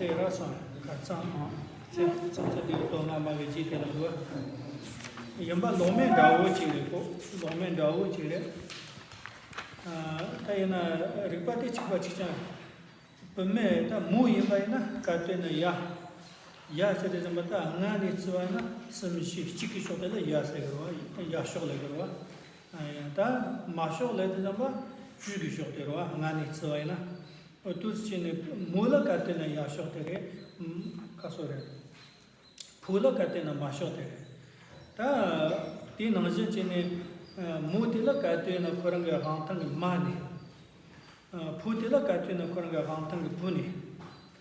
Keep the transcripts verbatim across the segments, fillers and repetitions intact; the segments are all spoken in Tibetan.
ར་སོང་། ཁ་ཚང་ཨང་། ཚེ་ཚང་ཚེ་དེ་དོ་སྔ་མ་གི་རྗེས་དེ་ལ་འགྲོ། ཡིན་པ་ལོག་མེད་འདྲ་བོ་ཅིག་རེད་གོ། ལོག་མེད་འདྲ་བོ་ཅིག་རེད། ཨ། ད་ཡིན་ན་རིག་པ་དེ་གཅིག་པ་གཅིག་རྐྱང་རེད། བུད་མེད་ད་མོ་ཡིན་པ་ཡིན་ན་ག་དོན་ན་ཡ། ཡ་ཟེར་དེ་ཙམ་པ་ད་ལྔ་ནས་བརྩི་བ་ཡིན་ན་གསུམ་བཞི་གཅིག་གི་ཕྱོགས་དེ་ལ་ཡ་ཟེར་གི་རེད་བ། ཡ་ཕྱོགས་ལ་གི་རེད་བ། ཨ་ཡ། ད་མ་ཕྱོགས་ལ་དེ་ཙམ་པ་བཅུ་གི་ཕྱོགས་དེ་རེད་བ། ལྔ་ནས་བརྩི་བ་ཡིན་ན། འོ་དུས་ཕྱིན་ནས་མོ་ལ་ག་དོན་ན་ཡ་ཕྱོགས་དེ་རེད། ཨམ། ག་སོ་རེད། ཕོ་ལ་ག་དོན་ན་མ་ཕྱོགས་དེ་རེད། ད་དེའི་ནང་བཞིན་བྱས་ནས་མོ་དེ་ལ་ག་དོན་ན་ཁོ་རང་གི་དབང་ཐང་གི་མ་ནས། ཕོ་དེ་ལ་ག་དོན་ན་ཁོ་རང་གི་དབང་ཐང་གི་བུ་ནས་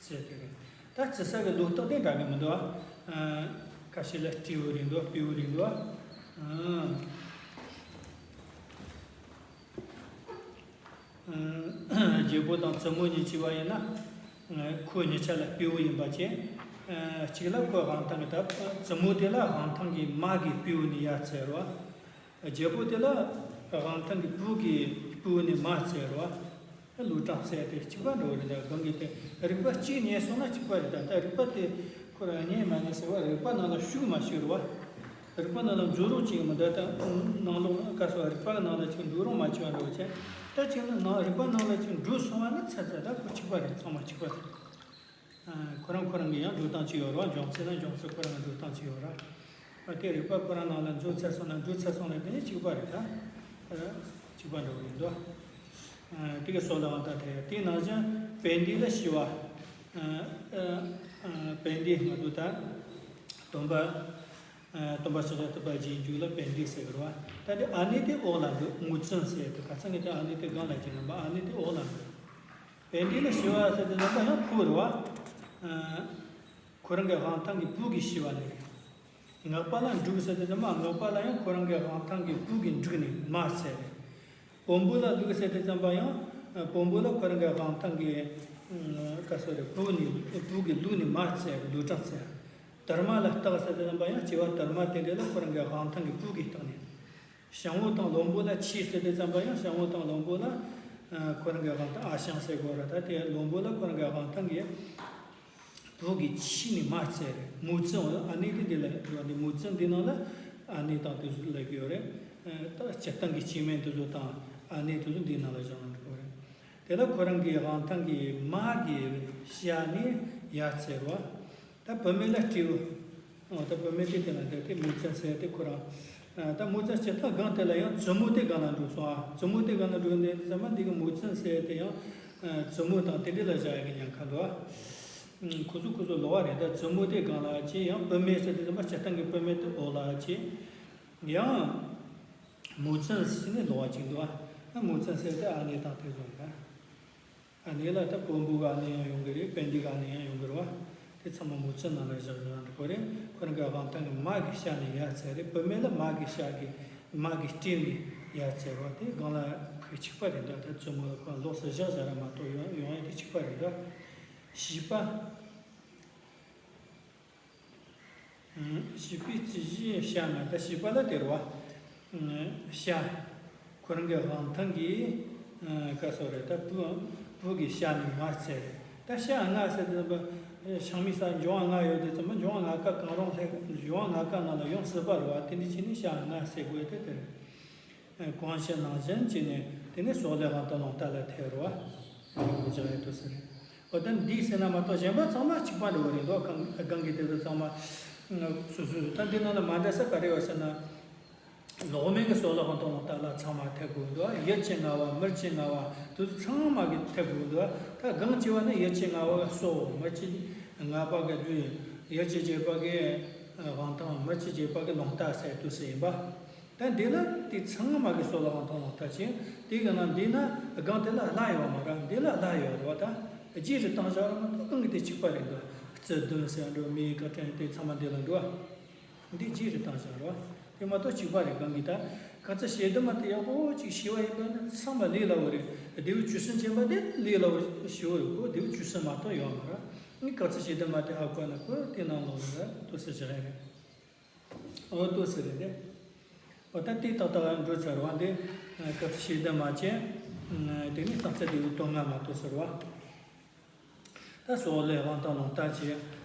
ཟེར་དེ་རེད། ད་བརྩི་ས་གི་ལོ་རྟགས་དེ་འདྲ་གི་མི་འདུག་ཨ། ཁ་ཤས་ལ་སྤྲེའུ་རེད་འདུག་སྤྲེའུ་རེད་འདུག་ཨ། རྒྱལ་པོ་དང་བཙུན་མོ་གཉིས་བྱས་པ་ཡིན་ན། ཁོ་གཉིས་ཆ་ལ་སྤྲེའུ་ཡིན་པ་བྱས། གཅིག་ལ་ཁོའི་དབང་ཐང་གི་ད་བཙུན་མོ་དེ་ལ་དབང་ཐང་གི་མ་གི་སྤྲེའུ་ནས་ཡ་བརྩི་རེད་བ། རྒྱལ་པོ་དེ་ལ་དབང་ཐང་གི་བུ་གི་སྤྲེའུ་ནས་མ་བརྩི་རེད་བ། ལུས་གྲངས་བརྩི་དེ་གཅིག་པ་འདྲ་བོ་རེད། ད་གང་གི་དེ་རིག་པ་གཅིག་རྙེད་སོང་ན་གཅིག་པ་རེད། ད་ད་རིག་པ་དེ་ཁོ་རང་རྙེད་མ་རྙེད་ཟེར་བ་རིག་པ་ནང་ལ་ཞུགས་མ་ཞུགས་རེད་བ། རིག་པ་ནང་ལ་འཛུལ་རོགས་བྱེད་ཀྱི་མི་འདུག་ད་ནང་ལོགས་ག་སོ་རིག་པ་གི་ནང་ལ་ཅིག་འགྲོ་རོགས་མ་བྱས་པ་འདྲ་བོ་བྱས། ད་ཅིག་ནི་ནང་རིག་པ་ནང་ལ་ཅིག་འགྲོ་སོང་བ་ནི་ཚར་ཚར། ད་ཁོ་གཅིག་པ་རེད། ཚང་མ་གཅིག་པ་རེད། ཁོ་རང་ཁོ་རང་གི་ཡང་འགྲོ་སྟངས་ཅིག་ཡོད་རེད་བ། འབྱུང་རྩིས་ན་འབྱུང་རྩིས་ཁོ་རང་གི་འགྲོ་སྟངས་ཅིག་ཡོད་རེད་བ། དེ་རིག་པ་ཁོ་རང་ནང་ལ་འཛུལ་ཚར་སོང་ན་འགྲོ་ཚར་སོང་ན་དེ་ནི་གཅིག་པ་རེད། ད་གཅིག་པ་འདྲ་བོ་ཡིན་འདུག་དེ་ག་སོགས་ལའང་ད་དེ་དེ་ནང་བཞིན་བན་དེ་ལ་ཤི་བ། བན་དེ་ང་ཚོ་ད་སྟོན་པ། སྟོན་པ་ཤཱཀྱ་ཐུབ་པ་རྗེས་འཇུག་ལ་བན་དེ་ཟེར་གི་རེད་བ། ད་དེ་ཨ་ནེ་དེ་འོག་ལ་འདུག་མུ་ཙིན་ཟེར་དེ་ག་ཚང་གི་དེ་ཨ་ནེ་དེ་སྒང་ལ་ཅིག་རེད་པ། ཨ་ནེ་དེ་འོག་ལ་འདུག་བན་དེ་ལ་ཤི་བ་ཟེར་དེ་ལ་ད་ཡང་ཕོ་རེད་བ། ཁོ་རང་གི་དབང་ཐང་གི་བུ་གིས་ཤི་བ་ནི་རེད། ངག་པ་ལ་འབྲུག་ཟེར་དེ་ཙམ་པ་ངག་པ་ལ་ཡང་ཁོ་རང་གི་དབང་ཐང་གི་བུ་གིས་འབྲུག་ནི་མ་ཟེར་རེད། བོན་པོ་ལ་ལུག་ཟེར་དེ་ཙམ་པ་ཡང་བོན་པོ་ལ་ཁོ་རང་གི་དབང་ཐང་གི་ག་སོ་རེད། བུ་ནི་བུ་གི་ལུག་ནི་མ་ཟེར་རེད། ལུག་གྲངས་ཟེར། དར་མ་ལ་སྟག་ཟེར་དེ་ཙམ་པ་ཡང་སྐྱེ་བ་དར་མ་དེ་འདྲ་ལ་ཁོ་རང་གི་དབང་ཐང་གི་བུ་གིས་བཏགས་ནས། ཞང་བོ་དང་བློན་པོ་ལ་ཆི་ཟེར་དེ་ཙམ་པ་ཡང་ཞང་བོ་དང་བློན་པོ་ལ་ཁོ་རང་གི་དབང་ཐང་ཨ་ཞང་ཟེར་དགོས་རེད། ད་དེ་བློན་པོ་ལ་ཁོ་རང་གི་དབང་ཐང་གི་བུ་གི་ཆི་ནི་མ་ཟེར་རེད། མུ་ཙིན་འོ་ཨ་ནེ་དེ་འདི་ལ་འགྲོ་བ་འདི་མུ་ཙིན་འདི་ནང་ལ་ཨ་ནེ་དང་དེ་ཚོ་ལབ་ཀྱི་ཡོད་རེད། ད་སྤྱིར་བཏང་གི་སྐྱེ་དམན་དེ་ཚོ་དང་ཨ་ནེ་དེ་ཚོ་འདི་ནང་ལ་བཞག་ན་འགྲིག་གི་རེད། དེ་ལ་ཁོ་རང་གི་དབང་ཐང་གི་མ་གི་ཤ་ནི་ཡ་ཟེར་བ། ད་བུད་མེད་ལ་སྤྲེའུ། འོ་ད་བུད་མེད་དེ་དེ་ལ་འདི་དེ་མུ་ཙིན་ཟེར་དེ་ཁོ་རང་། ད་མུ་ཙིན་སྤྱིར་བཏང་སྒང་དེ་ལ་ཡང་བཙུན་མོ་དེ་སྒང་ལ་འགྲོ་སོང་ཨ། བཙུན་མོ་དེ་སྒང་ལ་འགྲོ་འདི་ཙམ་པ་འདི་གི་མུ་ཙིན་ཟེར་དེ་ཡང་བཙུན་མོ་དང་དེ་འདྲ་ལ་བཞག་ཡ་གི་ཉེན་ཁ་འདུག་ཨ། ཁོ་ཚོ་ཁོ་ཚོ་ལོགས་པ་རེད། ད་བཙུན་མོ་དེ་སྒང་ལ་ཅི་ཡང་བུད་མེད་ཟེར་དེ་ཙམ་པ་སྤྱིར་བཏང་གི་བུད་མེད་དེ་འོག་ལ་ཅི། ཡང་མུ་ཙིན་ཟེར་ནས་ལོགས་པ་ཅིག་འདུག་ཨ། མུ་ཙིན་ཟེར་དེ་ཨ་ནེ་དང་དེ་ཚོ་རེད། ཨ་ནེ་ལ་ད་བོན་པོ་གི་ཨ་ནེ་ཡང་ཡོང་གི་རེད། བན་དེ་གི་ཨ་ནེ་ཡང་ཡོང་གི་རེད་བ། དེ་ཚང་མ་མུ་ཙིན་ནང་ལ་བཞག་བཞག་འགྲོ་གི་རེད། ཁོ་རང་གི་དབང་ཐང་གི་མ་གི་ཤ་ནི་ཡ་ཟེར་རེད། བུད་མེད་ལ་མ་གི་ཤ་གི་མ་གི་སྤྲེའུ་ནི་ཡ་ཟེར་བ་དེ་སྒང་ལ་ཁོས་གཅིག་པ་རེད་འདུག་ད་བཙུན་མོ་ལ་ཁོ་ལོགས་སུ་བཞག་བཞག་ར་མ་གཏོགས་ཡོང་ཡོང་ཡ་དེ་གཅིག་པ་རེད་འདུག་བྱིས་པ། བྱིས་པའི་རྩིས་གཞི་ཤ་ན་ད་བྱིས་པ་ལ་དེ་རེད་བ། ཤ། ཁོ་རང་གི་དབང་ཐང་གི་ཀ་སོགས་རེད། ད་བུ་བུ་གི་ཤ་ནི་མ་ཟེར་རེད། ད་ཤ་ལྔ་ཟེར་དུས་ཙམ་པ་ཤང་མི་ས་འབྱུང་བ་ལྔ་ཡོད་དུས་ཙམ་པ་འབྱུང་བ་ལྔ་ཀ་གང་རུང་ལྷག་འབྱུང་བ་ལྔ་ཀ་ནང་ལ་ཡོང་སྲིད་པ་རེད་བ། དེ་འདྲ་བྱས་ནས་ཤ་ལྔ་ཟེར་དགོས་དེ་དེ་རེད། གོང་བཤད་ནང་བཞིན་བྱས་ནས་དེ་ནས་སྲོག་ལས་དབང་དུ་ལོང་ལྟ་ལ་ཐལ་རོ། འཇོག་ཡོད་དུ་ཟེར། འོ་ད་འདི་ཟེར་ན་མ་གཏོགས་གཞན་པ་ཚང་མ་གཅིག་པ་འདྲ་བོ་རེད་འདུག་གང་གང་གི་དེ་ཚོ་ཚང་མ་སོ་སོ་ད་འདི་ནང་ལ་མ་འདྲ་ས་ག་རེ་ཡོད་ཟེར་ན། ལོག་མེད་ཀྱི་སྲོག་ལས་དབང་དུ་ལོང་ལྟ་ལ་ཚང་མ་ཐལ་དགོས་འདུག་ཡུལ་གྱི་ལྔ་པ་མིར་གྱི་ལྔ་པ་དེ་ཚོ་ཚང་མ་གི་ཐལ་དགོས་འདུག་ད་གང་བྱས་པ་ན་ཡུལ་གྱི་ལྔ་པ་གི་སྲོག་མིར་གྱི་ལྔ་པ་གི་ལུས་ཡུལ་གྱི་བརྒྱད་པ་གི་དབང་ཐང་མིར་གྱི་བརྒྱད་པ་གི་ལོང་ལྟ་ཟེར་དུས་སུ་ཡིན་པ། ད་འདི་ལ་དེ་ཚང་མ་གི་སྲོག་ལས་དབང་དུ་ལོང་ལྟ་ཅིང་དེ་གི་ནང་འདི་ན་སྒང་དེ་ལ་བླ་ཡོད་མ་ར། འདི་ལ་བླ་ཡོད་རེད་བ། ད་རྗེས་རུ་བཏང་བཞག་ར་མ་གཏོགས་གང་གི་དེ་གཅིག་པ་རེད་འདུག་རྩི་བདུན་ཟེར་འགྲོ་མེའི་བཀའ་དྲིན་དེ་ཚང་མ་འདི་ལ་འགྲོ། འདི་རྗེས་རུ་བཏང་བཞག་ར་བ། དེ་མ་གཏོགས་གཅིག་པ་རེད་གང་གི། ད་ག་ཚ་ཞེ་འདི་མ་དེ་ཡག་པོ་ཅིག་ཤི་བ་ཡིན་པ་ན་ཚང་མ་ལས་སླ་བོ་རེད། ལྡེའུ་བཅུ་གསུམ་ཅན་པ་དེ་ལས་སླ་བོ་ཞེ་བོ་རེད་གོ། ལྡེའུ་བཅུ་གསུམ་མ་གཏོགས་ཡོད་མ་ར། ངས་ག་ཚ་ཞེ་འདི་མ་དེ་ཧ་གོ་ན་ཁོ་དེ་ནང་ལོགས་ལ་ལྟོས་ཟེར་བཞག་ཡ་རེད། འོ་ལྟོས་ཟེར་རེད་དེ། འོ་ད་དེ་ཏག་ཏག་འགྲོ་ཚར་བ་འདི། སྐབས་ཤེས་ལྡན་མ་བྱས། དེ་ནས་རྟགས་ཚད་དེ་དོན་ལྔ་མ་གཏོགས་ཟེར་བ། ད་སྲོག་ལས་དབང་ཐང་རླུང་རྟ་བཅས།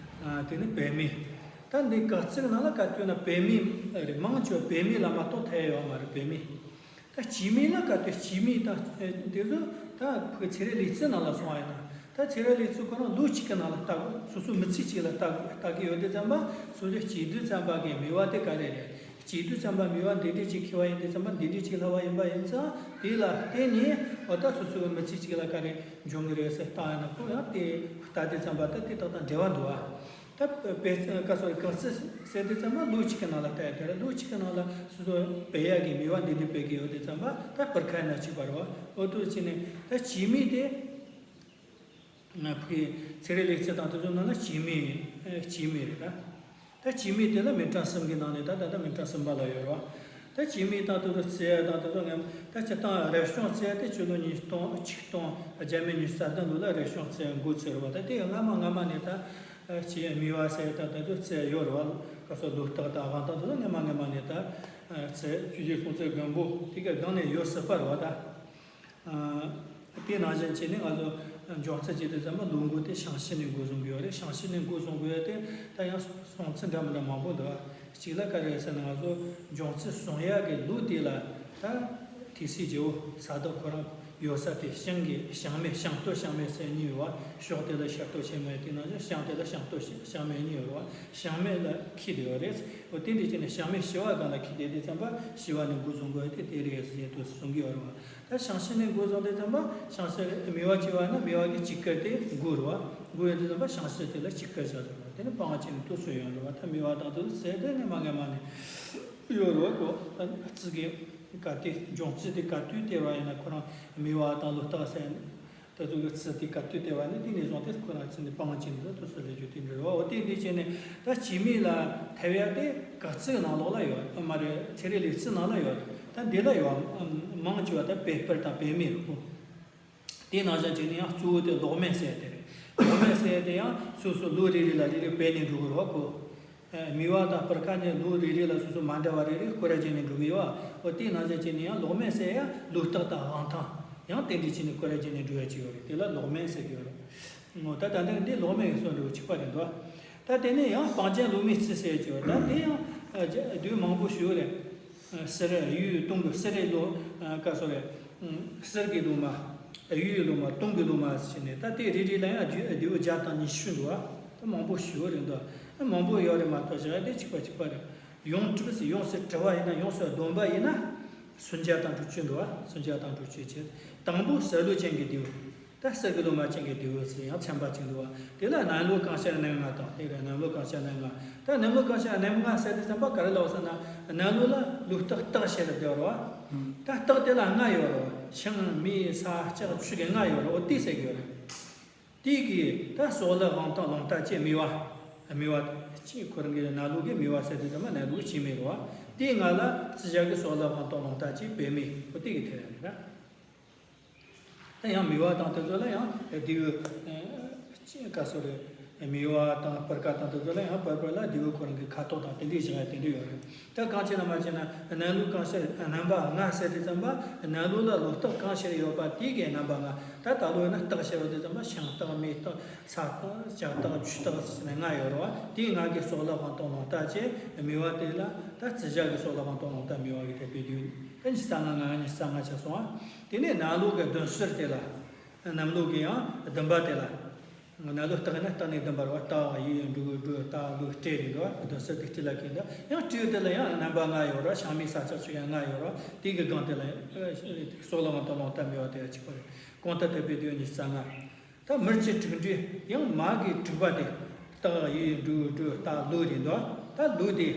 ཨ། དེ་ནི་བེད་མེད། ད་འདི་ག་ཚིག་ནང་ལ་ག་དུས་ན་བེད་མེད་རེད། མང་ཆེ་བ་བེད་མེད་ལ་མ་གཏོགས་ཐལ་ཡོད་མ་རེད། བེད་མེད། ད་སྐྱེ་མེད་ལ་ག་དུས་སྐྱེ་མེད་དང་། ཨེ། དེ་ཚོ་ད་ཁོའི་ཚན་རིག་ལེགས་བཅུ་ནང་ལ་སོང་བ་ཡིན་ན། ད་ཚན་རིག་ལེགས་བཅུ་ཁོ་རང་ལུགས་གཅིག་གི་ནང་ལ་ལྟ་དགོས། སོ་སོའི་མི་ཚེ་གཅིག་ལ་ལྟ་དགོས། ལྟ་གི་ཡོད་དུས་ཙམ་པ་སོ་སོའི་སྐྱེ་དུས་ཙམ་པ་གི་མོས་པ་དེ་ག་རེ་རེད། སྐྱེ་དུས་ཙམ་པ་མོས་པ་འདི་འདྲས་ཅིག་འཁྱེར་བ་ཡིན་དུས་ཙམ་པ་འདི་འདྲས་ཅིག་ལྷག་པ་ཡིན་པ་ཡིན་ཙང་། དེ་ལ་བརྟེན་ནས་འོ་ད་སོ་སོའི་མི་ཚེ་གཅིག་ལ་ག་རེ་འབྱུང་གི་རེད་ཟེར་བལྟ་ཡ་ན། ཁོ་ཡང་དེ་ལྟ་དུས་ཙམ་པ་ད་དེ་དག་དང་འབྲེལ་བ་འདུག་ཨ། ད་དཔེ་ཀ་སོ་རེ་གང་ཟེར་དུས་ཙམ་པ་ལུགས་གཅིག་གི་ནང་ལ་ལྟ་ཡ་དེ་རེད། ལུགས་གཅིག་གི་ནང་ལ་སོ་སོ་བེད་ཡ་གི་མོས་པ་འདི་འདྲས་བེད་གི་ཡོད་དུས་ཙམ་པ་ད་སྤུར་ཁ་ཡིན་ན་གཅིག་པ་རེད་བ། འོ་དུ་བྱས་ནས་ད་སྐྱེ་མེད་དེ། ང་ཕུག་གི་ཚན་རིག་ལེགས་བཅུ་དང་དེ་ཚོ་ནང་ལ་སྐྱེ་མེད། ཨེ། སྐྱེ་མེད་རེད་ད། ད་སྐྱེ་མེད་དེ་ལ་སྨེ་ཕྲེང་གསུམ་གྱི་ནང་ནས་ད་ད་ལྟ་སྨེ་ཕྲེང་གསུམ་པ་ལ་ཡོད་རེད་བ། ད་སྐྱེ་མེད་དང་དེ་ཚོ་བརྩི་ཡ་དང་དེ་ཚོ་ངམ་ད་སྤྱིར་བཏང་རབ་བྱུང་བརྩི་ཡ་དེ་སྤྱི་ལོ་ཉིས་སྟོང་ཆིག་སྟོང་བརྒྱ་མེད་ཉི་ཤུ་རྩ་བདུན་ལོ་ལ་རབ་བྱུང་བརྩི་ཡ་འགོ་ཚུགས་རེད་བ། ད་དེ་གི་སྔ་མ་སྔ་མ་ནས་ད་སྐྱེ་མེད་པ་ཟེར་ཡ་ད་དེ་ཚོ་བརྩི་ཡ་ཡོད་རེད་བ། ག་སོ་ལོ་རྟགས་དང་དབང་ཐང་དེ་ཚོ་སྔ་མ་སྔ་མ་ནས་ད་བརྩི། ཆོས་རྗེ་སྲོང་བཙན་སྒམ་པོ་དེ་གི་སྒང་ནས་ཡོད་སྲིད་པ་རེད་བ་ད། ཨ། དེ་ནང་བཞིན་བྱས་ནས་ང་ཚོ་འབྱུང་རྩིས་བྱེད་དུས་ཙམ་པ་ལོ་འགོ་དེ་བྱང་ཕྱི་ནས་འགོ་བཟུང་གི་ཡོད་རེད། བྱང་ཕྱི་ནས་འགོ་བཟུང་དགོས་ཡ་དེ་ད་ཡང་སོང་ཚུལ་འདྲ་མི་འདྲ་མང་པོ་འདུག་གཅིག་ལ་ག་རེ་ཟེར་ན། ང་ཚོ་འབྱུང་རྩིས་བཟུང་ཡ་གི་ལོ་དེ་ལ་ད་ཐེ་སི་རྒྱལ་པོ་ས་བདག་ཁོ་རང་ཡོད་ས་དེ་ཤིང་གི་ཤིང་སྨད། ཤིང་སྟོད་ཤིང་སྨད་ཟེར་གཉིས་ཡོད་བ། ཕྱོགས་དེ་ལ་ཤར་སྟོད་ཤིང་སྨད། དེ་ནང་བཞིན་ཤིང་དེ་ལ་ཤིང་སྟོད་ཤིང་སྨད་གཉིས་ཡོད་རེད་བ། ཤིང་སྨད་ལ་འཁེལ་བསྡད་ཡོད་རེད། འོ་དེ་འདྲ་བྱས་ནས་ཤིང་སྨད་བྱེ་བ་སྒང་ལ་འཁེལ་བསྡད་དུས་ཙམ་པ་བྱེ་བ་ནས་འགོ་བཟུང་དགོས་ཡ་དེ་དེ་རེད་ཟེར་དུ་གསུང་གི་ཡོད་རེད་བ། ད་བྱང་ཕྱི་ནས་འགོ་བཟུང་དུས་ཙམ་པ་བྱང་ཕྱི་མོས་པ་བྱེད་པ་ན་མོས་པ་གི་གཅིག་དཀར་དེ་འགོ་རེད་བ། འགོ་ཡོང་དུས་ཙམ་པ་བྱང་ཕྱི་དེ་ལ་གཅིག་དཀར་བྱ་དགོས་རེད་བ། དེ་ནི་སྤང་བྱེད་ནི་དུས་སུ་ཡོང་རེད་བ། ད་མོས་པ་དང་དུས་སུ་ཟེར་དེ་སྔ་མ་སྔ་མ་ནས་ཡོད་རེད་བ་གོ། ད་རྩིས་ཀྱི་ག་དུས་འབྱུང་རྩིས་དེ་ག་དུས་སྟེར་བ་ཡིན་ན་ཁོ་རང་མོས་པ་དང་ལོ་རྟགས་ཟེར་ནས་ད་དུང་གི་རྩིས་དེ་ག་དུས་སྟེར་བ་ནི་དེ་ནས་བཟུང་སྟེ་ཁོ་རང་རྩིས་ནི་སྤང་བྱེད་ནི་དུས་སུ་ལས་རྒྱུ་དེ་འདྲ་རེད་བ། འོ་དེ་འདྲ་བྱས་ནས་ད་སྐྱེ་མེད་ལ་ཐེབས་ཡ་དེ་ག་རྩིས་ནང་ལོགས་ལ་ཡོད་མ་རེད། ཚན་རིག་ལེགས་རྩིས་ནང་ལ་ཡོད་རེད། ད་འདི་ལ་ཡོད་མང་ཆེ་བ་ད་བེད་སྤུར་དང་བེད་མེད་རེད་གོ། དེ་ནང་བཞིན་བྱས་ནས་ཡང་གཙོ་བོ་དེ་ལོག་མེད་ཟེར་དེ་རེད། ལོག་མེད་ཟེར་དེ་ཡང་སོ་སོ་ལོ་རེ་རེ་ལ་རེ་རེ་བེད་ནས་འགྲོ་གི་རེད་བ་གོ། ཨ། མོས་པ་དང་སྤུར་ཁ་ནས་ལོ་རེ་རེ་ལ་སོ་སོ་མ་འདྲ་བ་རེ་རེ་སྐོར་ར་བྱས་ནས་འགྲོ་གི་ཡོད་བ། འོ་དེ་ནང་བཞིན་བྱས་ནས་ཡང་ལོག་མེད་ཟེར་ཡང་ལོ་རྟགས་དང་དབང་ཐང་ཡང་དེ་འདྲ་བྱས་ནས་སྐོར་ར་བྱས་ནས་འགྲོ་ཡ་ཅིག་ཡོད་རེད། དེ་ལ་ལོག་མེད་ཟེར་གི་ཡོད་རེད། འོ་ད་ད་འདི་འདི་ལོག་མེད་ཀྱི་སོ་འདྲ་བོ་གཅིག་པ་རེད་འདུག་ད་དེ་ནས་ཡང་སྤང་བྱ་ལོག་མེད་རྩིས་ཟེར་གྱི་ཡོད། ད་དེ་ཡང་ཨ་རྒྱ་དུས་མང་པོ་ཞིག་རེད། ཨ། གསེར་གཡུ་དུང་གི་གསེར་རེ་ལོ། ཨ། ག་སོ་རེད། ཨ། གསེར་གྱི་ལོ་མ། གཡུའི་ལོ་མ། དུང་གི་ལོ་མ་ཟེར་ནས་ད་དེ་རེ་རེ་ལ་ཡང་རྒྱུ་རྒྱུ་བརྒྱ་དང་ཉི་ཤུ་འདུག་ད་མང་པོ་ཞིག་རེད་འདུག་ད་མང་པོ་ཡོད་རེད་མ་གཏོགས་བྱ་དེ་གཅིག་པ་གཅིག་པ་རེད། ཡོངས་གྲུབ་ཟེར་ཡོངས་སུ་གྲུབ་པ་ཡིན་ན། ཡོངས་སུ་བསྡོམས་པ་ཡིན་ན་སུམ་བརྒྱ་དང་དྲུག་ཅུ་འདུག་སུམ་བརྒྱ་དང་དྲུག་ཅུ་བྱས། དང་པོ་གསེར་ལོ་ཅན་གྱི་རྡེའུ། ད་གསེར་གྱི་ལོ་མ་ཅན་གྱི་རྡེའུ་ཟེར་ཡང་ཚན་པ་ཅིག་འདུག་བ། དེ་ལ་གནམ་ལོ་གང་ཤར་གནམ་ལྔ་དང་། དེ་རེད། གནམ་ལོ་གང་ཤར་གནམ་ལྔ། ད་གནམ་ལོ་གང་ཤར་གནམ་ལྔ་ཟེར་དུས་ཙམ་པ་ག་རེ་ལབ་ཟེར་ན། གནམ་ལོ་ལ་ལོ་རྟགས་སྟག་ཤར་རེ་བསྡད་པ་རེད་བ། ད་སྟག་དེ་ལ་ལྔ་ཡོད་རེད་བ། ཤིང་མེ་ས་ལྕགས་ཆུ་གི་ལྔ་ཡོད་རེད། འོ་དེ་ཟེར་གི་ཡོད་རེད། དེ་གི་ད་སྲོག་ལ་དབང་ཐང་རླུང་རྟ་བཅས་མོས་པ། མོས་པ་ཅིག་ཁོ་རང་གི་གནམ་ལོ་གི་མོས་པ་ཟེར་དུས་ཙམ་པ་གནམ་ལོ་གི་སྐྱེ་མེད་རེད་བ། དེ་ལྔ་ལ་རྩིས་བྱ་གི་སྲོག་ལ་དབང་ཐང་རླུང་རྟ་བཅས་བེད་མེད། འོ་དེ་གི་ཐད་རེད་ད། ད་ཡང་མོས་པ་དང་དེ་ཚོ་ལ་ཡང་རྡེའུ། ཨ། ག་སོ་རེད། མོས་པ་དང་སྤུར་ཁ་དང་དེ་ཚོ་ལ་ཡང་བར་བར་ལ་རྡེའུ་ཁོ་རང་གི་ཁ་དོག་དང་དེ་འདྲའི་བཞག་ཡ་དེ་འདྲ་ཡོད་རེད། ད་གང་བྱས་ན་མ་བྱས་ན་གནམ་ལོ་གང་ཤར་གནམ་པ་ལྔ་ཟེར་དུས་ཙམ་པ་གནམ་ལོ་ལ་ལོ་རྟགས་གང་ཤར་ཡོད་པ་དེ་གའི་གནམ་པ་ལྔ། ད་ད་ལོ་ཡིན་ན་སྟག་ཤར་བ་དུས་ཙམ་པ་ཤིང་སྟག་མེ་སྟག་ས་སྟག་ལྕགས་སྟག་ཆུ་སྟག་ཟེར་ནས་ལྔ་ཡོད་རེད་བ། དེ་ལྔ་གི་སྲོག་ལ་དབང་ཐང་རླུང་རྟ་བཅས་མོས་པ་དེ་ལ་ད་རྩིས་བྱ་གི་སྲོག་ལ་དབང་ཐང་རླུང་རྟ་མོས་པ་གི་ཐེབས་པའི་དུས་ད་ཉི་ཤུ་རྩ་ལྔ། ལྔ་ཉི་ཤུ་རྩ་ལྔ་ཆགས་སོང་བ། དེ་ནས་གནམ་ལོ་གི་བདུན་ཟུར་དེ་ལ། གནམ་ལོ་གི་ཡང་བདུན་པ་དེ་ལ། གནམ་ལོ་སྟག་ཡིན་ན་སྟག་ནས་བདུན་པ་རེད་བ། སྟག་ཡོས་འབྲུག་སྦྲུལ་རྟ་ལོ་སྤྲེལ་རེད་འདུག་བ། བདུན་ཟུར་དེ་སྤྲེལ་ལ་འཁེལ་འདུག་ཡང་སྤྲེའུ་དེ་ལ་ཡང་གནམ་པ་ལྔ་ཡོད་རེད་བ། ཤིང་མེ་ས་ལྕགས་ཆུ་ཡང་ལྔ་ཡོད་རེད་བ། དེ་གི་སྒང་དེ་ལ་སྲོག་ལ་དབང་ཐང་རླུང་རྟ་མོས་པ་དེ་ལ་གཅིག་པ་རེད། གོང་དུ་ཐེབས་པའི་དུས་ཉི་ཤུ་རྩ་ལྔ། ད་མིར་གྱི་དྲུག་འགྲོས་ཡང་མ་གི་དྲུག་པ་དེ། སྟག་ཡོས་འབྲུག་སྦྲུལ་རྟ་ལོ་རེད་འདུག་ད་ལོ་དེ།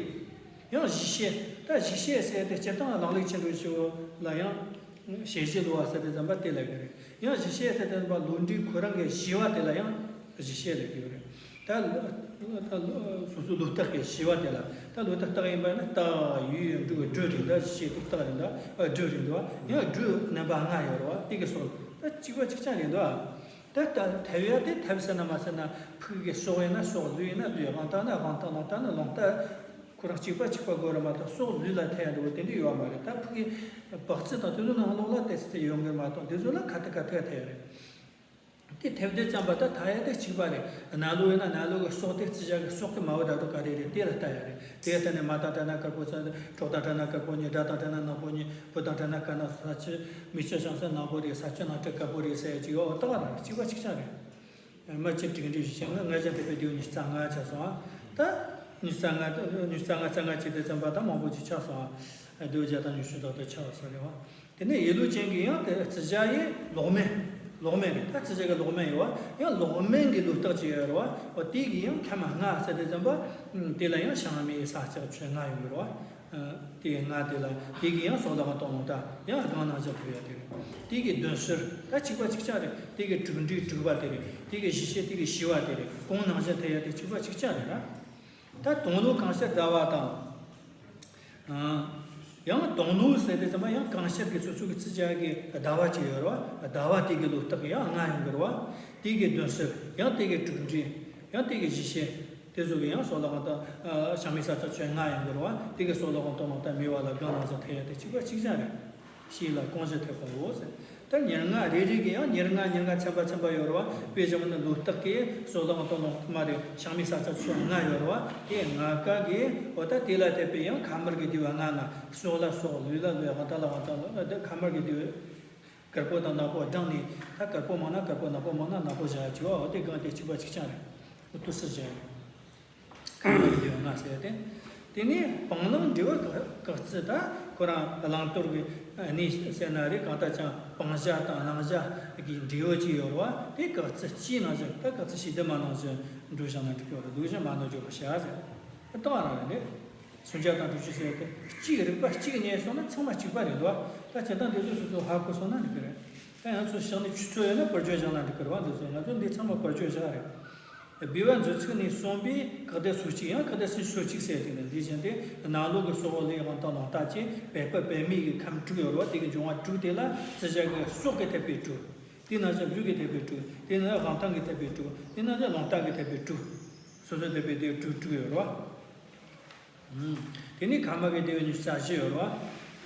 ཡང་བཞི་བཤད། ད་བཞི་བཤད་ཟེར་དེ་སྤྱིར་བཏང་ལམ་ལུགས་ཆེན་པོ་ཞིག་ལ་ཡང་ཞེ་བཞི་ལོ་བ་ཟེར་དེ་ཙམ་པ་དེ་ལ་གི་རེད། ཡང་བཞི་བཤད་ཟེར་དེ་ཙམ་པ་ལོ་འབྲས་ཁོ་རང་གི་བཞི་བ་དེ་ལ་ཡང་བཞི་བཤད་ལ་གི་རེད། ད་ལོ་ད་ལོ་སོ་སོའི་ལོ་རྟགས་ཀྱི་བཞི་བ་དེ་ལ། ད་ལོ་རྟགས་སྟག་ཡིན་པ་ན་སྟག་ཡོས་འབྲུག་སྦྲུལ་རེད་འདུག་བཞི་བཤད་དེ་སྟག་རེད་འདུག་ཨ། སྦྲུལ་རེད་འདུག་ཡང་སྦྲུལ་རྣམ་པ་ལྔ་ཡོད་རེད་བ། དེ་གི་སོགས་ད་གཅིག་པ་གཅིག་རྐྱང་རེད་འདུག་ཨ། ད་ད་ཐེབས་ཡ་དེ་ཐེབས་ཟེར་ན་མ་ཟེར་ན། ཕུག་གི་སྲོག་ཡིན་ན་སྲོག་ལུས་ཡིན་ན་ལུས། དབང་ཐང་ན་དབང་ཐང་། རླུང་རྟ་ན་རླུང་རྟ། ཁོ་རང་གཅིག་པ་གཅིག་པ་དགོས་རེད་མ་གཏོགས་སྲོག་ལུས་ལ་ཐེ་ཡ་འདྲ་བོ་དེ་འདྲ་ཡོད་མ་རེད། ད་ཕུག་གི་བག་ཚིལ་དང་དེ་ཚོ་ནང་ལོགས་ལ་ཏོག་ཙམ་ཡོང་གི་རེད་མ་གཏོགས་དེ་ཚོ་ལ་ག་ཐད་ག་ཐད་ཐེ་ཡ་རེད། དེ་ཐེབས་དེ་ཙམ་པ་ད་ཐ་ཡ་དེ་གཅིག་པ་རེད། ན་ལུག་ཡིན་ན་ན་ལུག་གི་སྲོག་དེ་རྩི་བྱ་གི་སྲོག་གི་མ་བུ་ད་དུ་ག་རེ་རེད། དེ་ལ་ལྟ་ཡ་རེད། དེ་ལྟ་ནས་མ་དང་བྲལ་ན་དཀར་པོ་ཚ། གྲོགས་དང་བྲལ་ན་དཀར་པོ་ཉིད། དགྲ་དང་བྲལ་ན་ནག་པོ་ཉིད། བུ་དང་བྲལ་ན་དཀར་ནག་ས་ཆུ། མིག་ཆུ་བྱང་སེམས་ནག་པོ་རེད། ས་ཆུ་ནང་བྲལ་དཀར་པོ་རེད་ཟེར་ཡ་ཅིག་ཡོད། འོ་ད་ག་རང་རེད། གཅིག་པ་གཅིག་རྐྱང་རེད། མ་གཅིག་དྲུག་འདྲེས་བཞི་ཆ་ལྔ། ལྔ་བཞི་ཐེབས་པའི་དེའུ་ཉི་ཤུ་རྩ་ལྔ་ཆགས་སོང་ཨ། ད་ཉི་ཤུ་རྩ་ལྔ། ཉི་ཤུ་རྩ་ལྔ་རྩ་ལྔ་བྱས་དུས་ཙམ་པ་ད་མང་པོ་ཅིག་ཆགས་སོང་ཨ། དེའུ་བརྒྱ་དང་ཉི་ཤུ་དག་ཏུ་ཆགས་སོང་རེད་བ། དེ་ནས་ཡིད་ལུས་ཅན་གྱི་ཡང་དེ་རྩི་བྱ་ཡི་ལོག་མེད། ལོག་མེད་རེད། ད་རྩི་བྱ་གི་ལོག་མེད་ཡོད་བ། ཡང་ལོག་མེད་ཀྱི་ལུས་རྟགས་ཅིག་ཡོད་རེད་བ། འོ་དེ་གི་ཡང་ཁམས་ལྔ་ཟེར་དུས་ཙམ་པ། དེ་ལ་ཡང་བྱང་སྨྲས་ས་སྐྱ་ཆོས་ལྔ་ཡོང་གི་རེད་བ། དེ་ལྔ་དེ་ལ་དེ་གི་ཡང་སྲོག་ལ་ཡང་སྟོང་ལོང་ལྟ། ཡང་སྒང་ནང་བཞིན་ཐེབས་ཡ་དེ་རེད། དེ་གི་བདུན་ཟུར་ད་གཅིག་པ་གཅིག་རྐྱང་རེད། དེ་གི་དྲུག་འདྲེས་དྲུག་པ་དེ་རེད། དེ་གི་བཞི་ཤེས་དེ་གི་བཞི་པ་དེ་རེད། གོང་ནང་བཞིན་ཐེབས་ཡ་དེ་གཅིག་པ་གཅིག་རྐྱང་རེད་ར། ད་སྟོང་ལོང་གང་ཤར་ཟླ་བ་དང་། ཡང་སྟོང་ལོང་ཟེར་དུས་ཙམ་པ་ཡང་གང་ཤར་གྱི་སོ་སོ་གི་རྩི་བྱ་གི་ཟླ་བ་གཅིག་ཡོད་རེད་བ། ཟླ་བ་དེ་གི་ལུས་རྟགས་ཀྱི་ཡང་ལྔ་ཡོང་གི་རེད་བ། དེ་གི་བདུན་ཟུར། ཡང་དེ་གི་དྲུག་འདྲེས། ཡང་དེ་གི་བཞི་ཤེས། དེ་ཚོ་གི་ཡང་སྲོག་ལ་ཡང་སྟོང་། བྱང་སྨྲས་ས་སྐྱ་ཆོས་ལྔ་ཡོང་གི་རེད་བ། དེ་གི་སྲོག་ལ་ཡང་སྟོང་ལོང་ལྟ། མི་བ་ལ་སྒང་ནང་བཞིན་ཐེབས་ཡ་དེ་གཅིག་པ་གཅིག་རྐྱང་རེད། ཤེས་ལ་གང་ཤར་ཐེབས་པའོ་ཟེར། ད་ཉེར་ལྔ་རེ་རེ་གི་ཡང་ཉེར་ལྔ་ཉེར་ལྔ་ཚན་པ་ཚན་པ་ཡོད་རེད་བ། དཔེ་བཞག་ན་ལུས་རྟགས་ཀྱི་སྲོག་ལ་ཡང་སྟོང་ལོང་ལྟ་མ་རེད། བྱང་སྨྲས་ས་སྐྱ་ཆོས་ལྔ་ཡོད་རེད་བ། དེ་ལྔ་ཀ་གི་འོ་ད་དེ་ལ་ཐེབས་པའི་ཡང་ཁ་དམར་གྱི་དེའུ་ལྔ་ལྔ། སྲོག་ལ་སྲོག། ལུས་ལ་ལུས། དབང་ཐང་ལ་དབང་ཐང་། ལུས་ལ་དེ་ཁ་དམར་གྱི་དེའུ། དཀར་པོ་དང་ནག་པོ་བགྲངས་ནས། ད་དཀར་པོ་མང་ན་དཀར་པོ། ནག་པོ་མང་ན་ནག་པོ་བཞག་ཡ་བྱས་བ། འོ་དེ་སྒང་དེ་གཅིག་པ་གཅིག་རྐྱང་རེད། འོ་དུ་སུ་བཞག་ཡ་རེད། ཁ་དམར་གྱི་དེའུ་ལྔ་ཟེར་ཏེ། དེ་ནས་སྤང་བླང་འབྲས་བུ་དགག་ཚུལ། ད་ཁོ་རང་བླང་དོར་གྱི་གནས་ཟེར་ན་རེད། གང་ལྟར་ཀྱང་སྤང་བྱ་དང་བླང་བྱ་གི་འབྲས་བུ་གཅིག་ཡོད་རེད་བ། དེ་དགག་ཚུལ་སྤྱིའི་ནང་བཞིན། ད་དགག་ཚུལ་ཞི་བདེ་མ་ནང་བཞིན་འགྲོ་བཞག་ན་འགྲིག་གི་རེད། ལུགས་གཞན་མ་ནོར་འཇོག་པར་བྱ་ཟེར། ད་ག་རང་རེད། སུམ་བརྒྱ་དང་དྲུག་ཅུ་ཟེར་ཏེ་གཅིག་རིག་པ་གཅིག་རྙེད་སོང་ན་ཚང་མ་གཅིག་པ་རེད་འདུག་བ། ད་བྱེད་སྟངས་དེ་ཚོ་སོ་སོ་ཧ་གོ་སོང་ན་འགྲིག་གི་རེད། ད་ཡང་ཚུར་བཞག་ནས་ཆུ་ཚོད་ཡོད་ན་བེད་སྤྱོད་བཞག་ན་འགྲིག་གི་རེད་བ། འདི་ཚོ་ང་ཚོ་འདི་ཚང་མ་བེད་སྤྱོད་བཞག་རེད། སྦས་པའི་མཛོད་ཚིག་ནས་གསུངས་པའི་བཀའ་གདམས་སོ་གཅིག་ཡང་བཀའ་གདམས་སེམས་སོ་གཅིག་ཟེར་དེ་ནི་འདི་བཞིན་ཏེ། ནང་ལོགས་ཀྱི་སྲོག་ལུས་དབང་ཐང་ལོང་ལྟ་བཅས་པའི་བབ་པ་བབ་མེད་ཀྱི་ཁམས་དྲུག་ཡོད་རེད་བ། དེ་གི་འབྱུང་བ་དྲུག་དེ་ལ་རྩི་བྱ་གི་སྲོག་གི་ཐེབས་པའི་དྲུག། དེ་ནང་བཞིན་ལུས་ཀྱི་ཐེབས་པའི་དྲུག། དེ་ནང་དབང་ཐང་གི་ཐེབས་པའི་དྲུག། དེ་ནང་བཞིན་ལོང་ལྟ་གི་ཐེབས་པའི་དྲུག། སོ་སོའི་ཐེབས་པའི་དེ་དྲུག་དྲུག་ཡོད་རེད་བ། དེ་ནས་ཁ་དམར་གྱི་དེའུ་ཉི་ཤུ་རྩ་བཞི་ཡོད་རེད་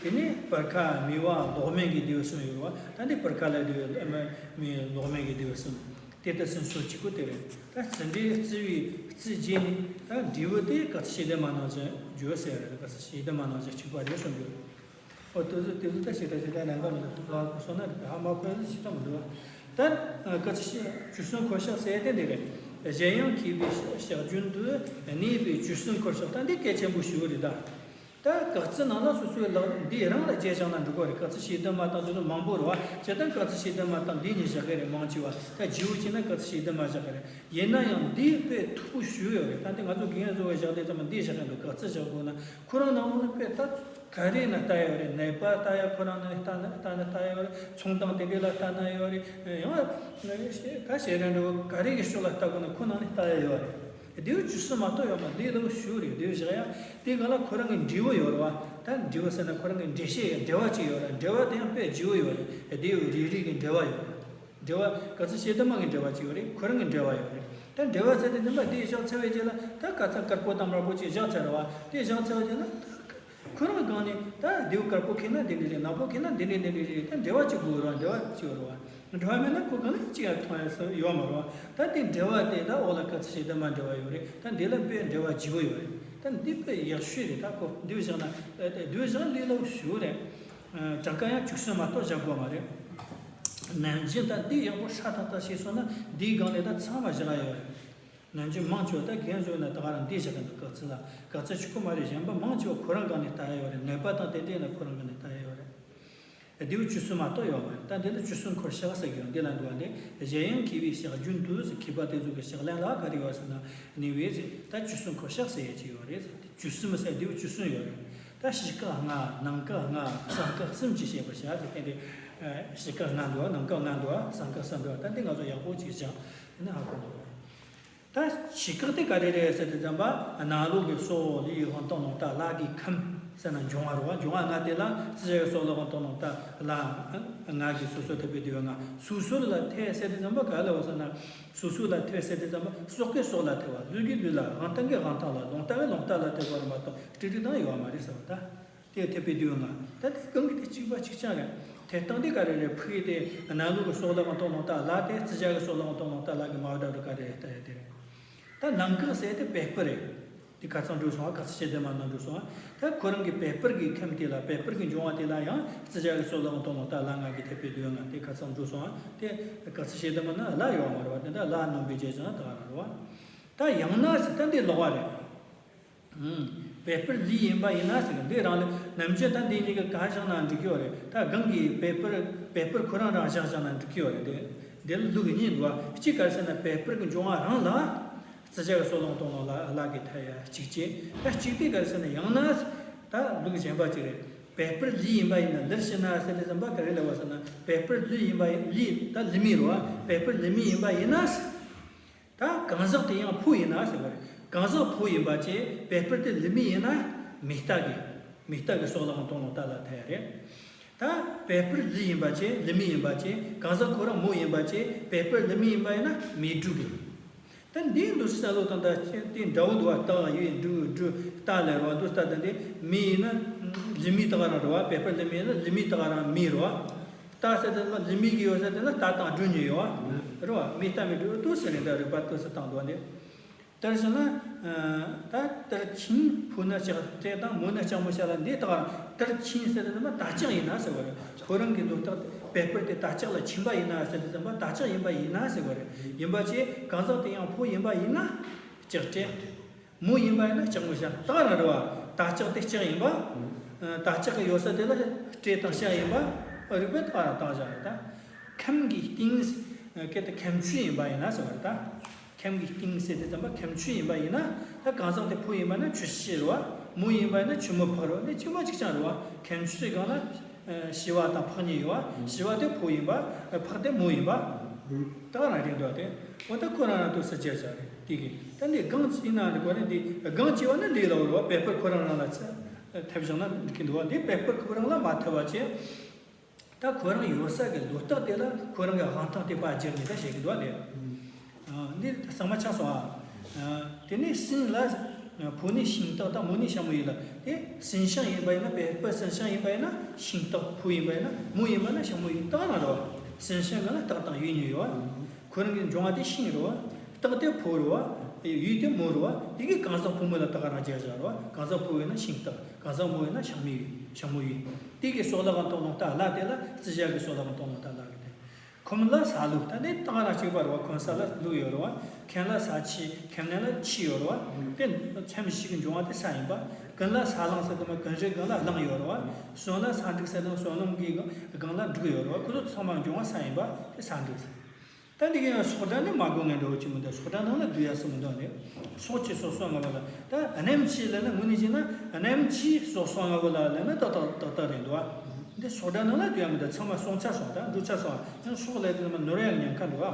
བ། དེ་ནས་སྤར་ཁ་མི་བ་ལོག་མེད་ཀྱི་དེའུ་གསུམ་ཡོད་རེད་བ། ད་འདི་སྤར་ཁ་ལ་དེའུ་མི་ལོག་མེད་ཀྱི་དེའུ་གསུམ། དེ་ལྟར་སེམས་སོ་གཅིག་པོ་དེ་རེད། ད་རྩི་འབྲས་རྩི་བའི་རྩི་བྱེད་ནི་ད་འབྲས་བུ་དེ་དགག་ཚུལ་ཞི་བདེ་མ་ནང་བཞིན་བརྗོད་ཟེར་བ་རེད། དགག་ཚུལ་ཞི་བདེ་མ་ནང་བཞིན་གཅིག་པ་རེད་གསུངས་ཡོད། ཨོ་དེ་ཚོ་དེ་ཚོ་ད་ཞེ་དྲག་ཞེ་དྲག་ལན་འགའ་མི་འདུག་ལ་གོ་སོང་ན་རེད། ཧ་མ་གོ་ན་ཞེ་དྲག་མི་འདུག་ད་ག་ཚོད་ཤེས་བཅུ་གསུམ་འཁོར་གཤགས་ཟེར་ཏེ་འདི་རེད། གཞན་ཡང་མཁས་པའི་ཕྱག་རྒྱུན་དུ་གནས་པའི་བཅུ་གསུམ་འཁོར་གཤགས། ད་འདི་གལ་ཆེན་པོ་ཞིག་རེད་ད། ད་ག་ཚོད་ནང་ལ་སོ་སོའི་ལག་འདི་རང་ལ་རྗེས་བཞག་ན་འགྲིག་གི་རེད། ག་ཚོད་ཤེས་ལྡན་མ་དང་དེ་ཚོ་མང་པོ་རེད་བ། བྱས་ཙང་ག་ཚོད་ཤེས་ལྡན་མ་དང་འདི་གཉིས་བཞག་གི་རེད། མང་ཆེ་བ་ད་བརྗེ་བོ་བྱས་ན་ག་ཚོད་ཤེས་ལྡན་མ་བཞག་གི་རེད། ཡིན་ན་ཡང་འདི་དཔེ་མཐུག་པོ་ཞིག་ཡོད་རེད། ད་འདི་ང་ཚོ་རྒན་བཟོ་བའི་བཞག་དེ་ཚང་མ་འདི་བཞག་གི་འདུག་ག་ཚོད་བཞག་དགོས་ན་ཁོ་རང་ནང་ལོགས་ནས་དཔེ་ད། ག་རེ་ན་ལྟ་ཡོད་རེད། ནད་པ་ལྟ་ཡ་ཁོ་རང་ནས་ལྟ་ན་ལྟ་ན་ལྟ་ཡོད་རེད། ཚོང་དང་དེ་འདྲས་ལ་ལྟ་ན་ཡོད་རེད། ཡང་ད་ཞེ་རེ་འགྲོ་ག་རེ་གི་ཕྱོགས་ལ་ལྟ་དགོས་ན་ཁོ་ནང་ནས་ལྟ་ཡ་ཡོད་རེད། དེའུ་བཅུ་གསུམ་མ་གཏོགས་ཡོད་མ་རེད། ལས་སླ་བོ་ཞིག་རེད། དེའུ་བཞག་ཡ་དེ་ག་ལ་ཁོ་རང་གི་འབྲས་བུ་ཡོད་རེད་བ། ད་འབྲས་བུ་ཟེར་ན་ཁོ་རང་གི་འགྲེལ་བཤད་ཡ་འགྲེལ་བ་ཅིག་ཡོད་རེད། འགྲེལ་བ་དེ་ཡང་དཔེ་བརྗེ་བོ་ཡོད་རེད། དེའུ་རེ་རེ་གི་འགྲེལ་བ་ཡོད་རེད། འགྲེལ་བ་ག་ཚོད་ཤེས་ལྡན་མ་གི་འགྲེལ་བ་ཅིག་ཡོད་རེད། ཁོ་རང་གི་འགྲེལ་བ་ཡོད་རེད། ད་འགྲེལ་བ་ཟེར་དེ་ནི་མ་དེ་བཞག་ཚར་བའི་རྗེས་ལ་ད་ག་ཚོད་དཀར་པོ་དང་དམར་པོ་ཅིག་བཞག་ཚར་རེད་བ། དེ་བཞག་ཚར་བའི་རྗེས་ལ་ད། ཁོ་རང་སྒང་ནས་ད་དེའུ་དཀར་པོ་ཁེལ་ན་འདི་འདྲ་རེད། ནག་པོ་ཁེལ་ན་འདི་འདྲ་འདི་འདྲ་རེད། ད་འགྲེལ་བ་གཅིག་དགོས་རེད་བ། འགྲེལ་བ་གཅིག་ཡོད་རེད་བ། འགྲེལ་བ་མེད་ན་ཁོ་སྒང་ནས་གཅིག་ཡང་མཐོང་ཡ་ས་ཡོད་མ་རེད་བ། ད་དེ་འགྲེལ་བ་དེ་ད་འོག་ལ་ག་ཚོད་ཤེས་ལྡན་མ་འགྲེལ་བ་ཡོད་རེད། ད་འདི་ལ་དཔེ་འགྲེལ་བ་བརྗེ་བོ་ཡོད་རེད། ད་འདི་དཔེ་ཡག་ཤོས་རེད། ད་ཁོ་འདི་བཞག་ན་འདི་བཞག་ལས་སླ་བོ་ཞིག་རེད། གྲངས་ཀ་ཡང་བཅུ་གསུམ་མ་གཏོགས་བཞག་དགོས་མ་རེད། ནན་ཅིང་ད་འདི་ཡག་པོ་ཧྲ་ཐག་ཐག་ཤེས་སོང་ན་འདིའི་སྒང་ནས་ད་ཚང་མ་བཞག་ཡ་ཡོད་རེད། ནན་ཅིང་མང་ཆེ་བ་ད་རྒན་བཟོས་ན་ད་ག་རང་འདི་བཞག་གི་འདུག་ག་ཚོད་ལ་ག་ཚོད་ཆུ་ཁོ་མ་རེད། གཞན་པ་མང་ཆེ་བ་ཁོ་རང་སྒང་ནས་ལྟ་ཡ་ཡོད་རེད། ནད་པ་དང་དེ་འདྲས་ན་ཁོ་རང་སྒང་ནས་ལྟ་ཡ་ཡོད་རེད། དེའུ་བཅུ་གསུམ་མ་གཏོགས་ཡོད་མ་རེད། ད་འདི་ལ་བཅུ་གསུམ་འཁོར་གཤགས་ཟེར་གྱི་ཡོད། འདི་ལ་འདུག་བ། འདི་གཞན་ཡང་མཁས་པའི་ཕྱག་རྒྱུན་དུ་ཟེར། མཁས་པ་དེ་ཚོ་གི་ཕྱག་ལེན་ལ་ག་རེ་ཡོད་ཟེར་ན་ནི་བས་ཟེར། ད་བཅུ་གསུམ་འཁོར་གཤགས་ཟེར་ཡ་ཅིག་ཡོད་རེད་ཟེར། བཅུ་གསུམ་ཟེར་དེའུ་བཅུ་གསུམ་ཡོད་རེད། ད་ཕྱི་ཁ་ལྔ། ནང་ཁ་ལྔ། གསང་ཁ་གསུམ་གྱིས་བཤད་པར་བྱ་ཟེར། དེ་འདྲའི་ཕྱི་ཁ་ལྔ་འདུག་ནང་ཁ་ལྔ་འདུག་གསང་ཁ་གསུམ་འདུག་ད་འདི་ང་ཚོ་ཡག་པོ་ཅིག་སྦྱངས་ན་ཧ་གོ་འདུག་ད་ཕྱི་ཁ་དེ་ག་རེ་རེད་ཟེར་དུས་ཙམ་པ། ནང་ལོགས་ཀྱི་སྲོག་ལུས་དབང་ཐང་ལོང་ལྟ་ལྷ་གི་ཁམས་ཟེར་ན་འབྱུང་བ་རེད་བ། འབྱུང་བ་ལྔ་དེ་ལ་རྩི་བྱ་གི་སྲོག་ལུས་དབང་ཐང་ལོང་ལྟ་ལ་ལྔ་གི་སོ་སོ་ཐེབས་པའི་དེ་བས་ལྔ། སོ་སོ་ལ་ཐེབས་ཟེར་དུས་ཙམ་པ་ག་ལ་བ་ཟེར་ན། སོ་སོ་ལ་ཐེབས་ཟེར་དུས་ཙམ་པ་སྲོག་གི་སྲོག་ལ་ཐེབས་པ། ལུས་ཀྱི་ལུས་ལ། དབང་ཐང་གི་དབང་ཐང་ལ། ལོང་ལྟ་གི་ལོང་ལྟ་ལ་ཐེབས་པ་རེད་མ་གཏོགས་ཀྲིག་ཀྲིག་དང་ཡོད་མ་རེད་ཟེར་བ་ད། དེ་ཐེབས་པའི་དུས་ལ་ད་དེ་གང་གི་དེ་གཅིག་པ་གཅིག་རྐྱང་རེད། ཐད་སྟངས་དེ་ག་རེ་རེད། ཕུག་དེ་གནམ་ལོ་གི་སྲོག་ལ་གང་གཏོང་ལོང་ད་ལ་དེ་རྩི་ཞག་གི་སྲོག་ལ་གང་གཏོང་ལོང་ད་ལ་གི་མ་བ་འདྲ་བ་ག་རེ་རེད་ལྟ་ཡ་དེ་རེད། ད་ནང་ཁག་ཟེར་དེ་བེ་སྤུ་རེད། དེ་ཁ་ཚང་འགྲོ་སོང་བ། ག་ཚོད་ཤེས་ལྡན་མ་ནང་འགྲོ་སོང་བ། ད་ཁོ་རང་གི་བེ་སྤུ་གི་ཁམས་དེ་ལ་བེ་སྤུ་གི་འབྱུང་བ་དེ་ལ་ཡང་རྩི་ཞག་གི་སྲོག་ལ་གང་གཏོང་ལོང་ད་ལ་ང་གི་ཐེབས་པའི་དུས་ང་དེ་ཁ་ཚང་འགྲོ་སོང་བ། དེ་ག་ཚོད་ཤེས་ལྡན་མ་ན་ལ་ཡོང་བ་རེད་བ། དེ་འདྲ་ལ་ནོན་པའི་རྗེས་ཀྱང་ད་ག་རང་རེད་བ། ད་ཡང་ན་ཟེར་ད་འདི་ལོག་བ་རེད། ཨུམ། བེ་སྤུ་ལི་ཡིན་པ་ཡིན་ན་ཟེར་གི། འདི་རང་ལ་ནམ་རྒྱུན་ད་འདི་གཉིས་ཀ་ག་བཞག་ན་འགྲིག་གི་ཡོད་རེད། ད་གང་གི་བེ་སྤུ་བེ་སྤུ་ཁོ་རང་རང་བཞག་བཞག་ན་འགྲིག་གི་ཡོད་རེད། འདི་འདི་ལ་ལུགས་གཉིས་འདུག་བ། གཅིག་ག་རེ་ཟེར་ན་བེ་སྤུ་གི་འབྱུང་བ་རང་ལ་རྩི་ཞག་གི་སྲོག་ལ་གཏོང་ལོང་ལ་ལ་གི་ཐ་ཡ་གཅིག་བྱས། ད་གཅིག་དེ་ག་རེ་ཟེར་ན་ཡང་ན་ད་ལུགས་གཞན་པ་གཅིག་རེད། བེ་སྤུ་ལི་ཡིན་པ་ཡིན་ན་ལིར་ཕྱིན་ན་ཟེར་དེ་ཙམ་པ་ག་རེ་ལབ་པ་ཟེར་ན་བེ་སྤུ་ལི་ཡིན་པ་ཡིན་ལི་ད་ལི་མི་རེད་བ། བེ་སྤུ་ལི་མི་ཡིན་པ་ཡིན་ན། ད་གང་ཟག་དེ་ཡང་ཕོ་ཡིན་ན་ཟེར་བ་རེད། གང་ཟག་ཕོ་ཡིན་པ་བྱས་བེ་སྤུ་དེ་ལི་མི་ཡིན་ན་མི་རྟག་གི་མི་རྟག་གི་སྲོག་ལ་གཏོང་ལོང་ད་ལ་ཐ་ཡ་རེད། ད་བེ་སྤུ་ལི་ཡིན་པ་བྱས་ལི་མི་ཡིན་པ་བྱས་གང་ཟག་ཁོ་རང་མོ་ཡིན་པ་བྱས་བེ་སྤུ་ལི་མི་ཡིན་པ་ཡིན་ན་མི་སྤྲུལ་གི། ད་འདིའི་འདུག་སེ་ལོ་དང་ད་དེ་འདྲ་བོ་འདུག་བ། རྟགས་ཡོད་འབྲུ་འབྲུ་རྟགས་ལ་རེད་བ། འདུག་ད་ད་འདི་མི་ཡིན་ན་ལི་མི་རྟགས་རང་རེད་བ། བེ་སྤུ་ལི་མི་ཡིན་ན་ལི་མི་རྟགས་རང་མི་རེད་བ། རྟགས་ཟེར་དེ་ལ་ལི་མི་གི་ཡོད་ཟེར་དེ་ལ་རྟགས་དང་འབྲུ་གཉིས་ཡོད་བ། རེད་བ། མི་རྟག་མི་འབྲུ་འདུག་སེ་རེད། ད་རིགས་པ་འདུག་སེ་བཏང་འདུག་བ་འདི། དེར་ཕྱིན་ན། ད་དེར་ཕྱིན་ཕོ་ན་ལྕགས་སྤྲེལ་དང་མོ་ན་ལྕགས་མོ་ཤ་ལ་འདི་དག་དེར་ཕྱིན་ཟེར་དེ་ལ་དག་ལྕགས་ཡིན་ན་ཟེར་བ་རེད། ཁོ་རང་གི་འདུག་རྟགས་བེ་སྤུ་དེ་དག་ལྕགས་ལ་ཕྱིན་པ་ཡིན་ན་ཟེར་དེ་ཙམ་པ་དག་ལྕགས་ཡིན་པ་ཡིན་ན་ཟེར་བ་རེད། ཡིན་པ་བྱས་གང་ཟག་དེ་ཡང་ཕོ་ཡིན་པ་ཡིན་ན་ལྕགས་སྤྲེལ། མོ་ཡིན་པ་ཡིན་ན་ལྕགས་མོ་ཤ་དག་རང་རེད་བ། དག་ལྕགས་དེ་ལྕགས་ཡིན་པ། དག་ལྕགས་ཀྱི་ཡོད་ས་དེ་ལ་སྤྲེལ་དང་ཤ་ཡིན་པ། རིགས་པས་དག་རང་བཏང་བཞག་རེད་ད། ཁམས་ཀྱི་གཏིང་། སྐད་དེ་ཁམས་ཆུ་ཡིན་པ་ཡིན་ན་ཟེར་བ་རེད་ད། ཁམས་ཀྱི་གཏིང་ཟེར་དེ་ཙམ་པ་ཁམས་ཆུ་ཡིན་པ་ཡིན་ན། ད་གང་ཟག་དེ་ཕོ་ཡིན་པ་ན་ཆུ་ཤི་རེད་བ། མོ་ཡིན་པ་ཡིན་ན་ཆུ་མོ་ཕག་རེད་བ། འདི་གཅིག་མ་གཅིག་རྐྱང་རེད་བ། ཁམས་ཆུ་སྒང་ལ་ཤི་བ་དང་ཕག་གཉིས་ཡོད་བ། ཤི་བ་དེ་ཕོ་ཡིན་པ། ཕག་དེ་མོ་ཡིན་པ། ད་ག་རང་རེད་འདུག་དེ། འོ་ད་ཁོ་རང་རང་དུ་ས་བཅད་བྱ་རེད་དེ་གི། ད་འདི་སྒང་ཡིན་ན་འགྲིག་གོ་རེད། འདི་སྒང་བྱས་པ་ན་ལས་ལ་འོར་བ། བེ་སྤུ་ཁོ་རང་རང་ལ་ཚ་ཐེབས་བཞག་ན་འགྲིག་གི་འདུག་བ། འདི་བེ་སྤུ་ཁོ་རང་ལ་མ་ཐེབས་པ་བྱས། ད་ཁོ་རང་ཡོད་ས་གི་ལོ་རྟགས་དེ་ལ་ཁོ་རང་གི་དབང་ཐང་དེ་ཕར་སྦྱར་ནས་ད་བཤད་ཀྱི་འདུག་བ་དེ། ཨ། འདི་ཚང་མ་ཆགས་སོང་ཨ། ཨ། དེ་ནས་སྲིན་ལ་ཕོ་ནི་ཤིང་སྟག་དང་མོ་ནི་ཤ་མོ་ཡོས་ལ། དེ་སྲིན་ཤིང་ཡིན་པ་ཡིན་ན་བེ་སྤུ་སྲིན་ཤིང་ཡིན་པ་ཡིན་ན་ཤིང་སྟག་ཕོ་ཡིན་པ་ཡིན་ན་མོ་ཡིན་པ་ན་ཤ་མོ་ཡོས་དག་རང་རེད་བ། སྲིན་ཤིང་གི་ལ་སྟག་དང་ཡོས་གཉིས་ཡོད་བ། ཁོ་རང་གི་འབྱུང་བ་དེ་ཤིང་རེད་བ། སྟག་དེ་ཕོ་རེད་བ། ཡོས་དེ་མོ་རེད་བ། དེ་གི་གང་ཟག་ཕོ་མོ་ལ་དག་རང་སྦྱར་བཞག་རེད་བ། གང་ཟག་ཕོ་ཡིན་ན་ཤིང་སྟག་གང་ཟག་མོ་ཡིན་ན་ཤ་མོ་ཡོས། ཤ་མོ་ཡོས། དེ་གི་སྲོག་ལ་གང་གཏོང་ལོང་ད་ལ་དེ་ལ་རྩི་ཞག་གི་སྲོག་ལ་གང་གཏོང་ལོང་ད་ལ་གི་དེ། ཁོམ་ལ་ས་ལུག་ད་ནི་དག་རང་གཅིག་པ་རེད་བ། ཁོམ་ས་ལ་ལུག་ཡོད་རེད་བ། ཁན་ལ་ས་ཆི། ཁན་ལ་ཆི་ཡོད་རེད་བ། དེ་མཚམས་བཞི་གི་འབྱུང་བ་དེ་ས་ཡིན་པ། ཀུན་ལ་ས་གླང་ཟེར་དུ་མ་ཀུན་རེ་སྒང་ལ་གླང་ཡོད་རེད་བ། སོན་ལ་ས་འབྲུག་ཟེར་དུ་སོན་ལམ་གི་སྒང་ལ་འབྲུག་ཡོད་རེད་བ། ཁོ་ཚོ་ཚང་མ་འབྱུང་བ་ས་ཡིན་པ་དེ་ས་འབྲུག་ཟེར། ད་འདི་ག་ཡང་སྲོག་སྒྲ་ནི་མ་གོ་ངན་འགྲོ་ཅི་མི་འདུག་སྲོག་སྒྲ་ནང་ལ་བསྡུ་ཡ་སུ་མི་འདུག་ནི། སྲོག་ཆེ་སོགས་སོ་ལྔ་བོ་ལ། ད་རྣམ་ཤེས་ལ་ནི་དངོས་གནས་བྱས་ན་རྣམ་ཤེས་སོགས་སོ་ལྔ་བོ་ལ་ལ་ནི་ཏག་ཏག་ཏག་ཏག་རེད་འདུག་ཨ། འདི་སྲོག་སྒྲ་ནང་ལ་བསྡུ་ཡ་མི་འདུག་ཚང་མ་སོང་ཚར་སོང་། ད་འགྲོ་ཚར་སོང་། ཡང་སྲོག་ལས་དེ་ནི་མ་ནོར་ཡ་ཉེན་ཁ་འདུག་ཨ།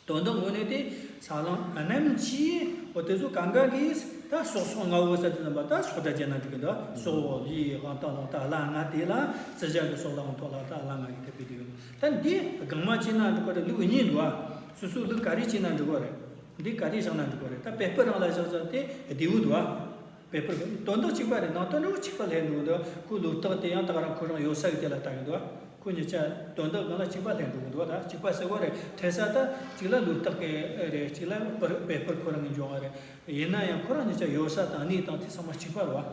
དོན་དག་དངོས་གནས་དེ་ས་ལམ་རྣམ་ཤེས་འོ་དེ་ཚོ་གང་ག་གིས་ད་སོགས་སོ་ལྔ་བོ་ཟེར་དུས་ཙམ་པ་ད་སྲོག་སྒྲ་བརྗོད་ན་འགྲིག་གི་འདུག་སྲོག་ལུས་དབང་ཐང་ལོང་ད་ལ་ལྔ་དེ་ལ་རྩི་ཞག་གི་སྲོག་ལ་ཐོགས་ལ་ད་ལ་ལྔ་གི་ཐེབས་པའི་དུས། ད་འདི་སྒང་མ་བྱས་ན་འགྲིག་གི་རེད། ལུགས་གཉིས་འདུག་ཨ། སོ་སོའི་ལུགས་ག་རེ་བྱས་ན་འགྲིག་གི་རེད། འདི་ག་རེ་བཞག་ན་འགྲིག་གི་རེད། ད་བེ་སྤུ་རང་ལ་བཞག་བཞག་དེ་བདེ་བོ་འདུག་ཨ། བེ་སྤུ་དོན་དག་གཅིག་པ་རེད། ནང་དོན་འདྲ་བོ་གཅིག་པ་ལྷན་འགྲོ་གི་འདུག་ཁོ་ལོ་རྟགས་དེ་ཡང་ད་ག་རང་ཁོ་རང་ཡོད་ས་གི་དེ་ལ་ལྟ་གི་འདུག་ཁོ་གཉིས་ཆ་དོན་དག་སྒང་ལ་གཅིག་པ་ལྷན་འགྲོ་གི་འདུག་ད་གཅིག་པ་ཟེར་བ་རེད། ཐེ་ས་ད་གཅིག་ལ་ལོ་རྟགས་གི་རེད། གཅིག་ལ་བེ་སྤུ་ཁོ་རང་གི་འབྱུང་བ་རེད། ཡིན་ན་ཡང་ཁོ་རང་གཉིས་ཆ་ཡོད་ས་དང་གནས་སྟངས་དེ་ཚང་མ་གཅིག་པ་རེད་བ།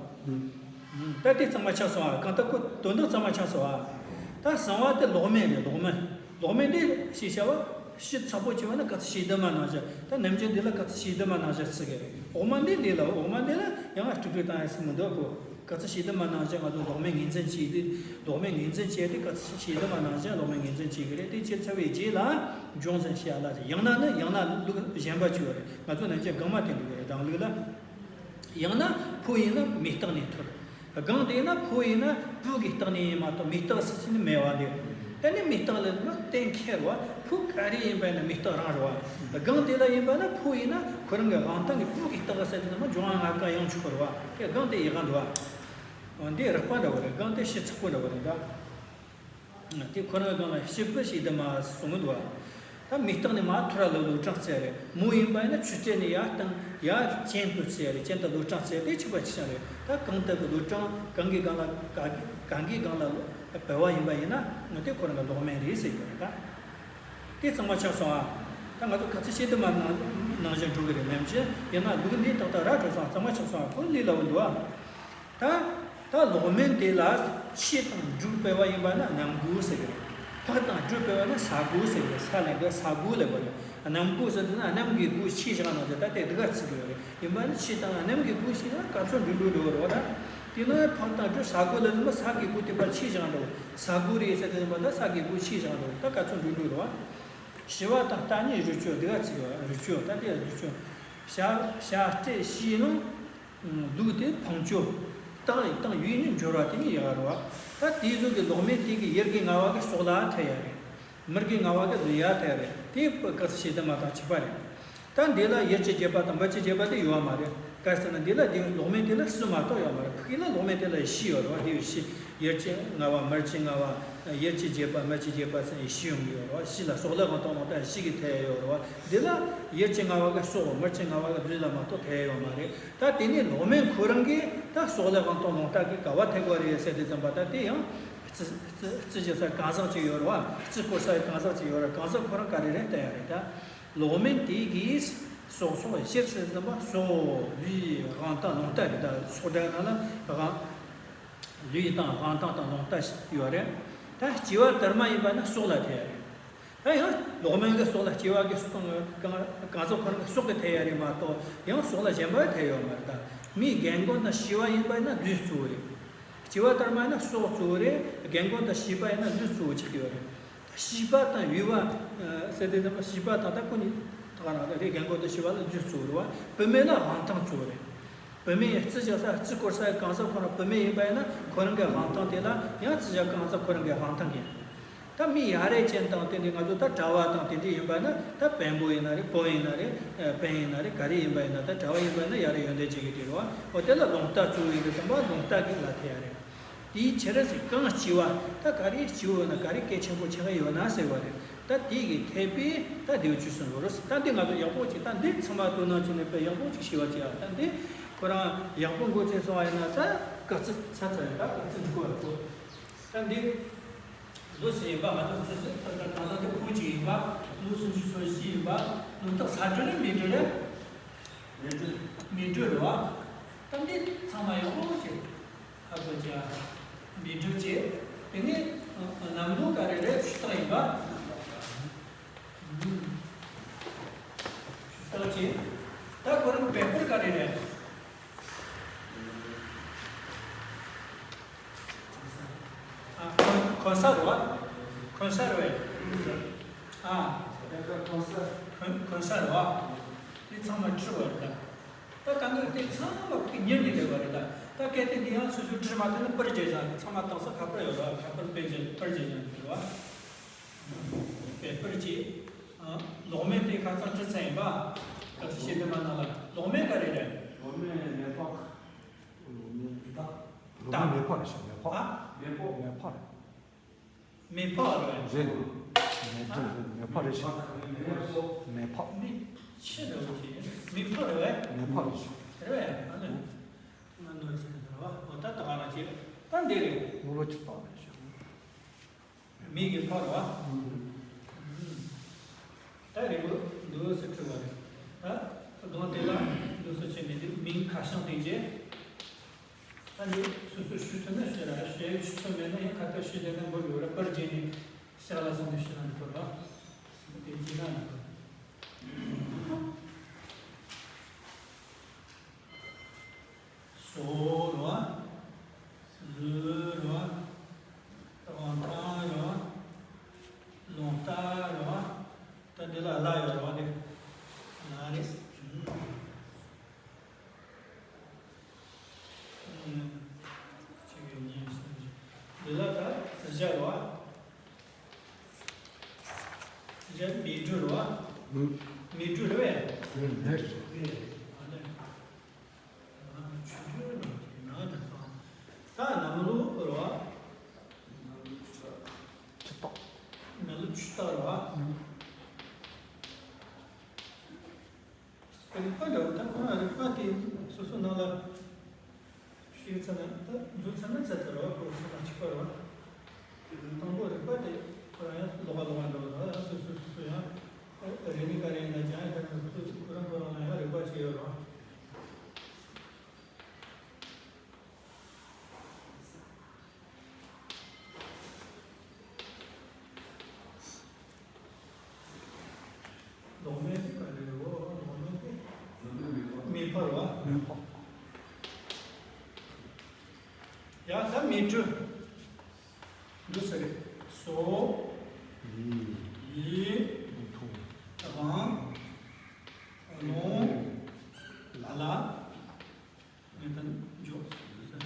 ད་དེ་གཙང་མ་ཆགས་སོང་ཨ། གང་ལྟར་ཁོ་དོན་དག་གཙང་མ་ཆགས་སོང་ཨ། ད་གསང་བ་དེ་ལོག་མེད་རེད། ལོག་མེད། ལོག་མེད་འདི་ཞེས་བྱ་བ་ཞིབ་ཚགས་པོ་བྱས་པ་ན་ག་ཚོད་ཤེས་ལྡན་མ་ནང་བཞིན། ད་ནམ་རྒྱུན་འདི་ལ་ག་ཚོད་ཤེས་ལྡན་མ་ནང་བཞིན་བརྩི་གི་རེད། འོག་མ་འདི་འདི་ལ་འོག་མ་འདི་ལ་ཡང་སྤྲོས་པྲོས་བཏང་ཡ་སྲིད་མི་འདུག་གོ། ག་ཚོད་ཤེས་ལྡན་མ་ནང་བཞིན་ང་ཚོ་ལོག་མེད་ངོས་འཛིན་བྱས་ཏེ། ལོག་མེད་ངོས་འཛིན་བྱས་ཏེ་ག་ཚོད་ཤེས་ལྡན་མ་ནང་བཞིན་ལོག་མེད་ངོས་འཛིན་བྱེད་གི་རེད། དེ་བྱས་ཚར་བའི་རྗེས་ལ་འབྱུང་ཟིན་ཞེས་ལ། ཡང་ན་ནི་ཡང་ན་ལུགས་གཞན་པ་བྱས་པ་རེད། ང་ཚོ་ནམ་རྒྱུན་སྒང་མ་དེ་འགྲོ་གི་རེད། རང་ལུགས་ལ། ཡང་ན་ཕོ་ཡིན་ན་མི་རྟག་ནས་ཐོར། སྒང་དེ་ན་ཕོ་ཡིན་ན་བུ་གི་རྟགས་ནས་ཡིན་མ་གཏོགས་མི་རྟག་ཟེར་གྱི་ནི་མེད་བ་འདི། ད་ནི་མི་རྟག་ལ་ན་གཏན་འཁེལ་བ། ཕོ་ག་རེ་ཡིན་པ་ཡིན་ན་མི་རྟག་རང་རེད་བ། སྒང་དེ་ལ་ཡིན་པ་ན་ཕོ་ཡིན་ན་ཁོ་རང་གི་དབང་ཐང་གི་བུ་གི་རྟགས་ཟེར་གྱི་ནི་མ་འབྱུང་བ་ལྔ་ཀ་ཡང་ཆོག་གི་རེད་བ། དེ་སྒང་དེ་ཡི་ག་འདུག་བ། འདི་རགས་པ་འདྲ་བོ་རེད། སྒང་དེ་ཞིབ་ཚགས་པོ་འདྲ་བོ་རེད་ད། དེ་ཁོ་རང་གང་ལ་ཞིབ་པོ་ཞིག་དུ་མ་གསུང་གི་འདུག་བ། ད་མི་རྟག་ནས་མ་ཐོ་ར་ལ་ལོ་གྲངས་བཙལ་རེད། མོ་ཡིན་པ་ཡིན་ན་ཆུ་རྩེ་ནས་ཡར་བཏང་ཡར་གྱེན་དུ་བཙལ་རེད། གྱེན་དུ་ལོ་གྲངས་བཙལ་དེ་ཆིག་པ་ཆིག་ཆང་རེད། ད་གང་ལྟར་གི་ལོ་གྲངས་གང་གི་སྒང་ལ་ག་གང་གི་སྒང་ལ་ བ་ཡིན་པ་ཡིན་ན་ང་དེ་ཁོ་རང་གི་ལོག་མེན་རེད་ཟེར་གྱི་རེད་ད། དེ་གཙང་མ་ཆགས་སོང་ཨ། ད་ང་ཚོ་ག་ཚོད་བཤད་དུ་མ་ནང་ནང་བཞིན་འགྲོ་གི་རེད་མེད་ཅེ་ཡིན་ན་ལུགས་འདི་ཏག་ཏག་ར་འགྲོ་སོང་གཙང་མ་ཆགས་སོང་ཨ་ཁོ་ལས་སླ་བོ་འདུག་ཨ། ད་ད་ལོག་མེན་དེ་ལ་ཕྱི་དང་སྦྲུལ་སྤེལ་བ་ཡིན་པ་ན་གནམ་སྒོ་ཟེར་གི་རེད། ཕག་དང་སྦྲུལ་སྤེལ་བ་ན་ས་སྒོ་ཟེར་གི་རེད། ས་ལེན་གི་ས་སྒོ་ལེན་པ་རེད། གནམ་སྒོ་ཟེར་དུས་ན་གནམ་གྱི་སྒོ་ཕྱེ་བཞག་ན་ཟེར་ད་དེ་སྡུག་ག་ཚིག་གི་རེད། ཡིན་པ་ནི་ཕྱི་དང་གནམ་གྱི་སྒོ་ཕྱེ་ན་ག་ཚོད་འགྲོ་འགྲོ་འགྲོ་རེད་བ་ད། དེ་ནི་ཕག་དང་སྦྲུལ་ས་སྒོ་ལེན་ན་ས་གི་སྒོ་དེ་པར་ཕྱེ་བཞག་འགྲོ། ས་སྒོ་རེད་ཟེར་དུས་ན་ད་ས་གི་སྒོ་ཕྱེ་བཞག་འགྲོ་ད་ག་ཚོད་འགྲོ་འགྲོ་རེད་བ། ཞི་བ་དང་རྟ་གཉིས་རུ་སྐྱོར་སྡུག་ག་ཚིག་གི་རུ་སྐྱོར་ད་དེ་རུ་སྐྱོར། བྱ་བྱ་སྤྲེལ་ཤིང་ནི། ལུག་དེ་འཕང་སྐྱོ། སྟག་ཡི་སྟག་ཡུལ་ནི་འབྱོར་བ་དེ་ནི་ཡག་རུ་བ། ད་དེ་ཟུག་གི་ལོག་མེན་དེ་གི་ཡར་གི་ལྔ་བ་གི་སྲོག་ལ་ཐལ་ཡ་རེད། མར་གི་ལྔ་བ་གི་ལུས་ཡ་ཐལ་རེད། དེ་བཀའ་སྩལ་བྱེད་དུ་མ་ཐག་ཆད་པ་རེད། ད་འདི་ལ་ཡར་གྱི་རྒྱས་པ་དང་མར་གྱི་རྒྱས་པ་དེ་ཡོད་མ་རེད། ག་ཟེར་ན་འདི་ལ་དེ་ལོག་མེན་དེ་ལ་གསུམ་མ་གཏོགས་ཡོད་མ་རེད། ཕ་གི་ལ་ལོག་མེན་དེ་ལ་བཞི་ཡོད་རེད་བ། དེ་བཞི། ཡར་གྱི་ལྔ་བ་མར་གྱི་ལྔ་བ། ཡར་གྱི་རྒྱས་པ་མར་གྱི་རྒྱས་པ་ཟེར་ནས་བཞི་ཡོང་གི་ཡོད་རེད་བ། བཞི་ལ་སྲོག་ལ་གང་དང་མང་དག་བཞི་གི་ཐལ་ཡོད་རེད་བ། འདི་ལ་ཡར་གྱི་ལྔ་བ་གི་སྲོག་མར་གྱི་ལྔ་བ་གི་ལུས་ལ་མ་གཏོགས་ཐལ་ཡོད་མ་རེད། ད་དེ་ནས་ལོག་མེན་ཁོ་རང་གིས་ད་སྲོག་ལ་གང་དང་མང་དག་གི་ག་བ་ཐལ་དགོས་རེད་ཟེར་དུས་ཙམ་པ་ད་དེ་ཡང་རྩི་རྩི་རྩི་བྱེད་ས་གང་ཟག་ཅིག་ཡོད་རེད་བ། རྩི་བཀོལ་ས་གང་ཟག་ཅིག་ཡོད་རེད། གང་ཟག་ཁོ་རང་ག་རེ་རེད་བལྟ་ཡ་རེད་ད། ལོག་མེན་དེ་གིས་སྲོག་སྲོག་གཞིར་ཟེར་ཙམ་པ་སྲོག་ལུས་དབང་ཐང་ལུང་རྟ་རེད་ད། སྲོག་སྒྲ་ནང་ལ་དབང་། ལུས་དང་དབང་ཐང་དང་ལུང་རྟ་ཡོད་རེད། ད་སྐྱེ་བ་དར་མ་ཡིན་པ་ན་སྲོག་ལ་ཐལ་ཡ་རེད། ད་ཡང་ལོག་མེན་གྱི་སྲོག་ལ་སྐྱེ་བ་གི་སྲོག་གང་གང་ཟག་ཁོ་རང་གི་སྲོག་གི་ཐལ་ཡ་རེད་མ་གཏོགས་ཡང་སྲོག་ལ་གཞན་པ་ཐལ་ཡོད་མ་རེད་ད། མིའི་རྒན་རྒོན་དང་བྱིས་པ་ཡིན་པ་ཡིན་ན་ལུས་གཙོ་བོ་རེད། སྐྱེ་བ་དར་མ་ཡིན་ན་སྲོག་གཙོ་བོ་རེད། རྒན་རྒོན་དང་བྱིས་པ་ཡིན་ན་ལུས་གཙོ་བོ་ཆགས་ཀྱི་ཡོད་རེད། བྱིས་པ་དང་ཡུལ་བ་ཟེར་དུས་ཙམ་པ་བྱིས་པ་དང་ད་ཁོ་གཉིས་ཐག་རང་རེད། རྒན་རྒོན་དང་བྱིས་པ་ལ་ལུས་གཙོ་བོ་རེད་བ། བུད་མེད་ལ་དབང་ཐང་གཙོ་བོ་རེད། བུད་མེད་ཡང་རྩི་བྱ་ས་རྩི་བཀོལ་ས་གང་ཟག་ཁོ་རང་བུད་མེད་ཡིན་པ་ཡིན་ན་ཁོ་རང་གི་དབང་ཐང་དེ་ལ་ཡང་རྩི་བྱ་གང་ཟག་ཁོ་རང་གི་དབང་ཐང་ཡིན། ད་མི་ཡ་རབས་ཅན་དང་དེ་འདྲའི་ང་ཚོ་ད་གྲྭ་བ་དང་དེ་འདྲའི་ཡིན་པ་ན་ད་བོན་པོ་ཡིན་ན་རེད། བོན་ཡིན་ན་རེད། ཨ་བོན་ཡིན་ན་རེད། ག་རེ་ཡིན་པ་ཡིན་ན་ད་གྲྭ་བ་ཡིན་པ་ཡིན་ན་ཡ་རབས་ཡོན་ཏན་ཅན་གྱི་དེ་རེད་བ། འོ་དེ་ལ་ལུང་རྟ་གཙོ་བོ་ཡིན་དུས་ཙམ་པ་ལུང་རྟ་གི་ལ་ཐལ་ཡ་རེད། དེའི་ཕྱིར་ཟེར་གང་སྐྱེ་བ་ད་ག་རེ་སྐྱེ་བོ་ཡོད་ན་ག་རེ་གལ་ཆེན་པོ་ཆགས་ཀྱི་ཡོད་ན་ཟེར་བ་རེད། ད་དེ་གི་འཐད་པས་ད་དེའུ་ཆོས་གསུང་གི་རེད། ད་འདི་ང་ཚོ་ཡག་པོ་ཅིག་ད་འདི་ཚང་མ་དོ་སྣང་བྱས་ནས་དཔེ་ཡག་པོ་ཅིག་ཤེས་པ་ཅིག་ཨ། ད་འདི་ཁོ་རང་ཡག་པོ་མགོ་ཚོས་སོང་བ་ཡིན་ན་ད་དཀའ་ཚིག་ཚ་ཚ་རེད། ད་དཀའ་ཚིག་འགྲིག་གོ་རེད་གོ། ད་འདི་ལོ་ཟེར་ཡིན་པ་ང་ཚོ་ཚོད་ཚོད་ད་ད་ད་ད་འདི་ཁུངས་གཅིག་ཡིན་པ། ལོ་སུམ་ཅུ་སོ་བཞི་ཡིན་པ། ལོ་རྟགས་ས་སྦྲུལ་རེད་མེ་སྦྲུལ་རེད། མེ་སྦྲུལ་རེད་བ། ད་འདི་ཚང་མ་ཡག་པོ་བྱེད། ཧ་གོ་ཅི། མེ་སྦྲུལ་བྱེད། དེ་ནས་གནམ་ལོ་ག་རེ་རེད་ཆུ་རྟགས་ཡིན་པ། ཆུ་རྟགས་བྱེད། ད་ཁོ་རང་བེ་སྤོར་ག་རེ་རེད། ཨ་གོ་གོ་ས་རེད་བ། གོ་ས་རེད་བས། ཨ་གོ་གོ་ས་རེད་བ། དེ་ཚང་མ་འཁྲུལ་བ་རེད་ད། ད་གང་གི་དེ་ཚང་མ་ཁོ་ཉིད་ནས་བསྡད་པ་རེད་ད། ད་གལ་ཏེ་འདི་ཡང་སོ་སོའི་འབྲི་མ་ཐུབ་ན་པར་རྒྱག་བཞག་ཚང་མ་དྭངས་ས་ཁ་པར་ཡོད་ར། ཁ་པར་དཔེ་རྒྱག་པར་རྒྱག་བཞག་ཟེར་བ། བེ་སྤོར་བྱེད། ལོག་མེན་དེ་ཁ་སང་བྲིས་ཚར་ཡིན་པ། ག་ཚོད་བཤད་དེ་མ་ནང་ལ་ལོག་མེན་ག་རེ་རེད། ལོག་མེན་མེ་ཕག་ལོག་མེན་མེ་ཕག་ལོག་མེན་མེ་ཕག་རེད་ཤག་མེ་ཕག་ཨ། མེ་ཕག་མེ་ཕག་རེད། མེ་ཕག་རེད། རེད། མེ་སྦྲུལ་རེད། མེ་ཕག་རེད་ཤག་མེ་ཕག་མེ་ཕག་མེ་ཕྱི་རེད་བ་ཅི། མེ་ཕག་རེད་བས། མེ་ཕག་རེད་ཤག་རེད་བས། ཨ་ནི། ང་ནོར་ཟིན་ཟེར་བ། འོ་ད་ད་ག་རང་བྱེད། ད་འདི་རེད། ངོ་ལོ་ཆུ་ཕག་རེད་ཤག་མེ་གི་ཕག་རེད་བ། ད་རེད་བ། འདུག་སེ་འཁྲུལ་བ་རེད། ད་སྒང་དེ་ལ་འདུག་སེ་བྱས་མེད་དུས་མིང་ཁ་བྱང་སྟེང་བྱས། ད་འདི་སོ་སོ་ཞུ་ཐུབ་ན་ཞུ་ར། ཞུ་ཡ་ཆུ་ཚོད་མེད་ན་ཡང་ཁ་ཏ་ཞུ་བསྡད་ན་འགོར་ཡོད་ར། པར་བརྒྱབ་ནས་ཤག་ལ་སོང་ནས་ཞུ་ན་འགྲིག་གི་རེད་བ། དེ་བྱས་ན་འགྲིག་གི་རེད། སོ་རེད་བ། ལུས་རེད་བ། དབང་ཐང་རེད་བ། ལུང་རྟ་རེད་བ། ད་འདི་ལ་བླ་ཡོད་རེད་བ། འདི་བླ་རེད། ཨུམ། གཅིག་གཉིས་གསུམ་བཞི། འདི་ལ་ད་རྩི་བྱ་རེད་བ། རྩི་བྱ་མེ་སྦྲུལ་རེད་བ། མེ་སྦྲུལ་རེད་བས། རེད། རེད། ཨ་ནི། ཆུ་སྦྲུལ་ནང་གི་ནང་དུ་སོང་། ད་གནམ་ལོ་རེད་བ། ཆུ་རྟགས། གནམ་ལོ་ཆུ་རྟགས་རེད་བ། རིག་པ་འདྲ་བོ་ད་ཁོ་རང་རིག་པ་དེ་སོ་སོ་ནང་ལ་ཤེས་ཚར་ན་ད་འཛུལ་ཚར་ན་ཚར་ཚར་རེད་བ། ཁོ་ཚོ་ལ་གཅིག་པ་རེད་བ། དང་པོ་རིག་པ་དེ་ཁོ་རང་ཡང་ལོགས་ཀ་ལོགས་ཀ་འགྲོ་བ་དང་ཡང་སོ་སོ་སོ་སོ་ཡང་རིག་གནས་ག་རེ་ཡིན་ན་ཀྱང་ཡང་ཁོ་རང་ཁོ་རང་ལ་ཡང་རིག་པ་ཅིག་ཡོད་རུང་། ལོག་མེད་དེ་ག་རེ་རེད་འོ། ལོག་མེད་དེ་མེད་པ་རེད་བ། མེད་པ། ཡང་ད་མེད་འགྲོ། འགྲོ་ཟེར་རེད། སོ། ཡི། ཡི། ཐུ། རང་། ལོང་། ལ་ལ། ངས་ད་འཇོག་ཟེར།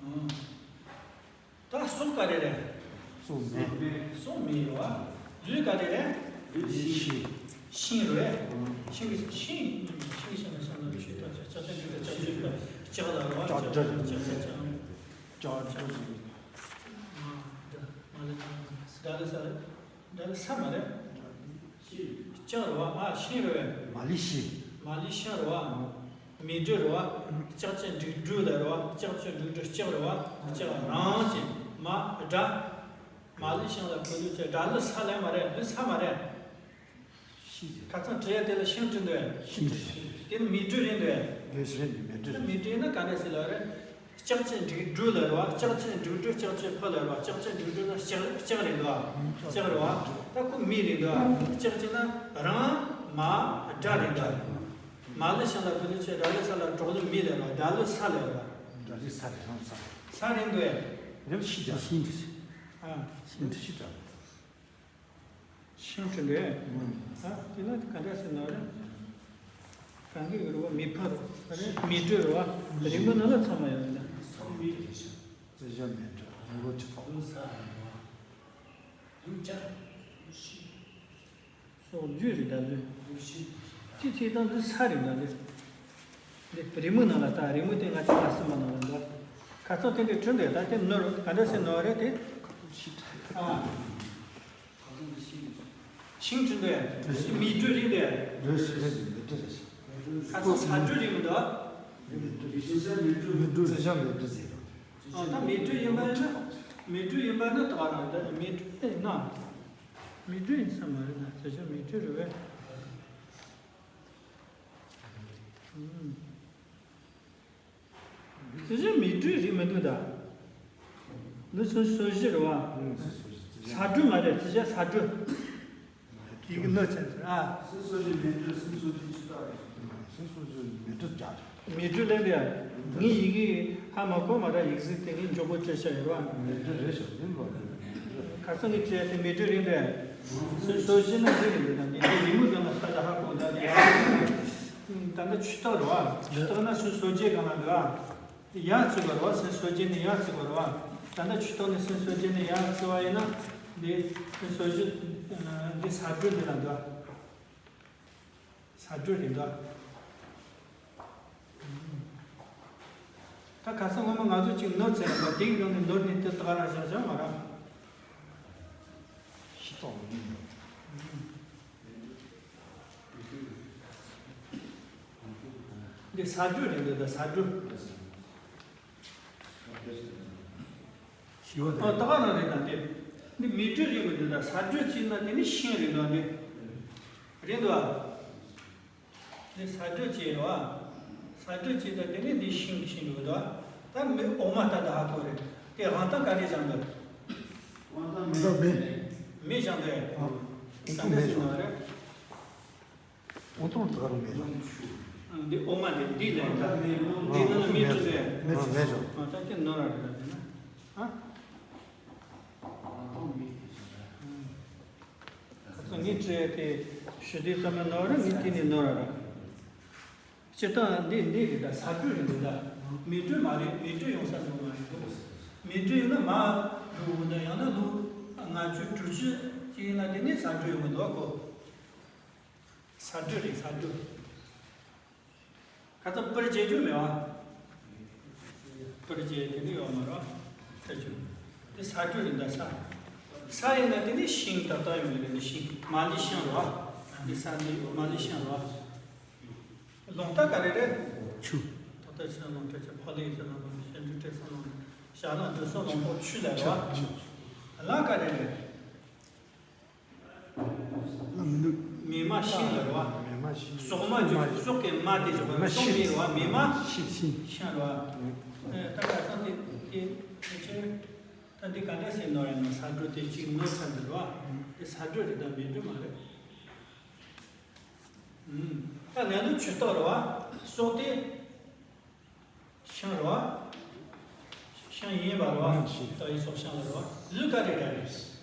ཨང་། ད་སོགས་ག་རེ་རེད། སོགས་མེད། སོགས་མེད་རེད་བ། ལུས་ག་རེ་རེད། ཤིང་། ཤིང་རེད། ཤིང་གི་ཤིང་། ཤིང་གི་ཤིང་ལ་ཤིང་ལ་ཆུ་དང་ལྕགས་ལྕགས་ལྕགས་ལྕགས་ལྕགས་ལྕགས་ལ་རེད་བ། ལྕགས་ལྕགས་ལྕགས་ལྕགས་ལྕགས་ལྕགས་ལྕགས་ལྕགས། ཨ། འདྲ་མ་ལས་འདྲ་ལས་ས་རེད། འདྲ་ལས་ས་མ་རེད། ལྕགས་རེད་བ། ཨ། ཤིང་རེད་བས། མ་ལི་ཤིང་། མ་ལི་ཤིང་རེད་བ། མེ་སྦྲུལ་རེད་བ། ལྕགས་ཀྱི་འབྲུག་སྦྲུལ་ལ་རེད་བ། ལྕགས་ཀྱི་འབྲུག་སྦྲུལ་ལྕགས་རེད་བ། ལྕགས་རང་བཞིན་མ་སྒྲ། མ་ལི་ཤིང་ལ་བུ་ལུ་ཅེ་སྒྲ་ལུ་ས་ལས་མ་རེད། ལུ་ས་མ་རེད། ཤིང་། ཁ་སང་བྲིས་ཡ་དེ་ལ་ཤིང་བྲིས་འདུག་བས། ཤིང་བྲིས། དེ་ནི་མེ་སྦྲུལ་རེད་འདུག་བས། ལུས་ཤིང་མེ་སྦྲུལ། མེ་སྦྲུལ་ན་ག་འདྲ་ཟེར་ལ་རེད། ལྕགས་ཀྱི་འབྲུག་སྦྲུལ་ལ་རེད་བ། ལྕགས་ཀྱི་འབྲུག་སྦྲུལ་ལྕགས་ཀྱི་ཕུ་ལ་རེད་བ། ལྕགས་ཀྱི་འབྲུག་སྦྲུལ་ན་ལྕགས་ལྕགས་རེད་འདུག་བ། ལྕགས་རེད་བ། ད་ཁོ་མེ་རེད་འདུག་བ། ལྕགས་ཀྱི་ན་རང་མ་སྒྲ་རེད་འདུག་བ། མ་ལི་ཤིང་ལ་བུ་ལུ་ཅེ་སྒྲ་ལུ་ས་ལ་གྲོགས་ལུ་མེ་ལ་རེད་བ། སྒྲ་ལུ་ས་ལ་རེད་བ། སྒྲ་ལུ་ས་རེད་རང་ས་རེད། ས་རེད་འདུག་བས། རེད་ཤིང་སྒྲ། ཤིང་སྒྲ། ཨ། ཤིང་སྒྲ་ཤིང་སྒྲ། ཤིང་བྲིས་འདུག་ཨ། དེ་ལ་ག་འདྲ་ཟེར་ན་རེད། གང་གི་རུ་བ་མེ་ཕ་རུ་རེད། མེ་སྦྲུལ་རུ་བ་རིང་མོ་ན་ལ་ཚང་མ་ཡོད་ན། རྩི་ཤིང་མེ་སྦྲུལ་རིང་པོ་ཆེ་ཐོག་ས་རུ་བ། ལུག་ཅག་ལུག་ཤིང་། སོགས་རྒྱུ་རེད་ད་ལུས། ལུག་ཤིང་། ཅི་ཚེ་དང་ལུས་ས་རེད་ད་ལུས། འདི་རི་མོ་ནང་ལ་ལྟ། རི་མོ་དེ་ང་ཚོ་ལ་སིམ་མ་ནང་ལ་འདུག་ཁ་སང་དེ་འདྲའི་བྲིས་འདུག་ད་དེ་ནོར་ག་འདྲ་ཟེར་ནོར་རེད་དེ། ཤི་ཁྲ། ཨ། ཤིང་བྲིས་འདུག་མེ་སྦྲུལ་རེད་འདུག་རེད་ཤི་རེད་མེ་སྦྲུལ་རེད་ཤི། ཁ་སང་ས་སྦྲུལ་རེད་མི་འདུག་མེ་སྦྲུལ་རེད་ཤི་ཤ་མེ་སྦྲུལ་རེད། ཨ་ད་མེ་སྦྲུལ་ཡིན་པ་ཡིན་ན་མེ་སྦྲུལ་ཡིན་པ་ནི་དག་རང་རེད། མེ་སྦྲུལ་ཡིན་ན་མེ་སྦྲུལ་ཡིན་ས་མ་རེད་ན་རྩི་ཤིང་མེ་སྦྲུལ་རེད་བས། རྩི་ཤིང་མེ་སྦྲུལ་རེད་མི་འདུག་ད། འདི་སུ་སོ་བཞི་རེད་བ། ས་སྦྲུལ་མ་རེད། རྩི་ཤིང་ས་སྦྲུལ། ཡི་གེ་ནོར་ཆེན་ཟེར་ཨ། སུ་སོ་བཞི་མེ་སྦྲུལ་སུ་སོ་བཞི་ཅི་ལྟ་རེད། སུ་སོ་བཞི་མེ་སྦྲུལ་རྒྱག་མེ་སྦྲུལ་ལེན་པས། ངའི་ཡི་གེ་ཧ་མ་གོ་མ་ར་ཡིག་གཟུགས་དེ་ངའི་མགྱོགས་པོ་བྲིས་བྱ་ཡོད་བ། མེ་སྦྲུལ་རེད་ཤག་འདི་ལོ་འདི་མེ་སྦྲུལ་རེད། ཁ་སང་ངས་བྲིས་ཡ་དེ་མེ་སྦྲུལ་རེད་པས། སུ་སོ་བཞི་ནི་འདི་རེད་འདི་དང་འདི་དེ་ཡིན་མོ་དེ་ལ་ལྟ་ད་ཧ་གོ་ད་དེ། ད་ནི་ཆུ་རྟགས་རེད་བ། ཆུ་རྟགས་ན་སུ་སོ་བརྒྱད་གང་ལ་འདུག་ཨ། ཡ་བརྩི་བ་རེད་བ། སེམས་སོ་བརྒྱད་ནི་ཡ་བརྩི་བ་རེད་བ། ད་ལྟ་ཆུ་རྟགས་ནི་སེམས་སོ་བརྒྱད་ནི་ཡ་བརྩི་བ་ཡིན་ན། འདི་སེམས་སོ་བཞི། འདི་ས་སྦྲུལ་འདི་ལ་འདུག་ས་སྦྲུལ་རེད་འདུག་ད་ཁ་སང་སྔོན་མ་ང་ཚོ་གཅིག་ནོར་ཚེ་རིང་པ་དེའི་སྒང་ནས་ནོར་ནས་དེ་ད་ག་རང་བཞག་བཞག་མ་རེད། ཤི་ཏོག་མི་འདུག་འདི་ས་སྦྲུལ་རེད་འདུག་ད་ས་སྦྲུལ། ཞི་བ་ཨ་དང་། ད་ག་ན་རེད་ད་དེ། འདི་མེ་སྦྲུལ་རེད་མི་འདུག་ད་ས་སྦྲུལ་ཅིག་ན་དེ་ནི་ཤིང་རེད་འདུག་འདི། རེད་འདུག་ཨ། འདི་ས་སྦྲུལ་ཅིག་རེད་བ། ས་སྦྲུལ་ཅིག་ད་དེ་ནི་འདི་ཤིང་ཤིང་འདུག་འདུག་ད་མེ་འོ་མ་ལྟ་ད་ཧ་གོ་རེད། དེ་དབང་ཐང་ག་རེ་བཞག་འདུག་དབང་ཐང་མེ། མེ་བཞག་འདུག་ཨ། ག་འདྲ་ཟེར་ན་རེད། འོ་ཐོང་ཙི་ག་རུ་མེད་ལ། འདི་འོ་མ་འདི་འདི་ལ་ཡིན་ད། འདི་ནང་ལ་མེ་བྲིས་རེད། མེད་ལ་མེད་ལ། ཨ་ད་དེ་ནོར་ར་རེད་ད་དེ་ན། ཨ། ཁ་སང་ངས་བྲིས་དེ་ཞུ་དུས་ཙམ་ན་ནོར་ར་ངས་དེ་ནས་ནོར་ར་ར། སྤྱིར་བཏང་འདི་འདི་རེད་ད་ས་སྦྲུལ་རེད་འདུག་ད། མེ་སྦྲུལ་མ་རེད། མེ་སྦྲུལ་ཡོང་ས་འདུག་མ་རེད་འདུག་མེ་སྦྲུལ་ཡོང་ན་མ་འགྲོ་འོང་ད་ཡང་ན་ལོ་ལྔ་བཅུ་དྲུག་ཅུ་ཅིག་ཡིན་ན་དེ་ནས་ས་སྦྲུལ་ཡོང་གི་འདུག་གོ། ས་སྦྲུལ་རེད་ས་སྦྲུལ། ཁ་ཚ་པིར་བྱེད་རྒྱུ་མེད་བ། པིར་བྱེད་དེ་ནི་ཡོད་མ་རེད་བ། ས་སྦྲུལ། དེ་ས་སྦྲུལ་རེད་ད་ས། ས་ཡིན་ན་དེ་ནི་ཤིང་ཏག་ཏག་ཡོང་གི་རེད་ནི་ཤིང་མ་ལི་ཤིང་རེད་བ། འདི་ས་འདི་མ་ལི་ཤིང་རེད་བ། ལུང་རྟ་ག་རེ་རེད། ཆུ། ཏག་ཏག་ཆུ་ལུང་རྟ་ཆུ་ཕ་ལི་ཡི་ཆུ་ལུང་རྟ་ཤིང་འབྲུག་བྲེ་ས་ལུང་རྟ། ཞྭ་ལུ་འབྲི་སོགས་ལུང་པོ་ཆུ་ལ་རེད་བ། ལ་ག་རེ་རེད། ལ་མི་འདུག་མེ་མ་ཤིང་ལ་རེད་བ། མེ་མ་ཤིང་། སོག་མ་འཇུག་སོག་གི་མ་དེ་བཞག་པ་མེ་མ་སོག་ཤིང་མེ་རེད་བ། མེ་མ་ཤིང་ཤིང་ཤིང་རེད་བ། ཨེ་ད་ག་ཚང་དེ་དེ་དེ་ཆེ། ད་འདི་ག་འདྲ་ཟེར་ནོ་ཡིན་ནོ་ས་འགྲོ་དེ་གཅིག་ནོར་ཚར་འདུག་རེད་བ། དེ་ས་འགྲོ་རེད་ད་མེ་འགྲོ་མ་རེད། ཨུམ། ད་ནས་ལུགས་ཆུ་རྟགས་རེད་བ། སོག་དེ། ཤིང་རེད་བ། ཤིང་ཡིན་པ་རེད་བ། ཤིང་། རྟགས་ཡིན་སོགས་ཤིང་ལ་རེད་བ། ལུས་ག་རེ་རེད།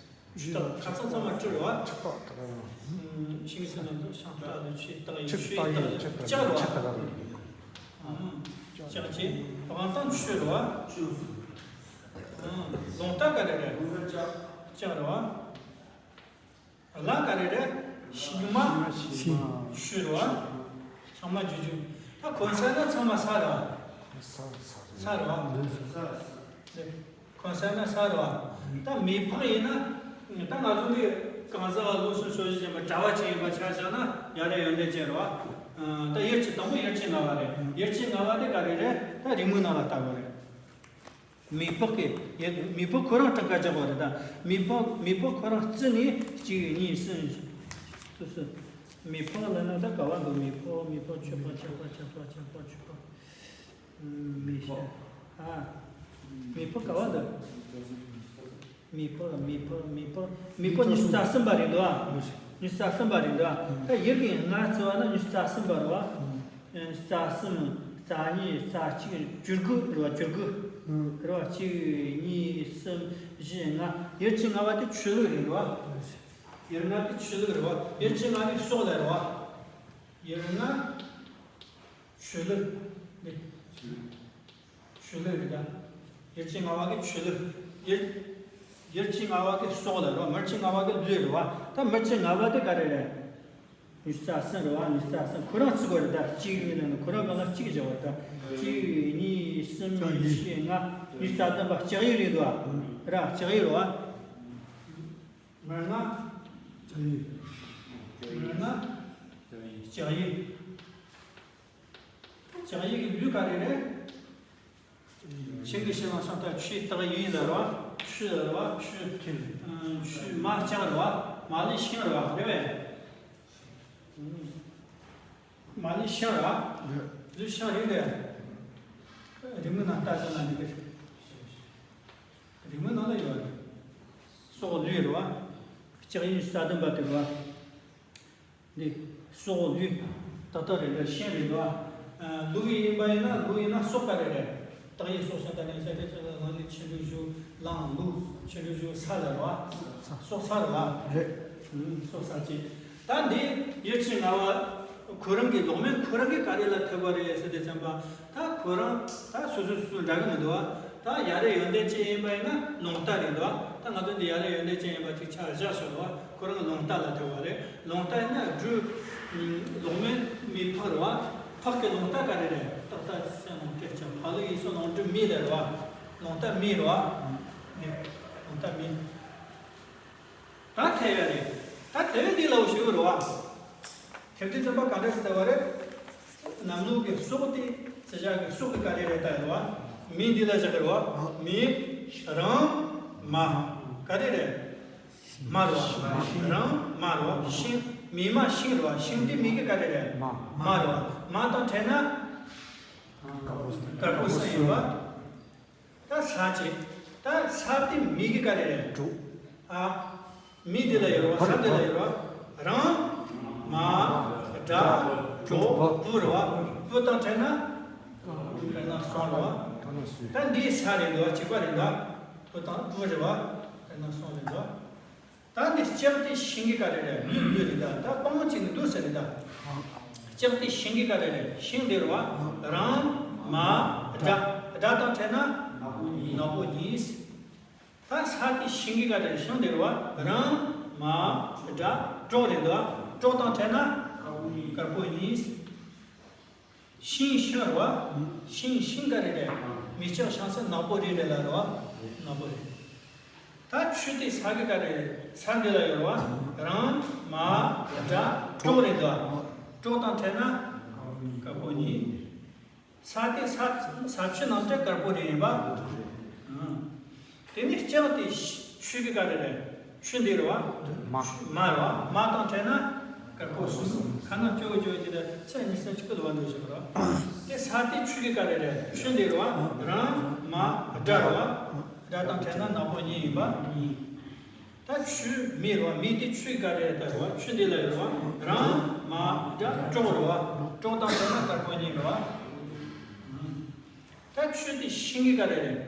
ཆུ་རྟགས་ཁ་ཚང་ཚང་མ་བྲི་རེད་བ། ཆུ་རྟགས་དེ་རེད་བ། ཤིང་ཟེར་ན་འདུག་ཤིང་རྟགས་ལུས་ཆུ་རྟགས་ཡིན། ཆུ་ཆུའི་རྟགས་ཡིན། རྟགས་ཆུ་ལྕགས་རེད་བ། ཆུ་རྟགས་རེད། ལྕགས་ཀྱི་དབང་ཐང་ཆུ་རེད་བ། ལུང་རྟགས་ག་རེ་རེད། ལྕགས་རེད་བ། ལ་ག་རེ་རེད། ཤིང་མ། ཤིང་། ཆུ་རེད་བ། ཤིང་མ་འཇུ་འཇུ། ད་གོ་ས་ན་ཚང་མ་ས་རེད་བ། ས་རེད་བ། གོ་ས་ན་ས་རེད་བ། ད་མེ་ཕག་ཡིན་ན། ད་ང་ཚོ་འདི་གང་ཟག་ལ་ལུགས་སྲོལ་སྲོལ་བཞིན་ཅན་པ་གྲྭ་བ་ཅིག་ཡིན་པ་ཆ་བཞག་ན་ཡ་རབས་ཡོན་ཏན་ཅན་རེད་བ། ད་ཡུལ་གྱི་དང་པོ་ཡུལ་གྱི་ལྔ་བ་རེད། ཡུལ་གྱི་ལྔ་བ་དེ་ག་རེ་རེད། ད་རི་མོའི་ནང་ལ་ལྟ་དགོས་རེད། མེ་ཕག་གི་ཡ། མེ་ཕག་ཁོ་རང་གྲངས་ཀ་རྒྱག་པ་རེད་ད། མེ་ཕག་མེ་ཕག་ཁོ་རང་རྩི་ནས་གཅིག་གཉིས་གསུམ། སོ་སོ། མེ་ཕག་ལ་ན་ད་ག་བ་འདུག་མེ་ཕག་མེ་ཕག་ཆོས་པ་ཆགས་པ་ཆགས་པ་ཆགས་པ་ཆོས་པ། མེ་ཤ། ཨ། མེ་ཕག་ག་བ་འདུག་མེ་ཕག་མེ་ཕག་མེ་ཕག་མེ་ཕག་ཉི་ཤུ་རྩ་གསུམ་པ་རེད་འདུག་ཨ། ཉི་ཤུ་རྩ་གསུམ་པ་རེད་འདུག་ཨ། ད་ཡུལ་གྱི་ལྔ་བརྩི་བ་ན་ཉི་ཤུ་རྩ་གསུམ་པ་རེད་བ། རྩ་གསུམ། རྩ་གཉིས། རྩ་གཅིག་བཅུ་དགུ་རེད་བ། བཅུ་དགུ་རེད་བ། གཅིག་གཉིས་གསུམ་བཞི་ལྔ། ཡུལ་གྱི་ལྔ་བ་དེ་ཆོས་ལུགས་རེད་བ། ཡུལ་ལྔ་དེ་ཆོས་ལུགས་རེད་བ། ཡུལ་གྱི་ལྔ་བའི་སྲོག་ལ་རེད་བ། ཡུལ་ལྔ། ཆོས་ལུགས་འདི། ཆོས་ལུགས་རེད་ད། ཡུལ་གྱི་ལྔ་བ་གི་ཆོས་ལུགས། ཡུལ། ཡུལ་གྱི་ལྔ་བ་གི་སྲོག་ལ་རེད་བ། མི་གྱི་ལྔ་བ་གི་ལུས་རེད་བ། ད་མི་གྱི་ལྔ་བ་དེ་ག་རེ་རེད། ཉི་ཤུ་རྩ་གསུམ་རེད་བ། ཉི་ཤུ་རྩ་གསུམ་ཁོ་རང་བརྩི་དགོས་རེད་ད། གཅིག་ཡིན་ན་ཁོ་རང་སྒང་ལ་གཅིག་བཞག་པ་རེད་ད། གཅིག་གཉིས་གསུམ་བཞི་ལྔ། ཉི་ཤུ་རྩ་བདུན་པ་ལྕགས་ཡོས་རེད་འདུག་བ། ར་ལྕགས་ཡོས་རེད་བ། མར་ལྔ། ལྕགས་ཡོས། མར་ལྔ། ལྕགས་ཡོས། ལྕགས་ཡོས་ཀྱི་ལུས་ག་རེ་རེད། ཤིང་གི་ཤིང་ལ་ཤིང་རྟ། ཆུའི་རྟགས་ཡིན་ལ་རེད་བ། ཆུ་ལ་རེད་བ། ཆུ། ཆུ་མ་ལྕགས་རེད་བ། མ་ལུས་ཤིང་རེད་བ། རེད་བས། མ་ལུས་ཤིང་རེད་བ། ལུས་ཤིང་རེད་བས། རི་མོའི་ནང་ལྟ་ཙམ་ན་འགྲིག་གི་རེད། རི་མོའི་ནང་ལ་ཡོད་རེད། སྲོག་ལུས་རེད་བ། ལྕགས་ཡོས་རྩ་བདུན་པ་དེ་རེད་བ། འདི་སྲོག་ལུས། ཏག་ཏག་རེད་འདྲ་ཤིང་རེད་འདུག་ཨ། ལུག་ཡིན་པ་ཡིན་ན་ལུག་ཡིན་ན་སྲོག་ག་རེ་རེད། སྟག་ཡིན་སྲོག་ཤིང་རྟ་ནས་བྱས་ཏེ་ཚོ་ལ་ལང་ནི་ཆེ་འབྲིང་ཞུ་ལང་ལུག་ཆེ་འབྲིང་ཞུ་ས་ལ་རེད་བ། སྲོག་ས་རེད་བ། རེད། ཨུམ། སྲོག་ས་ཅིག་ད་འདི་ཡུལ་གྱི་ལྔ་བ་ཁོ་རང་གི་ལུགས་མིན་ཁོ་རང་གི་ག་རེ་ལ་ཐུག་པ་རེད་ཟེར་དུས་ཙམ་པ། ད་ཁོ་རང་ད་སོ་སོ་སོ་སོ་འདྲ་གི་མི་འདུག་བ། ད་ཡ་རབས་ཡོན་ཏན་ཅན་ཡིན་པ་ཡིན་ན་ལུང་རྟགས་རེད་འདུག་བ། ད་ང་ཚོ་འདི་ཡ་རབས་ཡོན་ཏན་ཅན་ཡིན་པ་ཅིག་ཆ་བཞག་ཤོག་བ། ཁོ་རང་གི་ལུང་རྟགས་ལ་ཐུག་པ་རེད། ལུང་རྟགས་ཡིན་ན་སྦྲུལ། ལུང་མིན་མེ་ཕག་རེད་བ། ཕག་གི་ལུང་རྟགས་ག་རེ་རེད། ཏག་ཏག་སེམས་ནང་སྐད་ཆ་ཕག་ལུག་ཡིན་སོགས་ལུང་སྦྲུལ་མེ་ལ་རེད་བ། ལུང་རྟགས་མེ་རེད་བ། ལུང་རྟགས་མེ། ད་ཐེ་བ་རེད། ད་ཐེ་བའི་འདི་ལ་འོ་ཞུ་རུ་བ། ཐེབས་དུས་ཙམ་པ་ག་འདྲ་ཞིག་ལྟ་བ་རེད། ནམ་ལུག་གི་སྲོག་དེ་ཚེ་ཞག་གི་སྲོག་གི་ག་རེ་རེད་ལྟ་ཡོད་བ། མེ་འདི་ལ་བཞག་གི་རེད་བ། མེ་རང་མ་ག་རེ་རེད། མ་རེད་བ། རང་མ་རེད་བ། ཤིང་མེ་མ་ཤིང་རེད་བ། ཤིང་དེ་མེ་གི་ག་རེ་རེད། མ་མ་རེད་བ། མ་དང་ཕྲད་ན་དཀར་པོ་སེ་ཡིན་བ། ད་ས་ཅིག་ད་ས་དེ་མེ་གི་ག་རེ་རེད། དྲུག་ཨ། མེ་འདི་ལ་ཡོད་རེད་བ། ས་འདི་ལ་ཡོད་རེད་བ། རང་། མ། སྒྲ། གྲོགས། བུ་རེད་བ། བུ་དང་ཕྲད་ན། ཕྲད་ན་གསུམ་རེད་བ། ད་འདི་ས་རེད་འདུག་བ། གཅིག་པ་རེད་འདུག་བུ་དང་བུ་རེད་བ། ཕྲད་ན་གསུམ་རེད་འདུག་ད་འདི་ལྕགས་དེ་ཤིང་གི་ག་རེ་རེད། ལུས་ལུས་རེད་ད། ད་སྤང་བྱེད་ནི་འདུག་ཟེར་རེད་ད། ལྕགས་དེ་ཤིང་གི་ག་རེ་རེད། ཤིང་དེ་རེད་བ། རང་། མ། སྒྲ། སྒྲ་དང་ཕྲད་ན། ནག་པོ་ཡིན། ད་ས་དེ་ཤིང་གི་ག་རེ་རེད། ཤིང་དེ་རེད་བ། རང་། མ། སྒྲ། གྲོགས་རེད་འདུག་བ། གྲོགས་དང་ཕྲད་ན། དཀར་པོ་ཡིན། ཤིང་ཤིང་རེད་བ། ཤིང་ཤིང་ག་རེ་རེད། མེ་ལྕགས་ཤིང་ས་ནག་པོ་རེད་རེད་ལ་རེད་བ། ནག་པོ་རེད། ད་ཆུ་དེ་ས་གི་ག་རེ་རེད། ས་འདི་ལ་ཡོད་རེད་བ། རང་། མ། སྒྲ། གྲོགས་རེད་འདུག་བ། གྲོགས་དང་ཕྲད་ན། དཀར་པོ་ཡིན། ས་དེ་ས་ས་ཆུ་ནང་དུ་དཀར་པོ་རེད་ཡིན་པ། དེ་ནས་ལྕགས་དེ་ཆུ་གི་ག་རེ་རེད། ཆུ་འདི་རེད་བ། མ། མ་རེད་བ། མ་དང་ཕྲད་ན་དཀར་པོ་གསུམ། ཁ་ན་སྐྱོ་སྐྱོ་གྱི་དེ་ཚེ་གཉིས་སེ་གཅིག་གི་ལ་བ་འགྲོ་ཞིག་རེད། དེ་ས་དེ་ཆུ་གི་ག་རེ་རེད། ཆུ་འདི་རེད་བ། རང་མ་དགྲ་རེད་བ། དགྲ་དང་ཕྲད་ན་ནག་པོ་གཉིས་ཡིན་པ་གཉིས། ད་ཆུ་མེ་རེད་བ། མེ་དེ་ཆུ་ག་རེ་ད་རེད་བ། ཆུ་འདི་ལ་ཡོད་རེད་བ། རང་མ་དགྲ་གྲོགས་རེད་བ། གྲོགས་དང་ཕྲད་ན་དཀར་པོ་གཉིས་རེད་བ། ད་ཆུ་དེ་ཤིང་གི་ག་རེ་རེད།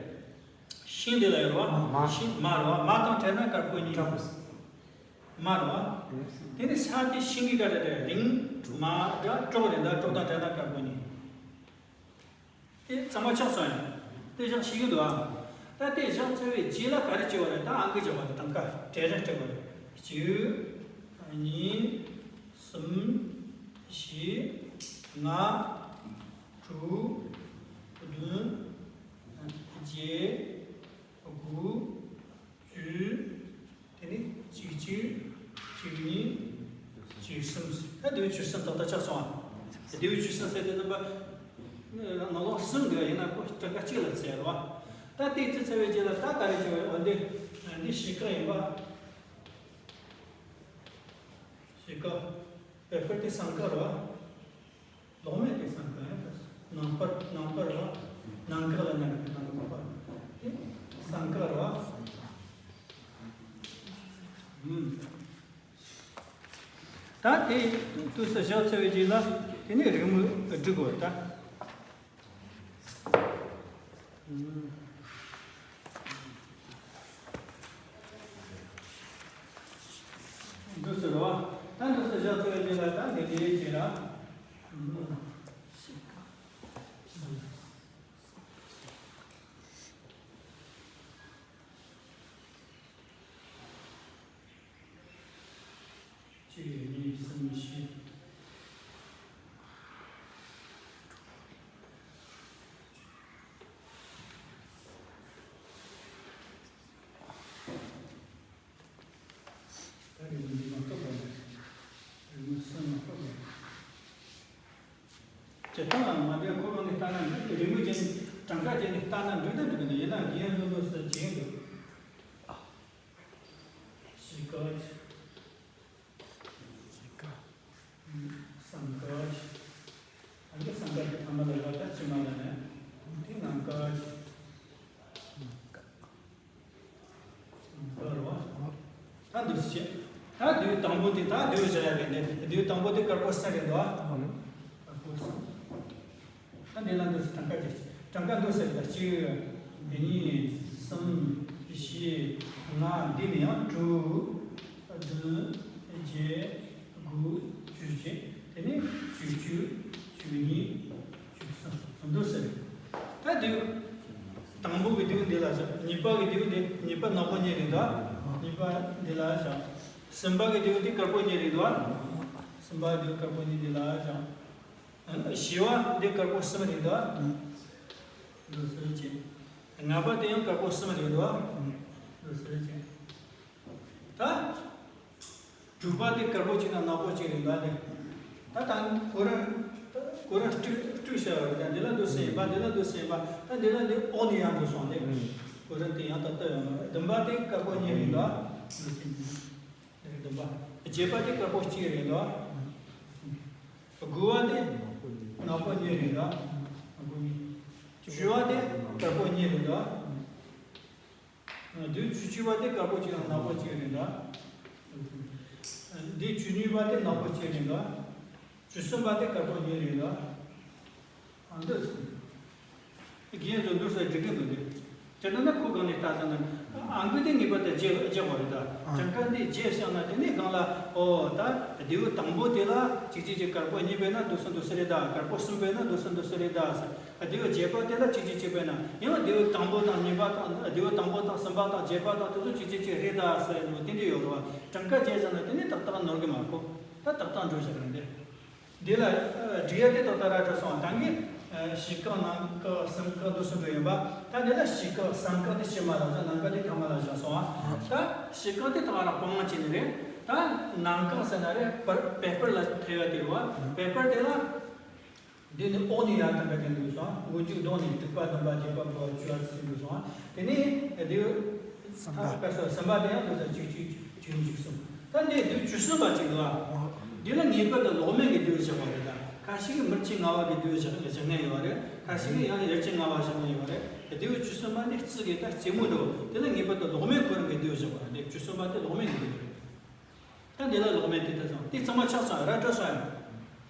ཤིང་དེ་ལ་ཡོད་རེད་བ། མ། ཤིང་མ་རེད་བ། མ་དང་ཕྲད་ན་དཀར་པོ་གཉིས། མ་རེད་བ། དེ་ནས་ས་དེ་ཤིང་གི་ག་རེ་རེད། རིང་མ་དགྲ་གྲོགས་རེད། ད་གྲོགས་དང་ཕྲད་ན་དཀར་པོ་གཉིས། དེ་གཙང་མ་ཆགས་སོང་ཡ། དེ་བཞག་ཤེས་ཀྱི་འདུག་ཨ། ད་དེ་བཞག་ཚར་བའི་རྗེས་ལ་ག་རེ་བྱེད་པ་རེད། ད་ཨང་ཀི་བྱེད་པ་རེད། གྲངས་ཀ་གྲལ་རིམ་སྤྲད་པ་རེད། གཅིག་གཉིས། གསུམ། བཞི། ལྔ། དྲུག་བདུན། བརྒྱད། དགུ། བཅུ། དེ་ནས་གཅིག་གཅིག་གཅིག་གཉིས། གཅིག་གསུམ། ད་དེ་བས་བཅུ་གསུམ་ཏག་ཏག་ཆགས་སོང་ཨ། དེ་བས་བཅུ་གསུམ་ཟེར་དེ་རྣམ་པ་ནང་ལོགས་གསུམ་འདུག་ཡིན་ན་ཁོ་གྲངས་ཀ་གཅིག་ལ་ཚད་རེད་བ། ད་དེ་ཚེ་ཚར་བའི་རྗེས་ལ་ད་ག་རེ་བྱེད་པ་རེད། འདི་འདི་བྱེད་ཀ་ཡིན་པ། བྱེད་ཀ་པེ་པར་དེ་སྲང་ཀ་རེད་བ། ལོག་མེད་དེ་སྲང་ཀ་ཡང་ད་ནང་པར་ནང་པར་རེད་བ། ནང་ཀ་ལ་ཉར་གི་ནང་པར་དེ་སྲང་ཀ་རེད་བ། ཨུམ། ད་དེ་དུས་སུ་བཞག་ཚར་བའི་རྗེས་ལ་དེ་ནས་རེའུ་མིག་སྒྲིག་དགོས་ད། ཨུམ། འདུག་ཟེར་བ། ད་འདུག་ཟེར་བཞག་ཚར་བའི་རྗེས་ལ་ད་འདི་འདྲའི་རྗེས་ལ། ཨུམ། གཅིག་གཉིས་གསུམ་བཞི། ད་རེས་འདི་མ་གཏོགས་པ་རེད། རེས་མོས་གསུམ་མ་གཏོགས་པ་རེད། བྱེད་སྟངས་ལ་མ་འདྲ། ཁོ་རང་གིས་ལྟ་ན་འགྲིག་རེའུ་མིག་ཅན་གྲངས་ཀ་ཅན་གྱིས་ལྟ་ན་འགྲིག་ད་འགྲིག་གི་འདུག་ཡིན་ན་རྒན་ལྷོད་ལྷོད་ཟེར་བྱེད་འདུག་བྱེད་ཀ་བྱེད་ཀ་སྲང་ཀ་བྱེད། ཨ་ནི་སྲང་ཀ་གི་ཐ་མ་ལ་ཡོད་ད་ཕྱི་མ་ལ་ནས་དེ་ནང་ཀ་བྱེད། ད་འདུག་སེ་བྱས། ད་དེའི་དང་པོ་དེ་ད་དེའི་བྱ་ཡ་རེད་དེ། དེའི་དང་པོ་དེ་དཀར་པོ་གསུམ་རེད་འདུག་ཨ། དཀར་པོ་གསུམ། ད་འདི་ལ་འདུག་སེ་གྲངས་ཀ་བྱས། གྲངས་ཀ་འདུག་སེ་རེད་ད། གཅིག་གཉིས། གསུམ། བཞི། ལྔ། འདི་ནས་ཡང་དྲུག་བདུན། བརྒྱད། དགུ། བཅུ་བྱས། དེ་ནས་བཅུ་གཅིག་བཅུ་གཉིས། བཅུ་གསུམ། འདུག་སེ་རེད། ད་དེའི་དང་པོ་གི་དེའི་འདི་ལ་བཞག་གཉིས་པ་གི་དེའི་འདི། གཉིས་པ་ནག་པོ་གཉིས་རེད་འདུག་གཉིས་པ་འདི་ལ་བཞག་གསུམ་པ་གི་དེའི་འདི་དཀར་པོ་གཉིས་རེད་འདུག་གསུམ་པ་གི་དེའི་དཀར་པོ་གཉིས་འདི་ལ་བཞག་བཞི་བ་འདི་དཀར་པོ་གསུམ་རེད་འདུག་འདུག་སེ་བྱས། ལྔ་པ་དེ་ཡང་དཀར་པོ་གསུམ་རེད་འདུག་འདུག་སེ་བྱས། ད། དྲུག་པ་དེ་དཀར་པོ་གཅིག་དང་ནག་པོ་གཅིག་རེད་འདུག་ཨ་ལེ། ད་ད་ཁོ་རང་ཁོ་རང་དཀྲུག་དཀྲུག་བྱ་བ་རེད། ད་འདི་ལ་འདུག་སེ་ཡིན་པ། འདི་ལ་འདུག་སེ་ཡིན་པ། ད་འདི་ལ་འདི་འོག་ནས་ཡར་འགྲོ་སོང་ལེ། ཁོ་རང་དེ་ཡང་ད་ལྟ་ཡོང་ལ། བདུན་པ་དེ་དཀར་པོ་གཉིས་རེད་འདུག་ཨ། འདུག་སེ་འདི་བདུན་པ། བརྒྱད་པ་དེ་དཀར་པོ་གཅིག་རེད་འདུག་ཨ། དགུ་བ་དེ་ནག་པོ་གཉིས་རེད་འདུག་ཨ། ནག་པོ་གཉིས། བཅུ་བ་དེ་དཀར་པོ་གཉིས་རེད་འདུག་ཨ། འདི་བཅུ་གཅིག་པ་དེ་དཀར་པོ་གཅིག་དང་ནག་པོ་གཅིག་རེད་འདུག་འདི་བཅུ་གཉིས་པ་དེ་ནག་པོ་གཅིག་རེད་འདུག་བཅུ་གསུམ་པ་དེ་དཀར་པོ་གཉིས་རེད་འདུག་ཨ་འདི་རྒན་ཚོ་འདུག་སེ་འགྲིག་གི་འདུག་འདི་དེ་ལྟར་ན་ཁོ་གང་ནས་ལྟ་ས་ན་ཨང་ཀི་དེ་ངེས་པར་དུ་བརྗེ་བརྗེ་དགོས་རེད་ད། གྲངས་ཀ་འདི་བརྗེ་བཞག་ན་དེ་ནས་གང་ལ་ཨོ་ད་དེའི་དང་པོ་དེ་ལ་གཅིག་གཅིག་གཅིག་དཀར་པོ་གཉིས་པས་ན་འདུག་སེ་འདུག་སེ་རེད་ད། དཀར་པོ་གསུམ་པས་ན་འདུག་སེ་འདུག་སེ་རེད་ད་ཟེར། ཨ་དེའི་བརྒྱད་པ་དེ་ལ་གཅིག་གཅིག་གཅིག་པས་ན། ཡང་དེའི་དང་པོ་དང་གཉིས་པ་དང་དེའི་དང་པོ་དང་གསུམ་པ་དང་བརྒྱད་པ་དང་དེ་ཚོ་གཅིག་གཅིག་གཅིག་རེད་ད་ཟེར་ནས་དེ་འདྲ་ཡོད་རེད་བ། གྲངས་ཀ་བརྗེ་བཞག་ན་དེ་ནི་ཏག་ཏག་ནོར་གི་མ་གོ། ད་ཏག་ཏག་འགྲོ་བཞག་རེད་འདི། འདི་ལ་ཨ་འབྲི་ཡ་དེ་ཏག་ཏག་ར་འགྲོ་སོང་བ། ད་ངས་ཨ་བྱེད་ཀ་ནང་ཀ་གསུམ་ཀ་འདུག་སེ་འགྲོ་ཡིན་པ། ད་འདི་ལ་བྱེད་ཀ་གསུམ་ཀ་དེ་ཕྱི་མ་ལ་བཞག་ནང་ཀ་དེ་ཐ་མ་ལ་བཞག་སོང་བ། ད་བྱེད་ཀ་དེ་ད་ར་སྤང་བྱས་ནི་རེད། ད་ནང་ཀ་ཟེར་ན་རེད། པར་པེ་པར་ལ་ཐེ་བ་དེ་རེད་བ། པེ་པར་དེ་ལ། འདི་ནི་འོག་ནས་ཡར་ཐམ་པ་ཅན་འདུག་སོང་། མགོ་མཇུག་བསྡོམས་ནས་དྲུག་པ་བདུན་པ་བརྒྱད་པ་དགུ་པ་བཅུ་པ་ཟེར་འདུག་སོང་། དེ་ནས་འདི་ གསུམ་པ། ད་སོ་གསུམ་པ་དེ་ཡང་དེ་ཚོ་བཅུ་གཅིག་བཅུ་གཉིས་བཅུ་གསུམ། ད་འདི་དུས་བཅུ་གསུམ་པ་ཅིག་འདུག་ཨ། འདི་ལ་ངེས་པར་དུ་ལོག་མེད་ཀྱི་དུས་བཞག་པ་རེད། ད་ཁ་ཤས་ཀྱིས་མི་ལྕེ་ལྔ་པ་གི་དུས་བཞག་བཞག་མཁན་ཡོད་རེད། ཁ་ཤས་ཀྱིས་ཡང་ཡར་ལྕེ་ལྔ་པ་བཞག་མཁན་ཡོད་རེད། དེ་དུས་བཅུ་གསུམ་པ་འདི་རྩི་གི་ད་རྩེ་མོ་འདྲ་བོ་དེ་ལ་ངེས་པར་དུ་ལོག་མེད་ཁོ་རང་གི་དུས་བཞག་པ་རེད། འདི་བཅུ་གསུམ་པ་དེ་ལོག་མེད་ཀྱི་དུས་རེད། ད་འདི་ལ་ལོག་མེད་དེ་ད་སོང་དེ་གཙང་མ་ཆགས་སོང་ར་སྤྲོད་སོང་ཡང་།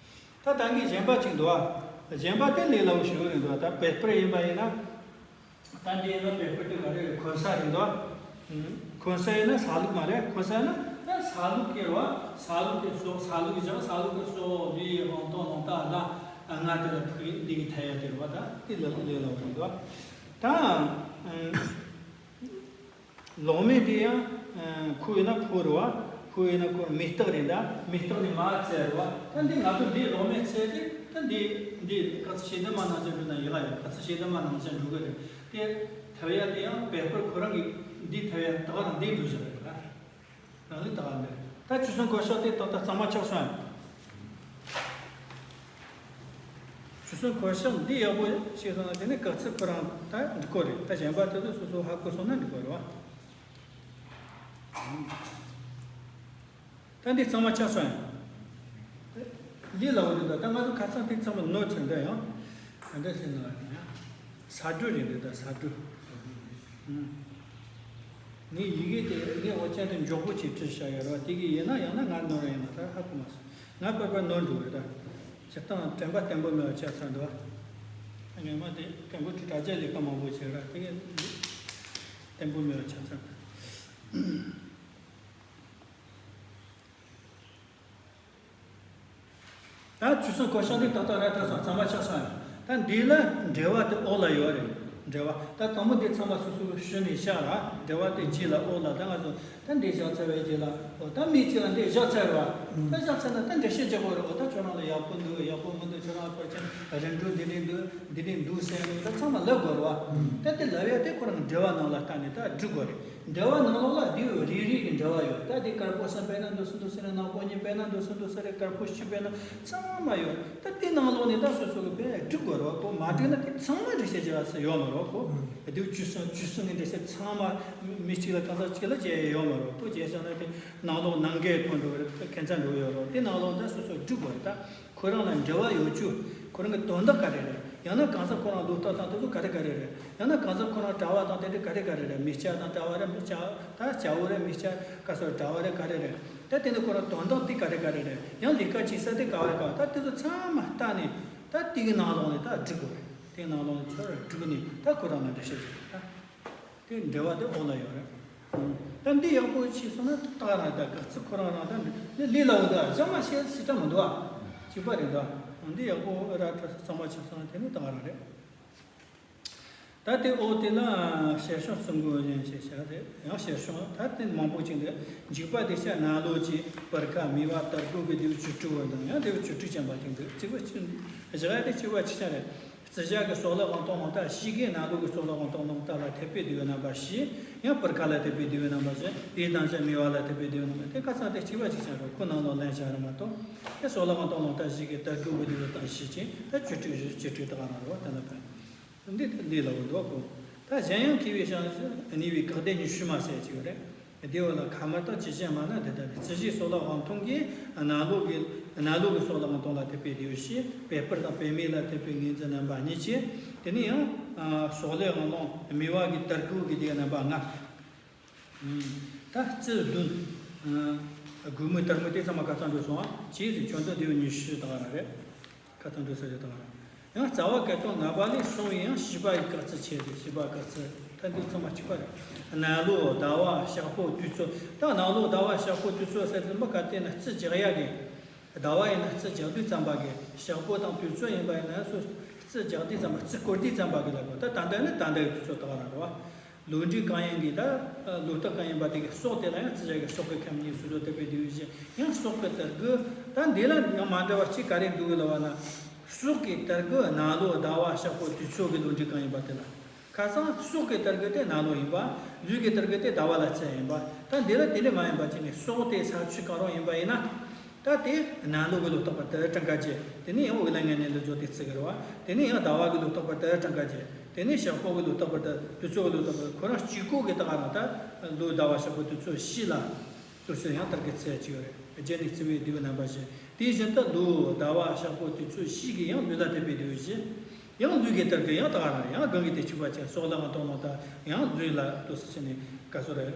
ད་ད་གིན་གཞན་པ་ཅིག་འདུག་ཨ། གཞན་པ་དེ་ལས་སླ་བོ་ཞིག་རེད་འདུག་ད་བེ་སྤར་ཡིན་པ་ཡིན་ན། ད་འདི་ཡིན་ན་བེ་སྤར་དེ་ག་རེ་རེད། གོན་ས་རེད་འདུག་གོན་ས་ཡིན་ན་ས་ལུག་མ་རེད། གོན་ས་ཡིན་ན་ད་ས་ལུག་གི་རེད་བ། ས་ལུག་གི་སོ་ས་ལུག་གི་ས་ལུག་གི་སོ་ལུས་ཡི་དབང་ཐང་ལོང་ད་ལ་ང་དེ་ལ་ཕུག་འདི་གི་ཐལ་ཡ་དེ་རེད་བ། ད་དེ་ལས་ལས་སླ་བོ་རེད་འདུག་ད། ལོག་མེད་དེ་ཡང་ཁོ་ཡིན་ན་ཕོ་རེད་བ། ཕོ་ཡིན་ན་ཁོ་མེ་སྟག་རེད། ད་མེ་སྟག་ནི་མ་བཙལ་རེད་བ། ད་འདི་ང་ཚོ་འདི་ལོག་མེད་བཙལ་ཏེ་ད་འདི་འདི་ག་ཚོད་ཤེས་ལྡན་མ་ནང་བཞིན་འགྲོ་ན་ཡག་ཡོད། ག་ཚོད་ཤེས་ལྡན་མ་ནང་བཞིན་འགྲོ་གི་རེད། དེ་ཐལ་ཡ་དེ་ཡང་བེ་སྤར་ཁོ་རང་གི་འདི་ཐལ་ཡ་ད་ག་རང་འདི་འགྲོ་བཞག་རེད་ད། རང་ལུགས་ད་ག་འདི་རེད། ད་ཆུ་སྲིན་གོ་ཤག་དེ་ཏག་ཏག་གཙང་མ་ཆགས་སོང་ཡ། ཆུ་སྲིན་གོ་ཤག་འདི་ཡག་པོ་ཤེས་སོང་ན་དེ་ནི་ག་ཚོད་ཁོ་རང་ད་འགྲིག་གོ་རེད། ད་གཞན་པ་དེ་ཚོ་སོ་སོ་ཧ་གོ་སོང་ན་འགྲིག་གོ་རེད་བ། ད་འདི་གཙང་མ་ཆགས་སོང་ཡ། ལས་སླ་བོ་རེད་ད། ད་ང་ཚོ་ཁ་སང་དེ་ཚང་མ་ནོར་ཚར་འདྲ་ཡང་། ག་འདྲ་ཟེར་ན་ཡང་། ས་འབྲུ་རེད་འདུག་ད་ས་འབྲུ། ངས་ཡི་གེ་དེ་ངས་འོ་ཅན་དེ་མགྱོགས་པོ་ཅིག་བྲིས་བཞག་ཡོད་རེད་བ། དེ་གི་ཡིན་ན་ཡང་ན་ང་ནོར་ཡིན་ན་ད་ཧ་གོ་མ་སོང་། ང་པར་པར་ནོར་འགྲོ་གི་རེད་ད། སྤྱིར་བཏང་དྲན་པ་བརྟན་པོ་མེད་པ་ཆགས་ཚར་འདུག་ཨ་ངས་མ་དེ་སྐད་འབོད་ཁྲི་དྲ་རྒྱ་ལས་ཀ་མང་པོ་བྱས་ར་དེ་གི་བརྟན་པོ་མེད་པ་ཆགས་ཚར་འདུག་ད་ཆུ་སྲིན་གོ་ཤག་འདི་ཏག་ཏག་ར་ཏག་སོང་། གཙང་མ་ཆགས་སོང་། ད་འདི་ལ་འགྲེལ་བ་དེ་འོག་ལ་ཡོད་རེད། འགྲེལ་བ་ད་དང་པོ་འདི་ཚང་མ་སོ་སོ་ཞུ་ནས་བཞག་ར། འགྲེལ་བ་དེ་རྗེས་ལ་འོག་ལ་ད་ང་ཚོ་ད་འདི་བཞག་ཚར་བའི་རྗེས་ལ་འོ་ད་མི་གཅིག་ལ་འདི་བཞག་ཚར་བ། ད་བཞག་ཚར་ན་ད་འགྲེལ་བཤད་རྒྱག་དགོས་རེད། འོ་ད་ཁྱོད་རང་ལ་ཡག་པོ་འདུག་ཡག་པོ་མི་འདུག་ཁྱོད་རང་ལ་ཕལ་ཆེར་རིམ་གྲོ་འདི་འདྲས་འདུག་འདི་འདྲས་འདུག་ཟེར་ནས་ད་ཚང་མ་ལབ་དགོས་རེད་བ། ད་དེ་ལབ་ཡ་དེ་ཁོ་རང་འགྲེལ་བ་ནང་ལ་བལྟས་ནས་ད་འགྲིག་དགོས་རེད། འགྲེལ་བ་ནང་ལོགས་ལ་དེའི་རིགས་རིགས་ཀྱི་འགྲེལ་བ་ཡོད། ད་དེ་དཀར་པོ་གསུམ་དཔེར་ན་འདུག་སེ་འདུག་སེ་རེད། ནག་པོ་གཉིས་དཔེར་ན་འདུག་སེ་འདུག་སེ་རེད། དཀར་པོ་བཞི་དཔེར་ན་ཚང་མ་ཡོད། ད་དེ་ནང་ལོགས་ནས་ད་སོ་སོ་གི་དཔེ་འགྲིག་དགོས་རེད་གོ། མ་འགྲིག་ན་དེ་ཚང་མ་འགྲེལ་བཤད་བྱེད་ཡ་ཡོད་མ་རེད་གོ། དེ་བཅུ་གསུམ་བཅུ་གསུམ་གི་འགྲེལ་བཤད་ཚང་མ་མི་གཅིག་ལ་གང་ཟག་གཅིག་ལ་བྱེད་ཡ་ཡོད་མ་རེད་གོ། བྱས་ཙང་ན་དེ་ནང་ལོགས་ནང་འགལ་ཐོན་འགྲོ་གི་རེད། ཁྱད་མཚར་འགྲོ་གི་ཡོད་རེད། དེ་ནང་ལོགས་ད་སོ་སོ་འགྲིག་དགོས་རེད་ད། ཁོ་རང་ལ་འབྲེལ་བ་ཡོད་རྒྱུ། ཁོ་རང་གི་དོན་དག་ག་རེ་རེད། ཡང་ན་གང་ཟག་ཁོ་རང་ལུགས་ལྟ་སྟངས་དེ་ཚོ་ག་རེ་ག་རེ་རེད། ཡང་ན་གང་ཟག་ཁོ་རང་གྲྭ་བ་དང་དེ་འདྲ་ག་རེ་ག་རེ་རེད། མི་སྐྱ་དང་གྲྭ་བ་རེད། མི་སྐྱ་ད་སྐྱ་བོ་རེད། མི་སྐྱ་ག་སོ་གྲྭ་བ་རེད། ག་རེ་རེད། ད་དེ་ནི་ཁོ་རང་དོན་དག་དེ་ག་རེ་ག་རེ་རེད། ཡང་ལས་ཀ་བྱེད་ས་དེ་ག་བ་རེད་ག་བ། ད་དེ་ཚོ་ཚང་མ་ལྟ་ནས་ད་དེ་གི་ནང་ལོགས་ནས་ད་འགྲིག་དགོས་རེད། དེ་ནང་ལོགས་ནས་ཚུར་འགྲིག་ནས་ད་ཁོ་རང་ལ་འགྲེལ་བཤད་བྱེད་དགོས་རེད་ད། དེ་འབྲེལ་བ་དེ་འོག་ལ་ཡོད་རེད། ད་འདི་ཡག་པོ་ཤེས་སོང་ན་ད་ག་རང་ད་ག་ཚོད་ཁོ་རང་རང་ད་འདི་ལས་སླ་བོ་ད་གཞན་མ་བཤད་སྲིད་ད་མི་འདུག་ཨ། གཅིག་པ་རེད་ད། འདི་ཡག་པོ་ར་ཁྲ་གཙང་མ་ཆགས་སོང་ན་དེ་ནི་ད་ག་རང་རེད། ད་དེ་འོག་དེ་ལ་ཞལ་བྱང་གསུམ་མགོ་བཞིན་ཞེས་བྱ་རེད། ཡང་ཞལ་བྱང་ད་དེ་མང་པོ་ཅིག་འདུག་འཇིགས་པ་དེ་ཤ་ནང་ལོགས་ཀྱི་སྤུར་ཁ་མི་བ་དར་གོ་གི་དེ་བཅུ་དྲུག་པ་དང་ཡང་དེ་བཅུ་དྲུག་ཅན་པ་ཅིག་འདུག་གཅིག་པ་གཅིག་བཞག་ཡ་དེ་གཅིག་པ་གཅིག་ཅན་རེད། རྩི་བྱ་གི་སྲོག་ལ་དབང་ཐོག་དབང་རྟགས་བཞི་གི་ནང་ལོགས་ཀྱི་སྲོག་ལ་དབང་ཐོག་དབང་རྟགས་ལ་འཐད་པའི་དུས་རྣམ་པ་བཞི། ཡང་སྤུར་ཁ་ལ་འཐད་པའི་དུས་རྣམ་པ་བཞི། དེའི་དང་བཅས་མི་བ་ལ་འཐད་པའི་དུས་རྣམ་པ་དེ་ཁ་ཚང་དེ་གཅིག་པ་གཅིག་ཅན་རེད། ཁོ་ནང་ལོགས་ལེན་བྱ་རེད་མ་གཏོགས། དེ་སྲོག་ལ་དབང་ཐོག་དབང་རྟགས་བཞི་གི་དར་གོ་གི་དུས་རྣམ་པ་བཞི་ཅན་ད་བཅུ་དྲུག་བཅུ་དྲུག་དེ་ག་རང་རེད་བ། དེ་ལ་ཕན། འདི་ལས་སླ་བོ་འདུག་གོ། ད་གཞན་ཡང་མཁས་པའི་ཞང་ཞུང་ནུས་པའི་བཀའ་གདམས་ཉི་ཤུ་མ་ཟེར་གཅིག་ཡོད་རེད། དེའི་འོག་ལ་ཁ་མར་དང་ཇི་བཞིན་སྨྲ་ན་དེ་ལྟ་སྟེ། རྩི་བྱའི་སྲོག་ལ་དབང་ཐོག་གི་ནང་ལོགས་ཀྱི་ནང་ལོགས་ཀྱི་སྲོག་ལ་དབང་ཐོག་ལ་འཐད་པའི་དེའུ་བཞི། བེ་སྤུར་དང་བེ་མེ་ལ་འཐད་པའི་ངོས་འཛིན་རྣམ་པ་གཉིས་ཀྱིས། དེ་ནས་ཡང་སྲོག་ལ་དབང་ཐོག་མི་བ་གི་དར་གོ་གི་དེ་རྣམ་པ་ལྔ། ད་རྩི་བདུན། དགུ་མོ་དར་མོ་དེ་ཚང་མ་ཁ་ཚང་འགྲོ་སོང་བ། ཇི་ཟེར་ཁྱོད་ཚོ་དེའུ་ཉི་ཤུ་དག་ར་རེད། ཁ་ཚང་འགྲོ་ས་ཡོད་དང་། ཡང་རྩ་བ་བཀའ་ཐོག་ལྔ་པ་ལས་གསུངས་པའི་ཡང་བཞི་པ་ཡི་བཀའ་རྩི་ཆེ་ཟེར། བཞི་པ་བཀའ་རྩི་ད་འདི་ཚང་མ་གཅིག་པ་རེད། ནང་ལོགས་ཟླ་བ་ཞག་པོ་དུས་ཚོད། ད་ནང་ལོགས་ཟླ་བ་ཞག་པོ་དུས་ཚོད་ཟེར་དུས་མ་ག་དེ་ན་རྩི་རྒྱག་ཡ་གི། ཟླ་བ་ཡིན་ན་རྩི་རྒྱག་དུས་ཙམ་པ་གི། ཞག་པོ་དང་དུས་ཚོད་ཡིན་པ་ཡིན་ན་སུ་རྩི་རྒྱག་དུས་ཙམ་པ་རྩི་བསྐོར་དུས་ཙམ་པ་གི་ལ་གོ། ད་ད་ལྟ་ནི་ད་ལྟའི་དུས་ཚོད་ད་ག་རང་རེད་བ། ལུས་འབྲེལ་གང་ཡིན་གྱི་ད་ལུས་རྟགས་གང་ཡིན་པ་དེ་གི་སྲོག་དེ་ལ་ཡང་རྩི་བྱ་གི་སྲོག་གི་ཁམས་གཉིས་སུ་འགྲོ་བསྡད་པའི་དུས་བཞིན་ཡང་སྲོག་གི་དར་གོ། ད་འདི་ལ་ཡང་མ་འདྲ་བ་གཅིག་ག་རེ་འདུག་གི་ལ་བ་ན། སྲོག་གི་དར་གོ་ནང་ལོགས་ཟླ་བ་ཞག་པོ་དུས་ཚོད་ཀྱི་ལུས་འབྲེལ་གང་ཡིན་པ་དེ་ལ། ཁ་སང་སྲོག་གི་དར་གོ་དེ་ནང་ལོགས་ཡིན་པ། ལུས་ཀྱི་དར་གོ་དེ་ཟླ་བ་ལ་རྩི་ཡིན་པ། ད་འདི་ལ་དེ་ལས་མ་ཡིན་པ་ཅིག་ནི་སྲོག་དེ་ས་ཆུ་གང་རུང་ཡིན་པ་ཡིན་ན། ད་དེ་ནང་ལོགས་ཀྱི་ལུས་རྟགས་པར་དེ་གྲངས་ཀ་བརྒྱད། དེ་ནས་ཡང་དབུགས་ལ་ངེས་ནས་ལུས་རྫོགས་དེ་རྩི་གི་རེད་བ། དེ་ནས་ཡང་ཟླ་བ་གི་ལུས་རྟགས་པར་དེ་གྲངས་ཀ་བརྒྱད། དེ་ནས་ཞག་པོ་གི་ལུས་རྟགས་པར་དེ་དུས་ཚོད་གི་ལུས་རྟགས་པར་ཁོ་རང་གཅིག་པོ་གི་ད་ག་རང་ད་ ལོ་ཟླ་བ་ཞག་པོ་དུས་ཚོད་བཞི་ལ་དུས་ཚོད་ཡང་དར་གྱི་ཚད་ཅིག་ཡོད་རེད། རྒྱལ་ནི་བརྩི་བའི་ལྡེའུ་རྣམ་པ་བཞི། དེ་བཞིན་དུ་ལོ་ཟླ་བ་ཞག་པོ་དུས་ཚོད་བཞི་གི་ཡང་ལུས་ལ་བསྟན་པའི་ལྡེའུ་བཞི། ཡང་ལུས་ཀྱི་དར་གྱི་ཡང་དག་ར་ཡང་གང་གི་དེ་ཆིག་པ་ཅན་སྲོག་ལ་ཡང་དོ་སྣང་དང་ཡང་ལུས་ལ་དུས་སུ་ཕྱིན་ནས་ག་ཚོད་རེད།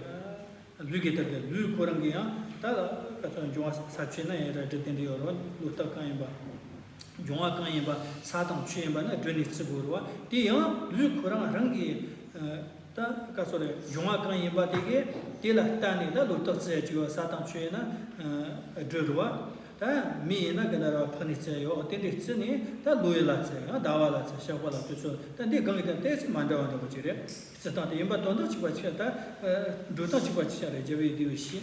ལུས་ཀྱི་དེར་གྱི་ལུས་ཁོ་རང་གི་ཡང་ད་ག་ཚོད་འབྱུང་བ་ས་ཆུ་ན་ཡང་ར་འབྲི་དེ་འདྲ་ཡོད་རོ། ལུས་རྟགས་གང་ཡིན་པ། འབྱུང་བ་གང་ཡིན་པ་ས་དང་ཆུ་ཡིན་པ་ན་སྦྲུལ་ནས་བརྩི་དགོས་རོ། དེ་ཡང་ལུས་ཁོ་རང་རང་གི་ད་ག་ཚོད་རེད། འབྱུང་བ་གང་ཡིན་པ་དེ་གི་དེ་ལ་བལྟས་ནས་ད་ལུས་རྟགས་བརྩི་ཡ་ཅིག་ཡོད། ས་དང་ཆུ་ཡིན་ན་སྦྲུལ་རོ། ད་མི་ཡིན་ན་ག་ན་ར་ཕག་ནས་བརྩི་ཡ་ཡོད། དེ་འདྲའི་བརྩི་ནས་ད་ལོ་ཡི་ལ་བརྩི་ཡང་ཟླ་བ་ལ་བརྩི་ཞག་པ་ལ་བརྩི་ཚུལ་ད་འདི་གང་གི་དང་ཏོག་ཙམ་མ་འདྲ་བ་འདྲ་བོ་ཅིག་རེད། བརྩི་སྟངས་དེ་ཡིན་པ་དོན་དག་གཅིག་པ་གཅིག་ད། འགྲོ་སྟངས་གཅིག་པ་གཅིག་རེད། རྒྱལ་བའི་ལྡེའུ་བཞི།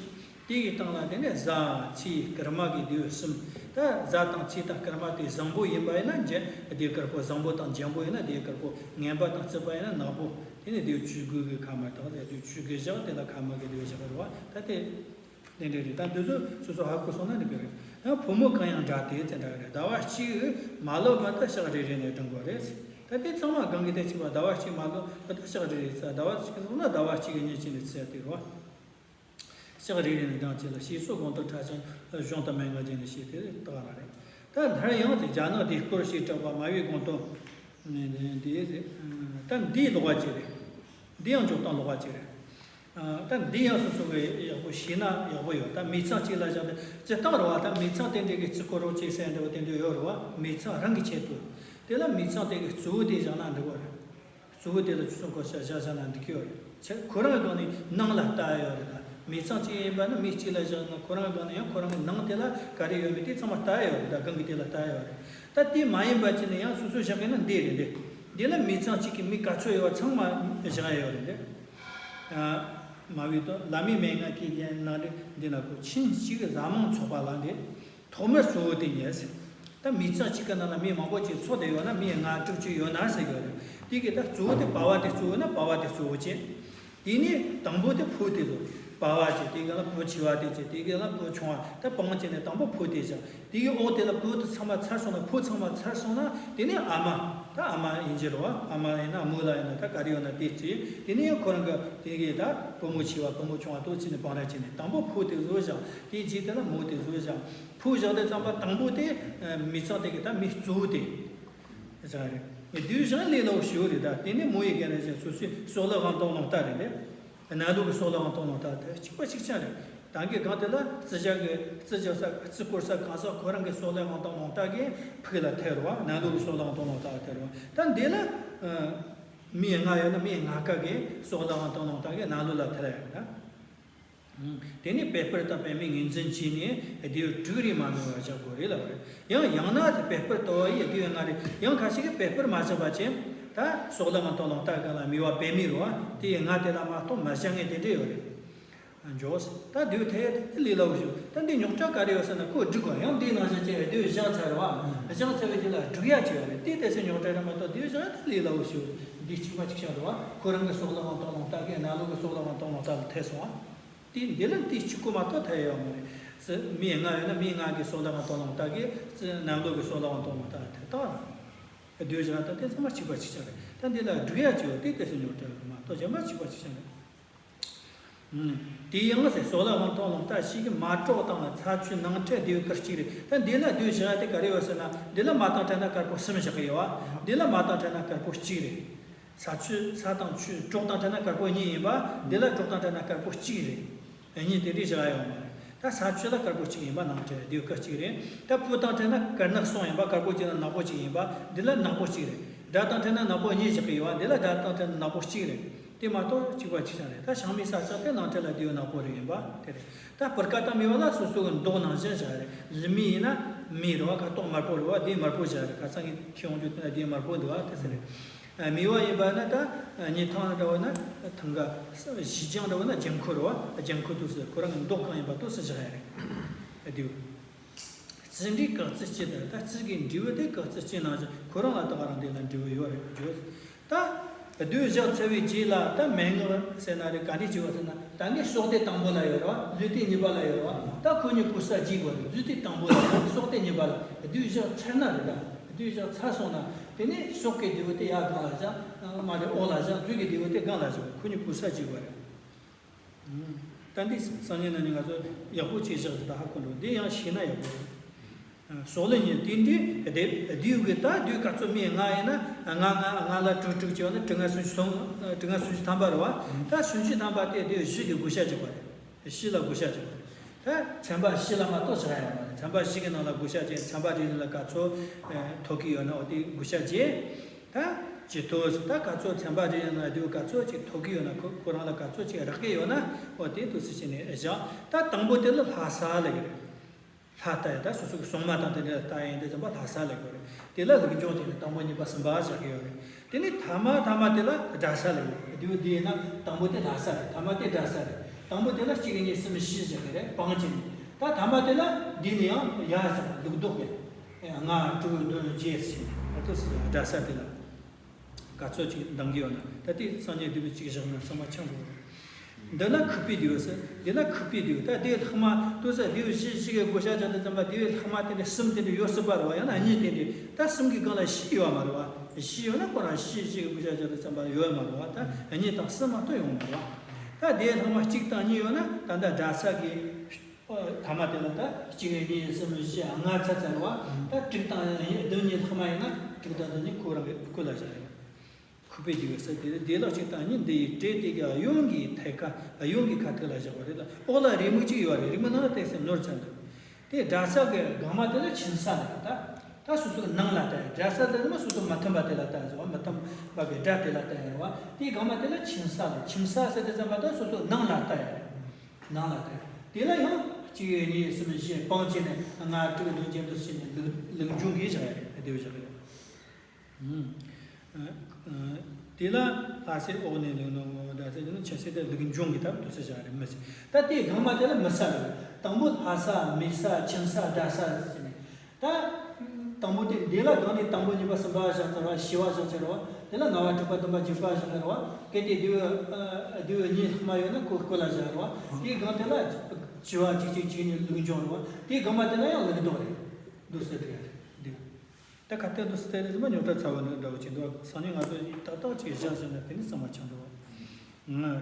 དེ་ཡི་སྟེང་ལ་དེ་ནས་གཟའ་ཚེས་སྐར་མ་གི་ལྡེའུ་གསུམ། ད་གཟའ་དང་ཚེས་དང་སྐར་མ་དེ་བཟང་པོ་ཡིན་པ་ཡིན་ན་འཇམ་ལྡེའུ་དཀར་པོ། བཟང་པོ་དང་འཇམ་པོ་ཡིན་ན་ལྡེའུ་དཀར་པོ། ངན་པ་དང་རྩུབ་པ་ཡིན་ན་ནག་པོ། དེ་ནས་ལྡེའུ་བཅུ་དགུ་གི་ཁ་མ་དག་ཟེར་དུས་བཅུ་དགུ་བཞག་དེ་ལ་ཁ་མ་གི་ལྡེའུ་བཞག་རེད་བ། ད་དེ། དེ་འདྲ་རེད། ད་འདི་ཚོ་སོ་སོ་ཧ་གོ་སོང་ན་འགྲིག་གི་རེད། ཡང་ཕོ་མོ་གང་ཡང་འདྲ་སྟེ་ཙེ་འདྲ་རེད། ཟླ་བ་གཅིག་མ་ལོན་བར་དུ་ཞག་རེ་རེ་ནས་སྒྲིང་དགོས་རེད། ད་དེ་ཚང་མ་གང་གི་དེ་གཅིག་པ་ཟླ་བ་གཅིག་མ་ལོན་བར་དུ་ཞག་རེ་རེ་ཚེ་ཟླ་བ་གཅིག་སོང་ན་ཟླ་བ་གཅིག་གི་ཉིན་གཅིག་ནས་ཚེ་དེ་རོ། ཞག་རེ་རེ་ནས་སྒྲིང་བྱེད་ལ་ཞེས་སོགས་གོང་དུ་ཕྲ་ཞིང་གཞུང་དུ་མན་ངག་ཅན་ནས་ཞེས་དེ་རྟགས་ར་རེད། ད་སླར་ཡང་དེ་རྒྱ་ནག་དེ་སྐོར་ཞེས་གྲགས་པ་སྨྲ་བའི་གོང་དུ། འདི་ད་འདིའི་ལོགས་པ་ཅིག་རེད། འདི་ཡང་འཇོག་སྟངས་ལོགས་པ་ཅིག་རེད། ད་འདི་ཡང་སོ་སོ་གི་ཡག་པོ་ཤེས་ན་ཡག་པོ་ཡོད། ད་མིང་ཚང་གཅིག་ལ་བཞག་ནས་སྤྱིར་བཏང་རེད་བ། ད་མིང་ཚང་དེ་འདྲའི་གི་རྩི་སྐོར་རོགས་ཅེས་ཟེར་འདྲ་བོ་དེ་འདྲ་ཡོད་རེད་བ། མིང་ཚང་རང་གི་ཆེད་དུ། དེ་ལ་མིང་ཚང་དེ་གི་གཙོ་བོ་དེ་བཞག་ན་འགྲིག་གི་རེད། གཙོ་བོ་དེ་ལ་ཆུ་ཚོད་སྐོར་བྱ་བཞག་བཞག་ན་འགྲིག་གི་ཡོད་རེད། ཁྱེད་ཁོ་རང་གི་སྒང་ནས་ནང་ལ་ལྟ་ཡ་ཡོད་རེད། ད་མིང་ཚང་གཅིག་ཡིན་པ་ན་མི་གཅིག་ལ་བཞག་ན་ཁོ་རང་གི་སྒང་ནས་ཡང་ཁོ་རང་གི་ནང་དེ་ལ་ག་རེ་ཡོད་མེད་དེ་ཚང་མ་ལྟ་ཡ་ཡོད་རེད། ད་སྒང་གི་དེ་ལ་ལྟ་ཡ་ཡོད་རེད། ད་དེ་མ་ཡིན་པ་ཅིག་ནས་ཡང་སོ་སོ་བཞག་གི་ན་འདི་རེད། འདི་འདི་ལ་མིང་ཚང་གཅིག་གི་མི་ག་ཚོད་ཡོད་ཚང་མ་བཞག་ཡ་ཡོད་རེད། འདི། མ་བི་དོ་བླ་མའི་མན་ངག་གི་རྒྱན་ནང་རེད། འདི་ན་གོ་ཆིང་གཅིག་གི་ཟ་མང་ཚོགས་པ་ལ་འདི། ཐོག་མར་གཙོ་བོ་དེ་ཉལ་ཟེར། ད་མིང་ཚང་གཅིག་གི་ནང་ལ་མི་མང་པོ་ཅིག་ཚོགས་བསྡད་ཡོད་ན་མི་ལྔ་དྲུག་ཅིག་ཡོད་ན་ཟེར་གི་ཡོད་རེད། དེ་གི་ད་གཙོ་བོ་དེ་པ་ཕ་དེ་གཙོ་བོ་ན་པ་ཕ་དེ་གཙོ་བོ་བྱས། དེ་ནས་དང་པོ་དེ་ཕོ་དེ་ཚོ། པ་ཕ་བྱས། དེ་གི་ལ་བུ་ཆེ་བ་དེ་བྱས། དེ་གི་ལ་བུ་ཆུང་བ། ད་སྤང་བྱས་ནས་དང་པོ་ཕོ་དེ་བཞག་དེ་གི་འོག་དེ་ལ་བུ་དེ་ཚང་མ་ཚར་སོང་ན་ཕོ་ཚང་མ་ཚར་སོང་ན་དེ་ནས་ཨ་མ། ད་ཨ་མ་ཡིན་གྱི་རེད་བ། ཨ་མ་ཡིན་ན་མོ་ལ་ཡིན་ན་ད་ག་རེ་ཡོད་ན་དེ་བྱས། དེ་ནས་ཁོ་རང་གི་དེ་གི་ད་བུ་མོ་ཆེ་བ་བུ་མོ་ཆུང་བ་དེ་བྱས་ནས་སྤང་ར་བྱས་ནས་དང་པོ་ཕོ་དེ་བཟོ་བཞག་དེ་རྗེས་དེ་ལ་མོ་དེ་བཟོ་བཞག་ཕོ་བཞག་དེ་ཙམ་པ་དང་པོ་དེ་མི་ཚང་དེ་གི་ད་མི་གཙོ་བོ་དེ། ཟེར་རེད། ངས་དུས་བཞག་ལས་སླ་བོ་ཞིག་རེད། ད་དེ་ནས་མོ་ཡི་གན་ནས་བཞག་སོ་སོའི་སྲོག་ལ་དབང་དང་རླུང་རྟ་རེད་དེ། གནམ་ལོ་གི་སྲོག་ལ་དབང་དང་རླུང་རྟ་དེ་གཅིག་པ་གཅིག་རྐྱང་རེད། ད་གི་གང་དེ་ལ་རྩི་བཞག་གི་རྩི་བཞག་ས་རྩི་སྐོར་ས་གང་ཟག་ཁོ་རང་གི་སྲོག་ལ་དབང་དང་རླུང་རྟ་གི་ཕུག་ལ་ཐལ་རོ། གནམ་ལོ་གི་སྲོག་ལ་དབང་དང་རླུང་རྟ་ཐལ་རོ། ད་འདི་ལ་མི་ལྔ་ཡོད་ན་མི་ལྔ་ཀ་གི་སྲོག་ལ་དབང་དང་རླུང་རྟ་གི་གནམ་ལོ་ལ་ཐལ་ཡ་རེད་ད། དེ་ནས་པད་སྤུར་དང་པདྨས་ངོས་འཛིན་བྱས་ནས་ལྡེའུ་དྲུག་རེ་མ་ནོར་བ་བཞག་དགོས་རེད་ལབ་རེད། ཡང་ཡང་ན་པད་སྤུར་ལྟ་བུ་ཡི་ལྡེའུ་ལྔ་རེ། ཡང་ཁ་ཤས་ཀྱིས་པད་སྤུར་མ་བཞག་པ་བྱས། ད་སྲོག་ལ་དབང་དང་རླུང་རྟ་གང་ལ་སྨེ་བ་པདྨའི་རོ་བ་དེ་ཡི་ལྔ་དེ་ལ་མ་གཏོགས་མ་བཞག་མཁན་དེ་འདྲ་ཡོད་རེད། འཇོག་ད་ལྡེའུ་ཐལ་ཡ་དེ་ལས་སླ་བོ་ཞིག་ད་འདི་རྙོག་དྲ་ག་རེ་ཡོད་ཟེར་ན་ཁོ་སྒྲིག་པ་ཡང་འདི་ནང་བཞིན་བྱས་ལྡེའུ་བཞག་ཚར་བ། བཞག་ཚར་བའི་རྗེས་ལ་སྒྲིག་ཡ་བྱས་ཡོད་རེད། དེ་ལྟ་ཚེ་རྙོག་དྲ་རེད་མ་གཏོགས་ལྡེའུ་བཞག་ཡ་དེ་ལས་སླ་བོ་ཞིག་འདི་གཅིག་པ་གཅིག་རྐྱང་རེད་བ། ཁོ་རང་གི་སྲོག་ལ་དབང་དང་རླུང་རྟ་གི་གནམ་ལོ་གི་སྲོག་ལ་དབང་དང་རླུང་རྟ་ལ་ཐལ་སོང་བ། དེ་འདི་ལ་དེ་གཅིག་པོ་མ་གཏོགས་ཐལ་ཡོད་མ་རེད། མི་ལྔ་ཡོད་ན་མི་ལྔ་གི་སྲོག་ལ་དབང་དང་རླུང་རྟ་གི་གནམ་ལོ་གི་སྲོག་ལ་དབང་དང་རླུང་རྟ་ལ་ཐལ་ད། ལྡེའུ་བཞག་ད་དེ་ཚང་མ་གཅིག་པ་གཅིག་རྐྱང་རེད། ད་འདི་ལ་སྒྲིག་ཡ་གཅིག་ཡོད་དེ་ལྟ་ཚེ་རྙོག་དྲ་ཡོད་མ་གཏོགས་གཞན་པ་གཅིག་པ་གཅིག་རྐྱང་རེད། དེ་ཡང་ཟེར་སྲོག་ལ་དབང་དང་རླུང་རྟ་ཞིག་གི་མ་གྲོགས་དང་ཚ་ཆུ་ནང་ཁྲལ་ལྡེའུ་དཀར་གཅིག་རེད། ད་འདི་ལ་ལྡེའུ་བཞག་ཡ་དེ་ག་རེ་ཡོད་ཟེར་ན་འདི་ལ་མ་དང་ཕྲད་ན་དཀར་པོ་གསུམ་བཞག་གི་ཡོད་བ། འདི་ལ་མ་དང་ཕྲད་ན་དཀར་པོ་གཅིག་རེད། ས་ཆུ་ས་དང་ཆུ་གྲོགས་དང་ཕྲད་ན་དཀར་པོ་གཉིས་ཡིན་པ། འདི་ལ་གྲོགས་དང་ཕྲད་ན་དཀར་པོ་གཅིག་རེད། གཉིས་དེ་འདྲའི་བཞག་ཡོད་མ་རེད། ད་ས་ཆུ་ལ་དཀར་པོ་གཅིག་ཡིན་པ་ནང་ཕྲད་ལྡེའུ་དཀར་གཅིག་རེད། ད་སྤུ་དང་ཕྲད་ན་དཀར་ནག་གསུམ་ཡིན་པ། དཀར་པོ་གཅིག་དང་ནག་པོ་གཅིག་ཡིན་པ། འདི་ལ་ནག་པོ་གཅིག་རེད། སྒྲ་དང་ཕྲད་ན་ནག་པོ་གཉིས་བཞག་གི་ཡོད་པ། འདི་ལ་སྒྲ་དང་ཕྲད་ན་ནག་པོ་གཅིག་རེད། དེ་མ་གཏོགས་གཅིག་པ་གཅིག་རྐྱང་རེད། ད་ཤང་མའི་ས་ཆ་དེ་ནང་ཕྲད་ལ་ལྡེའུ་ནག་པོ་རེ་ཡིན་པ་དེ་རེད། ད་སྤུ་རྐ་དང་སྨེ་བ་ལ་སོ་སོ་གི་མདོག་ནང་བཞིན་བཞག་རེད། རི་མོ་ཡིན་ན་མེ་རེད་བ། ཁ་དོག་དམར་པོ་རེད་བ། དེ་དམར་པོ་བཞག་རེད། ཁ་སང་གི་ཁྱེད་ཡོང་རྒྱུ་དེ་ན་དེ་དམར་པོ་འདུག་བ་དེ་ཟེར་རེད། སྨེ་བ་ཡིན་པ་ན་ད་སྨེ་ཐང་འདྲ་བོ་ན་ཐང་ག་བཞི་ལྗང་འདྲ་བོ་ན་ལྗང་ཁུ་རེད་བ། ལྗང་ཁུ་དུས་སུ་ཁོ་རང་གི་མདོག་གང་ཡིན་པ་དུས་སུ་བཞག་ཡ་རེད། ལྡེའུ། རྩི་འབྲས་སྐེག་རྩི་སྤྱི་ལྟར། ད་རྩི་གི་འབྲས་བུ་དེ་སྐེག་རྩི་སྤྱི་ནང་བཞིན་ཁོ་རང་ལ་ད་ག་རང་དེ་ལ་འབྲས་བུ་ཡོད་རེད་བརྗོད། ད་ལྡེའུ་བཞག་ཚར་བའི་རྗེས་ལ་ད་མན་ངག་ཟེར་ན་རེད། ག་འདྲས་བྱེད་པ་ཟེར་ན་ད་ངའི་སྲོག་དེ་དང་པོ་ལ་ཡོད་རེད་བ། ལུས་དེ་གཉིས་པ་ལ་ཡོད་རེད་བ། ད་ཁོ་གཉིས་གོ་ས་གཅིག་དགོས་རེད། ལུས་དེ་དང་པོ་ལ་ཡོད། སྲོག་དེ་གཉིས་པ་ལ་ལྡེའུ་བཞག་ཚར་ན་རེད། ད་ལྡེའུ་བཞག་ཚར་སོང་ན་དེ་ནས་སྲོག་གི་ལྡེའུ་དེ་ཡར་སྒང་ལ་བཞག་མ་རེད། འོག་ལ་བཞག་ལུས་ཀྱི་ལྡེའུ་དེ་སྒང་ལ་བཞག་ཁོ་གཉིས་གོ་ས་གཅིག་དགོས་རེད། ད་འདི་སང་ཉིན་གནངས་ཉིན་ང་ཚོ་ཡག་པོ་བྱས་བཞག་ཟིག་ད་ཧ་གོ་འགྲོ། འདི་ཡང་ཤེས་ན་ཡག་པོ་རེད། ཟོག་ལེན་ཉིན་དེ་འདྲའི་སྡེབ་སྡེབ་གི་ད་དུས་ག་ཚོད་མི་ང་ཡིན་ན་ང་ང་ང་ལ་དྲུག་དྲུག་བྱས་ན་དྲུག་ལྔ་སུམ་ཅུ་སོང་། དྲུག་ལྔ་སུམ་ཅུ་ཐམ་པ་རེད་བ། ད་སུམ་ཅུ་ཐམ་པ་དེ་དེ་བཞི་གི་བགོ་བཤའ་བྱེད་པ་རེད། བཞི་ལ་བགོ་བཤའ་བྱེད་པ་རེད། ད་ཚན་པ་བཞི་ལ་མ་གཏོགས་བཞག་ཡ་མ་རེད། ཚན་པ་བཞི་གི་ནང་ལ་བགོ་བཤའ་བྱས། ཚན་པ་རེ་རེ་ལ་ག་ཚོད་ཐོབ་ཀྱི་ཡོད་ན་འོ་དེ་བགོ་བཤའ་བྱས། ད་ཇི་ཐོག་ད་ག་ཚོད་ཚན་པ་རེ་རེ་ནང་དེ་ག་ཚོད་ཅིག་ཐོབ་ཀྱི་ཡོད་ན། ཁོ་ཁོ་རང་ལ་ག་ཚོད་ཅིག་རག་གི་ཡོད་ན་འོ་དེ་འདུག་སེ་བྱས་ནས་བཞག་ད་དང་པོ་དེ་ལ་ལྷ་ས་ལབ་ཀྱི་རེད། ལྷ་ལྟ་ཡ་ད་སོ་སོ་གི་སྲུང་མ་དང་དེ་འདྲ་ལྟ་ཡ་ཡིན་དུས་ཙམ་པ་ལྷ་ས་ལབ་དགོས་རེད། དེ་ལ་ལུགས་འབྱུང་དེ་ནི་དང་པོ་གཉིས་པ་གསུམ་པ་བཞག་གི་ཡོད་རེད། དེ་ནི་ཐ་མ་ཐ་མ་དེ་ལ་དགྲ་ས་ལབ་ཡོད་རེད། དེ་བས་དེ་ཡིན་ན་དང་པོ་དེ་ལྷ་ས་རེད། ཐ་མ་དེ་དགྲ་ས་རེད། དང་པོ་དེ་ལ་གཅིག་གཉིས་གསུམ་བཞི་བཞག་གི་རེད། བང་ཅན་ནི་ད་ཐ་མ་དེ་ལ་འདི་ནི་ཡང་ཡ་ས་ལུགས་ལྡོག་གི་ལྔ་དྲུག་བདུན་བརྒྱད་ཟེར་ནས་ད་དུ་དགྲ་ས་དེ་ལ། ག་ཚོད་ཅིག་འདང་གི་ཡོད་ན། ད་ལྟའི་སངས་རྒྱས་འདུས་པའི་གཅིག་བཞག་ན་ཚང་མ་ཆགས་འགྲོ། འདི་ལ་ཁུག་པའི་རྡེའུ་ཟེར། འདི་ལ་ཁུག་པའི་རྡེའུ། ད་རྡེའུ་ལྷག་མ་དུ་ཟེར། རྡེའུ་བཞི་བཞི་གི་བགོ་བཤའ་བྱ་དུས་ཙམ་པ་རྡེའུ་ལྷག་མ་དེ་འདྲ་གསུམ་དེ་འདྲ་ཡོད་སྲིད་པ་རེད་བ། ཡང་ན་གཉིས་དེ་འདྲ། ད་གསུམ་གི་སྒང་ལ་བཞི་ཡོད་མ་རེད་བ། བཞི་ཡོད་ན་ཁོ་རང་བཞི་བཞི་གི་བགོ་བཤའ་བྱ་དུས་ཙམ་པ་ཡོད་མ་རེད་བ། ད་གཉིས་དང་གསུམ་མ་གཏོགས་ཡོད་མ་རེད་བ། ད་རྡེའུ་ལྷག་མ་གཅིག་དང་གཉིས་ཡོད་ན་ད་ལྟ་དགྲ་ས་གི་ཨོ། ཐ་མ་དེ་ལ་ད་གཅིག་གཉིས་གསུམ་བཞི་ལྔ་ཚར་ཚར་བ། ད་དྲུག་དང་བདུན་གཉིས་ལྷག་མ་ཡིན་ན་དྲུག་དང་བདུན་གཉིས་ཁོ་རང་གི་སྐུ་ལ་བཞག་ཡོད། ཁུག་པའི་རྡེའུ་ཟེར་དེ་རེད། དེ་ལ་གཅིག་དང་གཉིས་འདི་ཡི་གྲས་དེ་ག་གཡོན་གྱི་ཐད་ཀ་གཡོན་གྱི་ཁ་ཐུག་ལ་བཞག་པ་རེད་ལ། འོག་ལ་རེའུ་མིག་གཅིག་ཡོད་རེད། རེའུ་མིག་ནང་ལ་བལྟས་ཚེ་ནོར་ཚར་འདུག་དེ་དགྲ་ས་གི་སྒང་མ་དེ་ལ་ཁྱིམ་ས་ལ་ད་ད་སོ་སོ་གི་ནང་ལ་ལྟ་ཡ། དགྲ་ས་དེ་ནི་སོ་སོ་མི་མཐུན་པ་དེ་ལ་ལྟ་ཡ་ཟེར་བ། མི་མཐུན་པ་གི་དགྲ་དེ་ལ་ལྟ་ཡ་རེད་བ། དེའི་སྒང་མ་དེ་ལ་ཁྱིམ་ས་ལ། ཁྱིམ་ས་ཟེར་དུས་ཙམ་པ་ད་སོ་སོ་ནང་ལ་ལྟ་ཡ་རེད། ནང་ལ་ལྟ་ཡ། དེ་ལ་ཡང་གཅིག་གཉིས་གསུམ་བཞི་བང་ཅན་ནི་ལྔ་དྲུག་བདུན་བརྒྱད་དུ་ཕྱིན་ནས་ལུགས་ལུགས་འབྱུང་གིས་བཞག་ཡ་རེད། དེ་བཞག་ཡ་རེད། ཨུམ། ཨ། དེ་ལ་ལྷ་སའི་འོག་ནས་ལུགས་ནོ་ད་ཟེར་གྱི་ནི་ཆུ་སྲིན་དེ་ལུགས་འབྱུང་གི་ཐབས་དུ་ས་བཞག་རེད། མི་སྲིད། ད་དེའི་སྒང་མ་དེ་ལ་མི་ས་རེད། དང་པོ་ལྷ་ས་མི་ས་ཁྱིམ་ས་དགྲ་ས་ཟེར་ནས། ད་དང་པོ་དེ་འདི་ལ་སྒང་ནས་དང་པོ་གཉིས་པ་གསུམ་པ་བཞག་ཚར་བ། བཞི་བ་བཞག་ཚར་བ། དེ་ལ་ལྔ་བ་དྲུག་པ་བདུན་པ་བརྒྱད་པ་བཞག་ཚར་བ། གལ་ཏེ་རྡེའུ་ཨ་རྡེའུ་གཉིས་ལྷག་མ་ཡོད་ན་ཁོ་སྐུ་ལ་བཞག་རེད་བ། དེའི་སྒང་དེ་ལ་བཞི་བ་གཅིག་གཅིག་གཅིག་གཉིས་ལུགས་འབྱུང་རེད་བ། དེའི་སྒང་མ་དེ་ལ་ཡང་ལུགས་ལྡོག་རེད། འདུག་སེ་བྲིས་ཡ་རེད། འདི། ད་ཁ་གཏད་དུ་སྟེ་རེ་ཟིན་པ་རྙོག་དྲ་ཚ་བ་ནི་འདྲ་བོ་ཅིག་འདུག་སང་ཉིན་ང་ཚོ་ཏག་ཏག་ཅིག་བཞག་ཟིན་ན་དེ་ནི་གཙང་མ་ཆགས་འགྲོ།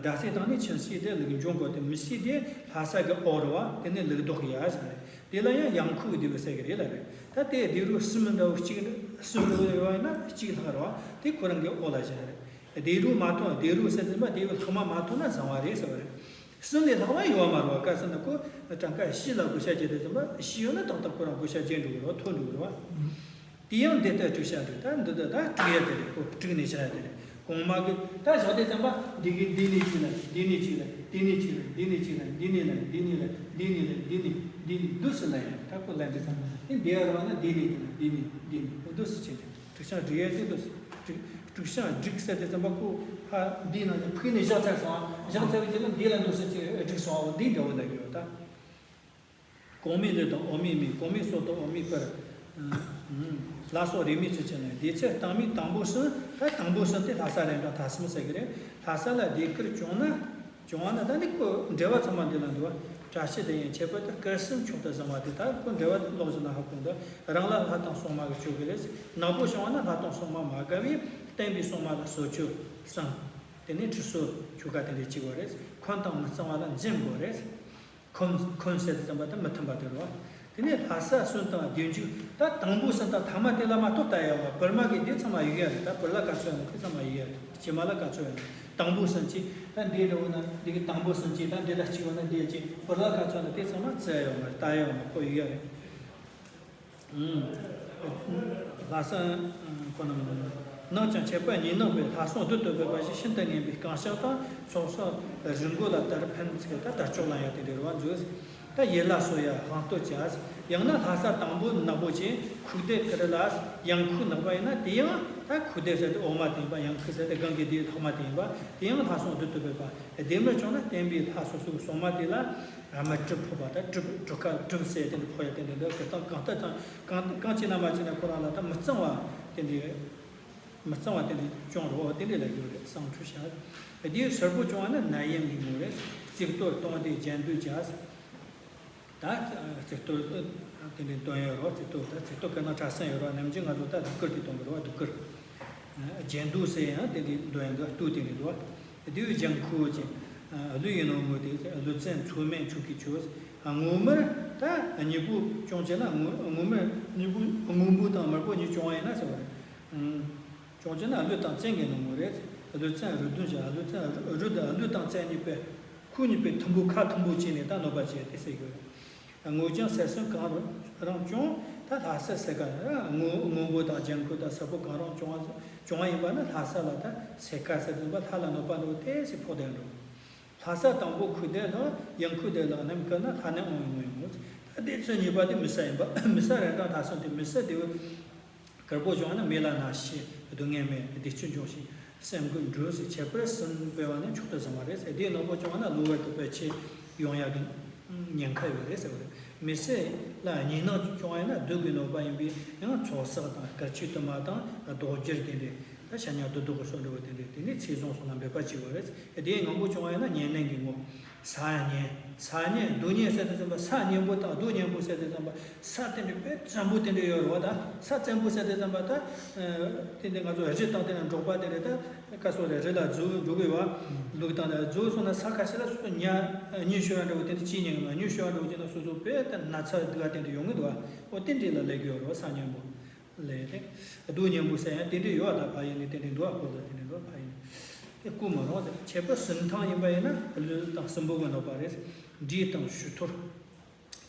དགྲ་སའི་སྟེང་ནས་ཁྱིམ་སའི་སྟེང་ལུགས་འབྱུང་དགོས་ཏེ། མི་སའི་སྟེང་ལྷ་ས་གི་འོག་རེད་བ། དེ་ནི་ལུགས་ལྡོག་ཡ་ཟེར་རེད། དེ་ལ་ཡང་ཡང་ཁུག་རྡེའུ་ཟེར་གི་རེད་ལ་རེད། ད་དེ་རྡེའུ་རུ་གསུམ་འདྲ་བོ་གཅིག་གསུམ་འདྲ་བོ་ཡོད་ན་གཅིག་ལྷག་རེད་བ། དེ་ཁོ་རང་གི་འོག་ལ་བཞག་རེད། རྡེའུ་རུ་མ་ཐོན། རྡེའུ་རུ་ཟེར་ཟིན་པ་རྡེའུ་ལྷག་མ་མ་ཐོན་ན་བཟང་བ་རེད་ཟེར་བ་རེད། གསུམ་ལས་ལྷག་པ་ཡོད་མ་རེད་བ། ག་ཟེར་ན་ཁོ་གྲངས་ཀ་བཞི་ལ་བགོ་བཤའ་བྱས་ཏེ་ཟིན་པ་བཞི་ཡོད་ན་ཏག་ཏག་ཁོ་རང་བགོ་བཤའ་བྱས་འགྲོ་གི་རེད་བ། ཐོན་འགྲོ་གི་རེད་བ། དེ་ཡང་འདི་ལྟར་དྲུག་བཤའ་འགྲིག་ད་འདི་ལྟར་ད་དྲུག་ཡ་དེ་རེད། ཁོ་དྲུག་ནས་བཞག་ཡ་དེ་རེད། གོང་མ་གི་ད་བཞག་དེ་ཙམ་པ་འདི་གི་འདི་ནས་གཅིག་ལ། འདི་ནས་གཅིག་ལ། འདི་ནས་གཅིག་ལ། འདི་ནས་གཅིག་ལ། འདི་ནས་ལ། འདི་ནས་ལ། འདི་ནས་ལ། འདི་ནས་འདི་ནས་འདུག་སེ་ལ་ཡ། ད་ཁོ་ལ་འདི་ཙམ་པ་འདི་འདི་ཡ་ར་བ་ན་འདི་ནས་འདི་ལ། འདི་ནས་འདི་ནས་འོ་འདུག་སེ་བྱས་ཏེ་དྲུག་བཤའ་འགྲིག་ཡ་དེ་འདུག་སེ། དྲུག་དྲུག་བཤའ་འགྲིག་ཟེར་དེ་ཙམ་པ་ཁོ་ཧ་འདི་ནང་ནས་ཕུག་ནས་བཞག་ཚར་སོང་། བཞག་ཚར་བའི་རྗེས་ལ་འདི་ལ་འདུག་སེ་ཅིག་འགྲིག་སོང་། འོ་འདི་འདྲ་བོ་ལ་ཡོད་ད། གོང་མའི་ལུགས་དང་འོག་མའི་མིང་། གོང་མའི་སྲོག་དང་འོག་མའི་སྤུར། ལ་སོགས་རེའུ་མིག་ཚུལ་ཅན་ལ། སྡེ་ཚན་སྟེང་མའི་དང་པོ་གསུམ། ད་དང་པོ་གསུམ་དེ་ལྷ་ས་རེད་འགྲོ། ཐ་གསུམ་ཟེར་གི་རེད། ལྷ་ས་ལ་སྡེ་ཁུལ་བྱུང་ན། བྱུང་བ་ན་ད་ནི་ཁོ་འགྲེལ་བ་ཚང་མ་འདི་ལ་འདུག་བ། བཀྲ་ཤིས་དེ་ཡང་ཁྱད་པར་དུ་སྐུ་གསུམ་མཆོག་ཏུ་བཟང་བ་དེ། ད་ཁོ་འགྲེལ་བ་དེ་ཀློག་བཞིན་ན་ཧ་གོ་འདུག་རང་ལ་ལྷ་དང་སྲུང་མ་གི་ཆོ་ག་རེད། ནག་པོ་བྱུང་བ་ན་ལྷ་དང་སྲུང་མ་མ་དགའ་བས་བསྟན་པའི་སྲུང་མ་ལ་གསོལ་མཆོད་བསང་། དེ་ནས་ཁྲུས་གསོལ་ཆོ་ག་དེ་འདྲ་བྱེད་དགོས་རེད། འཁོན་དང་མི་གཙང་བ་ལ་འཛེམ་དགོས་རེད། འཁོན་འཁོན་ཟེར་དུས་ཙམ་པ་དེ་མི་མཐུན་པ་དེ་རེད་བ། དེ་ནས་ལྷ་ས་གསུམ་དང་སྡེབ་འཇུག་ད་དང་པོ་གསུམ་དང་ཐ་མ་དེ་ལ་མ་གཏོགས་ལྟ་ཡ་བ། བུར་མ་གི་འདི་ཚང་མ་ཡི་གེ་རེད། ད་བུར་ལ་ག་ཚོད་ཡོད་ན་དེ་ཚང་མ་ཡི་གེ་རེད། སྐྱེས་མ་ལ་ག་ཚོད་ཡོད་ན། དང་པོ་གསུམ་གྱི་ད་འདི་འདྲ་བོ་ན་འདི་གི་དང་པོ་གསུམ་གྱི་ད་འདི་ལ་གཅིག་ཡོད་ན་འདི་གཅིག་བུར་ལ་ག་ཚོད་ཡོད་ན་དེ་ཚང་མ་བཙལ་ཡོད་མ་རེད། ལྟ་ཡོད་མ་རེད། ཁོ་ཡི་གེ་རེད། ལྷ་ས་ཁོ་ན་མིན། ནག་ཅིང་ཁྱད་པར་གཉིས་སྣང་བས། ལྷ་སྲུང་བདུད་དུ་འབོད་པ་ཞིག་ཤིན་ཏུ་ངན་པའི་རྐང་ཕྱག་དང་ཚོགས་བསགས་རི་མགོ་ལ་དར་འཕེན་ཚིག་ད་དར་ལྕོག་ལ་ཡང་དེ་འདྲ་བ་འཛུགས། ད་ཡིད་ལ་གསོལ་ཡ་དབང་བསྟོད་བྱ། ཡང་ན་ལྷ་ས་དང་པོ་ནག་པོ་ཅན་ཁུག་སྡེ་ཁུར་ལ་ཡང་ཁུག་ནག་པ་ཡིན་ན་དེ་ཡང་ད་ཁུག་སྡེ་ཟེར་ཏེ་འོག་མ་དེ་ཡིན་པ། ཡང་ཁུག་ཟེར་ཏེ་སྒང་གི་དེའི་ལྷག་མ་དེ་ཡིན་པ། དེ་ཡང་ལྷ་སྲུང་བདུད་དུ་འབོད་པ། བདེ་མོ་བྱུང་ན་བསྟན་པའི་ལྷ་སོ་སོའི་སྲུང་མ་དེ་ལ་མི་གྲིབ་ཕོག་པ་དང་གྲིབ་གྲིབ་ཁ་གྲིབ་ཟེར་དེ་འདྲ་ཕོག་ཡ་དེ་འདྲ་འདུག་དེ་དང་གང་ལྟར་དང་གང་གང་བྱས་ན་མ་བྱས་ན་ཁོ་རང་ལ་ད་མི་གཙང་བ་དེ་འདྲའི་མི་གཙང་བ་དེ་འདྲའི་བྱུང་རོགས་དེ་འདྲའི་ལ་ཡོད་རེད། བསང་ཁྲུས་བྱ། དེའི་སེར་པོ་བྱུང་བ་ནི་ནད་ཡམས་ཀྱི་ངོ་རེད། རྩིག་གཏོར་གཏོང་སྟེ་རྒྱན་སྡུད་བྱ། ད་རྩིག་གཏོར་དེ་འདྲའི་འདོན་ཡོད་རོགས། རྩིག་གཏོར་ད་རྩིག་གཏོར་ག་ན་གྲྭ་ཚང་ཡོད་རོགས། ནམ་རྒྱུན་ང་ཚོ་ད་གདུགས་དཀར་དེ་གཏོང་གི་རོགས། གདུགས་དཀར། རྒྱན་སྡུད་ཟེར་ཡང་དེ་འདྲའི་འདོན་ཡང་འདུག་སྟུག་དེ་འདྲའི་འདུག་བ། དེ་བས་ལྗང་ཁུ་ཅན། ཨ་ལུས་ཡིན་ནོ་ངོ་དེ་ཟེར། ཨ་ལུས་རྩལ་མཚོ་སྨན་ཆུ་སྐྱེས་ཆུ་ཟེར། ཨ་སྔོན་མར་ད་གཉིས་པོ་སྐྱོང་བྱས་ན་སྔོན་སྔོན་མར་གཉིས་པོ་སྔོན་པོ་དང་དམར་པོ་གཉིས་སྐྱོང་བ་ཡིན་ན་ཟེར་བ་རེད། ཨུམ། སྐྱོང་བྱས་ན་ཨ་ལུས་དང་རྩལ་གྱི་ནོ་ངོ་རེད། ཨ་ལུས་རྩལ་རུས་གདོན་བྱས། ཨ་ལུས་རྩལ་རུས་དང་ཨ་ལུས་དང་རྩལ་གཉིས་པོས་ཁོ་གཉིས་པོས་ཐུམ་པོ་ཁ་ཐུམ་པོ་བྱས་ནས་ད་གནོད་པ་བྱས་ཏེ་ཟེར་གི་རེད། ཨ་སྔོ་ལྗང་སེར་གསུམ་གང་རུང་རང་སྐྱོང་། ད་ལྷ་ས་སེར་ཁ་སྔོ་སྔོན་པོ་དང་ལྗང་ཁུ་དང་སེར་པོ་གང་རུང་སྐྱོང་བ་སྐྱོང་བ་ཡིན་པ་ན་ལྷ་ས་ལ་ད་སེར་ཁ་ཟེར་དུས་ཙམ་པ་ལྷ་ལ་གནོད་པ་འགྲོ་ཏེ་སེ་ཕོག་བསྡད་འགྲོ། ལྷ་ས་དང་པོ་ཁུ་དེ་ལ་ཡང་ཁུ་དེ་ལ་ནམ་ཁ་ན་ལྷ་ནི་ཨང་ཡོང་ཡོང་། ད་དེ་ཚོ་གཉིས་པ་དེ་མི་ས་ཡིན་པ། མི་ས་རེ་འདྲ་ལྷ་སོང་དེ་མི་ས་དེ་བོ་དཀར་པོ་བྱུང་ན་མི་ལ་ན་ཤི་སྡུག་བསྔལ་མེད་བདེ་སྐྱིད་འབྱུང་ཞིང་སེམས་ཀུན་འགྲུབ་ཟེར། ཁྱད་པར་གསུམ་སྤེལ་བ་ནི་མཆོག་ཏུ་བཟང་བ་རེད་ཟེར། དེའི་ནོར་བུ་བྱུང་བ་ན་གློ་བུར་དུ་བེད་སྤྱད་ཡོང་ཡག་གི་ཉེན་ཁ་ཡོད་རེད་ཟེར་བ་རེད། མི་སེར་ལ་གཉིས་སྣང་བྱུང་བ་ཡིན་ན་བདུད་ཀྱི་གནོད་པ་ཡིན་པས་ཡང་ཚོགས་བསགས་དང་དཀར་ཆུའི་དུ་མ་དང་རྡོ་རྗེར་བརྟེན་ཏེ་ད་ཤ་ཉ་བདུད་བཟློག་གི་སོགས་འབྲས་བུ་དེ་འདྲས་དེ་ནས་ཚེ་བཟང་སོགས་ལ་འབད་པ་བྱེད་པ་རེད། དེའི་ངང་པོ་བྱུང་བ་ཡིན་ན་གཉན་ནད་ཀྱི་ངོ་། ས་གཉན། ས་གཉན་སྡུག་བསྔལ་ཟེར་དུས་ཙམ་པ་ས་གཉན་པོ་དང་སྡུག་བསྔལ་པོ་ཟེར་དུས་ཙམ་པ་ས་དེ་འདྲས་དཔེ་བཙན་པོ་དེ་འདྲས་ཡོད་རེད་བ། ད་ས་བཙན་པོ་ཟེར་དུས་ཙམ་པ་ད་དེ་འདྲས་ང་ཚོ་རི་དང་དེ་ནས་འབྲོག་པ་དེ་འདྲས་ད་ཀ་སོགས་རེད། རི་ལ་རྫུ་འགྲོ་གི་བ་ལུག་དང་ད་རྫུ་སོང་ན་ས་ཁ་ཤས་ལ་སོ་སོ་ཉ་ཉི་ཤོ་ཡ་འདྲ་བོ་དེ་འདྲས་ཅི་ཉན་གི་མ་ཉི་ཤོ་ཡ་འདྲ་བོ་ཅི་ན་སོ་སོ་དཔེ་ད་ན་ཚ་སྡུག་བ་དེ་འདྲས་ཡོང་གི་འདུག་བ། འོ་དེ་འདྲས་ལ་སླེབས་ཀྱི་ཡོད་རེད་བ་ས་གཉན་པོ། ལས་རེད། སྡུག་བསྔལ་པོ་ཟེར་ཡང་དེ་འདྲས་ཡོད་ད་ཕ་ཡིན་ནི་དེ་འདྲས་འདུག་ཨ་ཁོ་ཚོ་དེ་འདྲས་འདུག་ཕ་ཡིན་ནི། དེ་བསྐུར་མ་རུང་ཟེར། ཁྱད་པར་གསུམ་ཐང་ཡིན་པ་ཡིན་ན་ལུས་དང་སྲིན་པོ་གི་གནོད་པ་རེད། འབྲས་དང་ཞུ་ཐོར།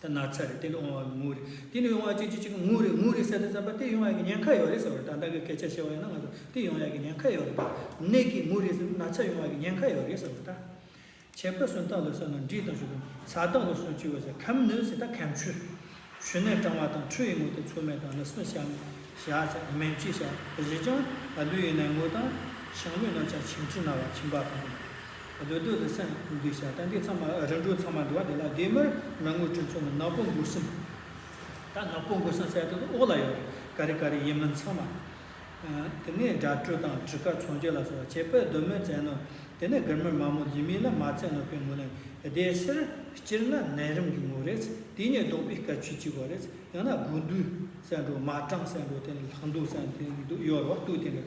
ད་ན་ཚ་རེད། དེ་འདྲས་འོང་བ་གི་ངོ་རེད། དེ་འདྲས་ཡོང་བ་ཅིག་ཅིག་ཅིག་ངོ་རེད་ངོ་རེད་ཟེར་དུས་ཙམ་པ་དེ་ཡོང་བ་གི་ཉེན་ཁ་ཡོད་རེད་ཟེར་བ་རེད། ད་ལྟ་གི་སྐད་ཆ་བཤད་བ་ཡིན་ན་ང་ཚོ་དེ་ཡོང་ཡ་གི་ཉེན་ཁ་ཡོད་རེད། ད་ནད་ཀྱི་ངོ་རེད་ཟེར་ན་ཚ་ཡོང་བ་གི་ཉེན་ཁ་ཡོད་རེད་ཟེར་བ་རེད་ད། ཁྱད་པར་གསུམ་དང་ལུས་གསུམ་ནི་འབྲས་དང་ཞུ་དང་ས་དང་ལུས་གསུམ་གཅིག་པ་ཟེར། ཁམས་ནི་ཟེར་ད་ཁམས་ཆུ། ཞུ་ནི་གྲང་བ་དང་ཁྲུ་ཡི་ངོ་དེ་ཚོ་མེད་དང་ལུས་གསུམ་བྱ་བྱ་ཟེར་སྨན་བཅོས་བྱ་བཞི་ཀྱང་ལུས་ཡིན་ན་ངོ་དང་ཤིང་ལུས་ནི་ཅང་ཁྱིམ་ཁྲི་ན་བ་ཁྱིམ་པ་དང་། ལུས་སྡུད་ལུས་སེམས་འདུས་བྱ་ད་འདི་ཚང་མ་རིམ་གྲོ་ཚང་མ་འདུས་པ་དེ་ལ་བདེ་མར་མི་ངོ་དྲིན་ཚོ་ནི་ནག་པོ་མགོ་གསུམ། ད་ནག་པོ་མགོ་གསུམ་ཟེར་དེ་འོག་ལ་ཡོད་རེད། ཀ་རི་ཀ་རི་ཡིན་མིན་ཚང་མ། དེ་ནས་དགྲ་བྲོ་དང་གྲི་ཁ་ཚོང་རྒྱུ་ལ་སོགས་པ་ཁྱད་པར་སྡོམ་མི་བཙན་ནོ། དེ་ནས་སྒར་མོར་མ་མོ་ལི་མི་ལ་མ་བཙན་ནོ་པའི་ངོ་ལ་བདེ་སར་སྤྱིར་ན་ནད་རིམས་ཀྱི་ངོ་རེད། དེ་ཉིད་ལྡོག་པའི་སྐར་ཆུ་གཅིག་པ་རེད། ཡང་ན་དགུ་འདུས་ཟེར་འགྲོ་མ་གྲངས་ཟེར་འགྲོ་དེ་ནས་ལྷག་འདུས་ཟེར་དེ་འདུ་ཡོད་རོགས་ལྟོས་དེ་འདྲ།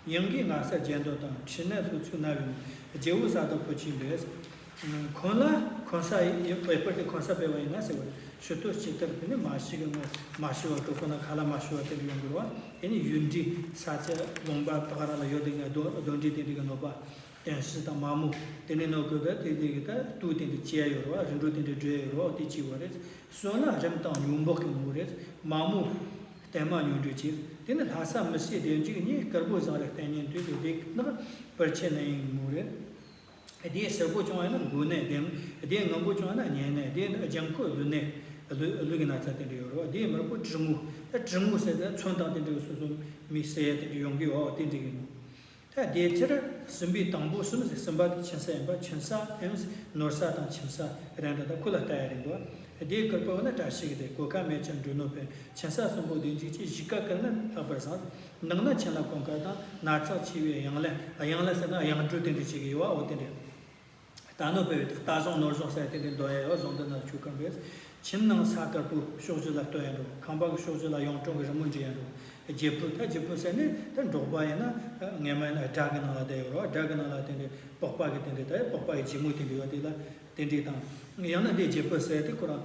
ཡང་གི་ང་ས་རྒྱན་དོ་དང་ཁྲི་ནས་ལྷུ་ཚུགས་ན་བའི་རྒྱལ་པོ་ས་དང་བུ་ཆེན་འདོད། འཁོན་ལ་འཁོན་ས་ཡི་དཔེ་པར་དེ་འཁོན་ས་སྤེལ་བ་ཡིན་ན་ཟེར་བ་རེད། ཕྱི་དོ་སྤྱི་ལྟར་དེ་ནི་མ་ཤི་གི་ངོ་མ་ཤི་བ་གྲོགས་པོ་ན་ཁ་ལ་མ་ཤི་བ་དེ་འདྲ་ཡོང་དགོས་རེད་བ། དེ་ནི་ཡུལ་འདྲི་ས་ཆ་ལུང་པ་ད་ག་རང་ལ་ཡོད་དེ་ངས་གདོན་གདོན་འདྲེ་དེ་འདྲ་གི་གནོད་པ་དོན་སྲིད་དང་མ་མོ་དེ་ནི་གནོད་དགོས་པས་དེ་དེ་གི་ད་ལྟོས་དེ་འདྲ་བྱས་ཡོད་རེད་བ། རིམ་གྲོ་དེ་འདྲ་བགྲོད་ཡོད་རེད་བ། དེ་གཅིག་བ་རེད། གསོན་ལ་རིམས་དང་ཉུང་འབོག་གི་ངོ་རེད། མ་མོ་བརྟན་མ་ཉུང་འདྲ་བྱེད། དེ་ནི་ལྷ་ས་མི་སེར་བདེ་འཇིགས་གཉིས་དཀར་པོ་བཟང་རེ་བརྟན་ཉན་དུས་དེ་དེ་ནག་པར་ཆད་ན་ཡིན་ངོ་རེད། དེའི་སེར་པོ་བྱུང་བ་ན་མགོ་ནད་བདེན། དེའི་སྔོན་པོ་བྱུང་བ་ན་གཉན་ནད། དེའི་ལྗང་ཁུ་ལུས་ནད། ལུས་ལུས་ཀྱི་ན་ཚ་དེ་འདྲ་ཡོད་རེད་བ། དེའི་དམར་པོ་གྲི་མོ། ད་གྲི་མོ་ཟེར་ཏེ་མཚོན་དང་དེ་འདྲ་སོ་སོ་མི་ཟེར་ཡ་དེ་འདྲ་ཡོང་གི་ཡོད་དེ་འདྲ་ཡིན། ད་དེའི་ཕྱིར་སྲིན་པོའི་དང་པོ་གསུམ་ཟེར། སྲིན་པ་དེ་ཁྱིམ་ས་ཡིན་པ། ཁྱིམ་ས་ཨེམ་ནོར་ས་དང་ཁྱིམ་ས་རེད་འདྲ། ད་ཁོ་ལ་ལྟ་ཡ་རེད་འདུག་དེའི་སྐུར་པོ་ན་བཀྲ་ཤིས་ཀྱི་དེ་གོ་ཁ་མེད་ཀྱང་འགྲོ་ནོ་པས། ཁྱིམ་ས་གསུམ་པོ་བདེ་འཇིགས་ཀྱི་གཞིས་ཀ་ཀུན་ལ་ལྷག་པར་བཟང་། ནང་ན་ཁྱིམ་ལ་གོང་ཁ་དང་ན་ཚགས་ཆེ་བའི་གཡང་ལས། གཡང་ལས་ཟེར་ན་གཡང་འགྲོས་དེ་འདྲ་བྱེད་ཀྱི་ཡོད་བ། འོ་དེ་འདྲ། ད་ནོ་པའི་རྟ་བཟང་ནོར་བཟང་ཟེར་དེ་འདྲའི་འདོན་ཡ་ཡོད། བཟང་དུ་ན་ཆུ་སྐམ་པས། ཁྱིམ་ནང་ས་དཀར་པོ་ཕྱོགས་བཞི་ལ་སྟོན་ཡ་འགྲོ། ཁང་པ་གི་ཕྱོགས་བཞི་ལ་གཡུང་དྲུང་གི་རི་མོ་འབྲི་ཡ་འགྲོ། རྒྱལ་པོ་ད་རྒྱལ་པོ་ཟེར་ནས་ད་འབྲོག་པ་ཡིན་ན་སྔས་མ་ཡིན་ན་སྦྲ་གི་ནང་ལ་བསྡད་ཡོད་རེད་བ། སྦྲ་གི་ནང་ལ་དེ་འདྲའི་པགས་པ་གི་དེ་འདྲའི་ད་པགས་པ་ཡི་ལྗིད་མོ་དེ་འདྲ་ཡོད་དེ་ལ་དེ་འདྲའི་དང་། ཡང་ན་འདི་རྒྱལ་པོ་ཟེར་དེ་ཁོ་རང་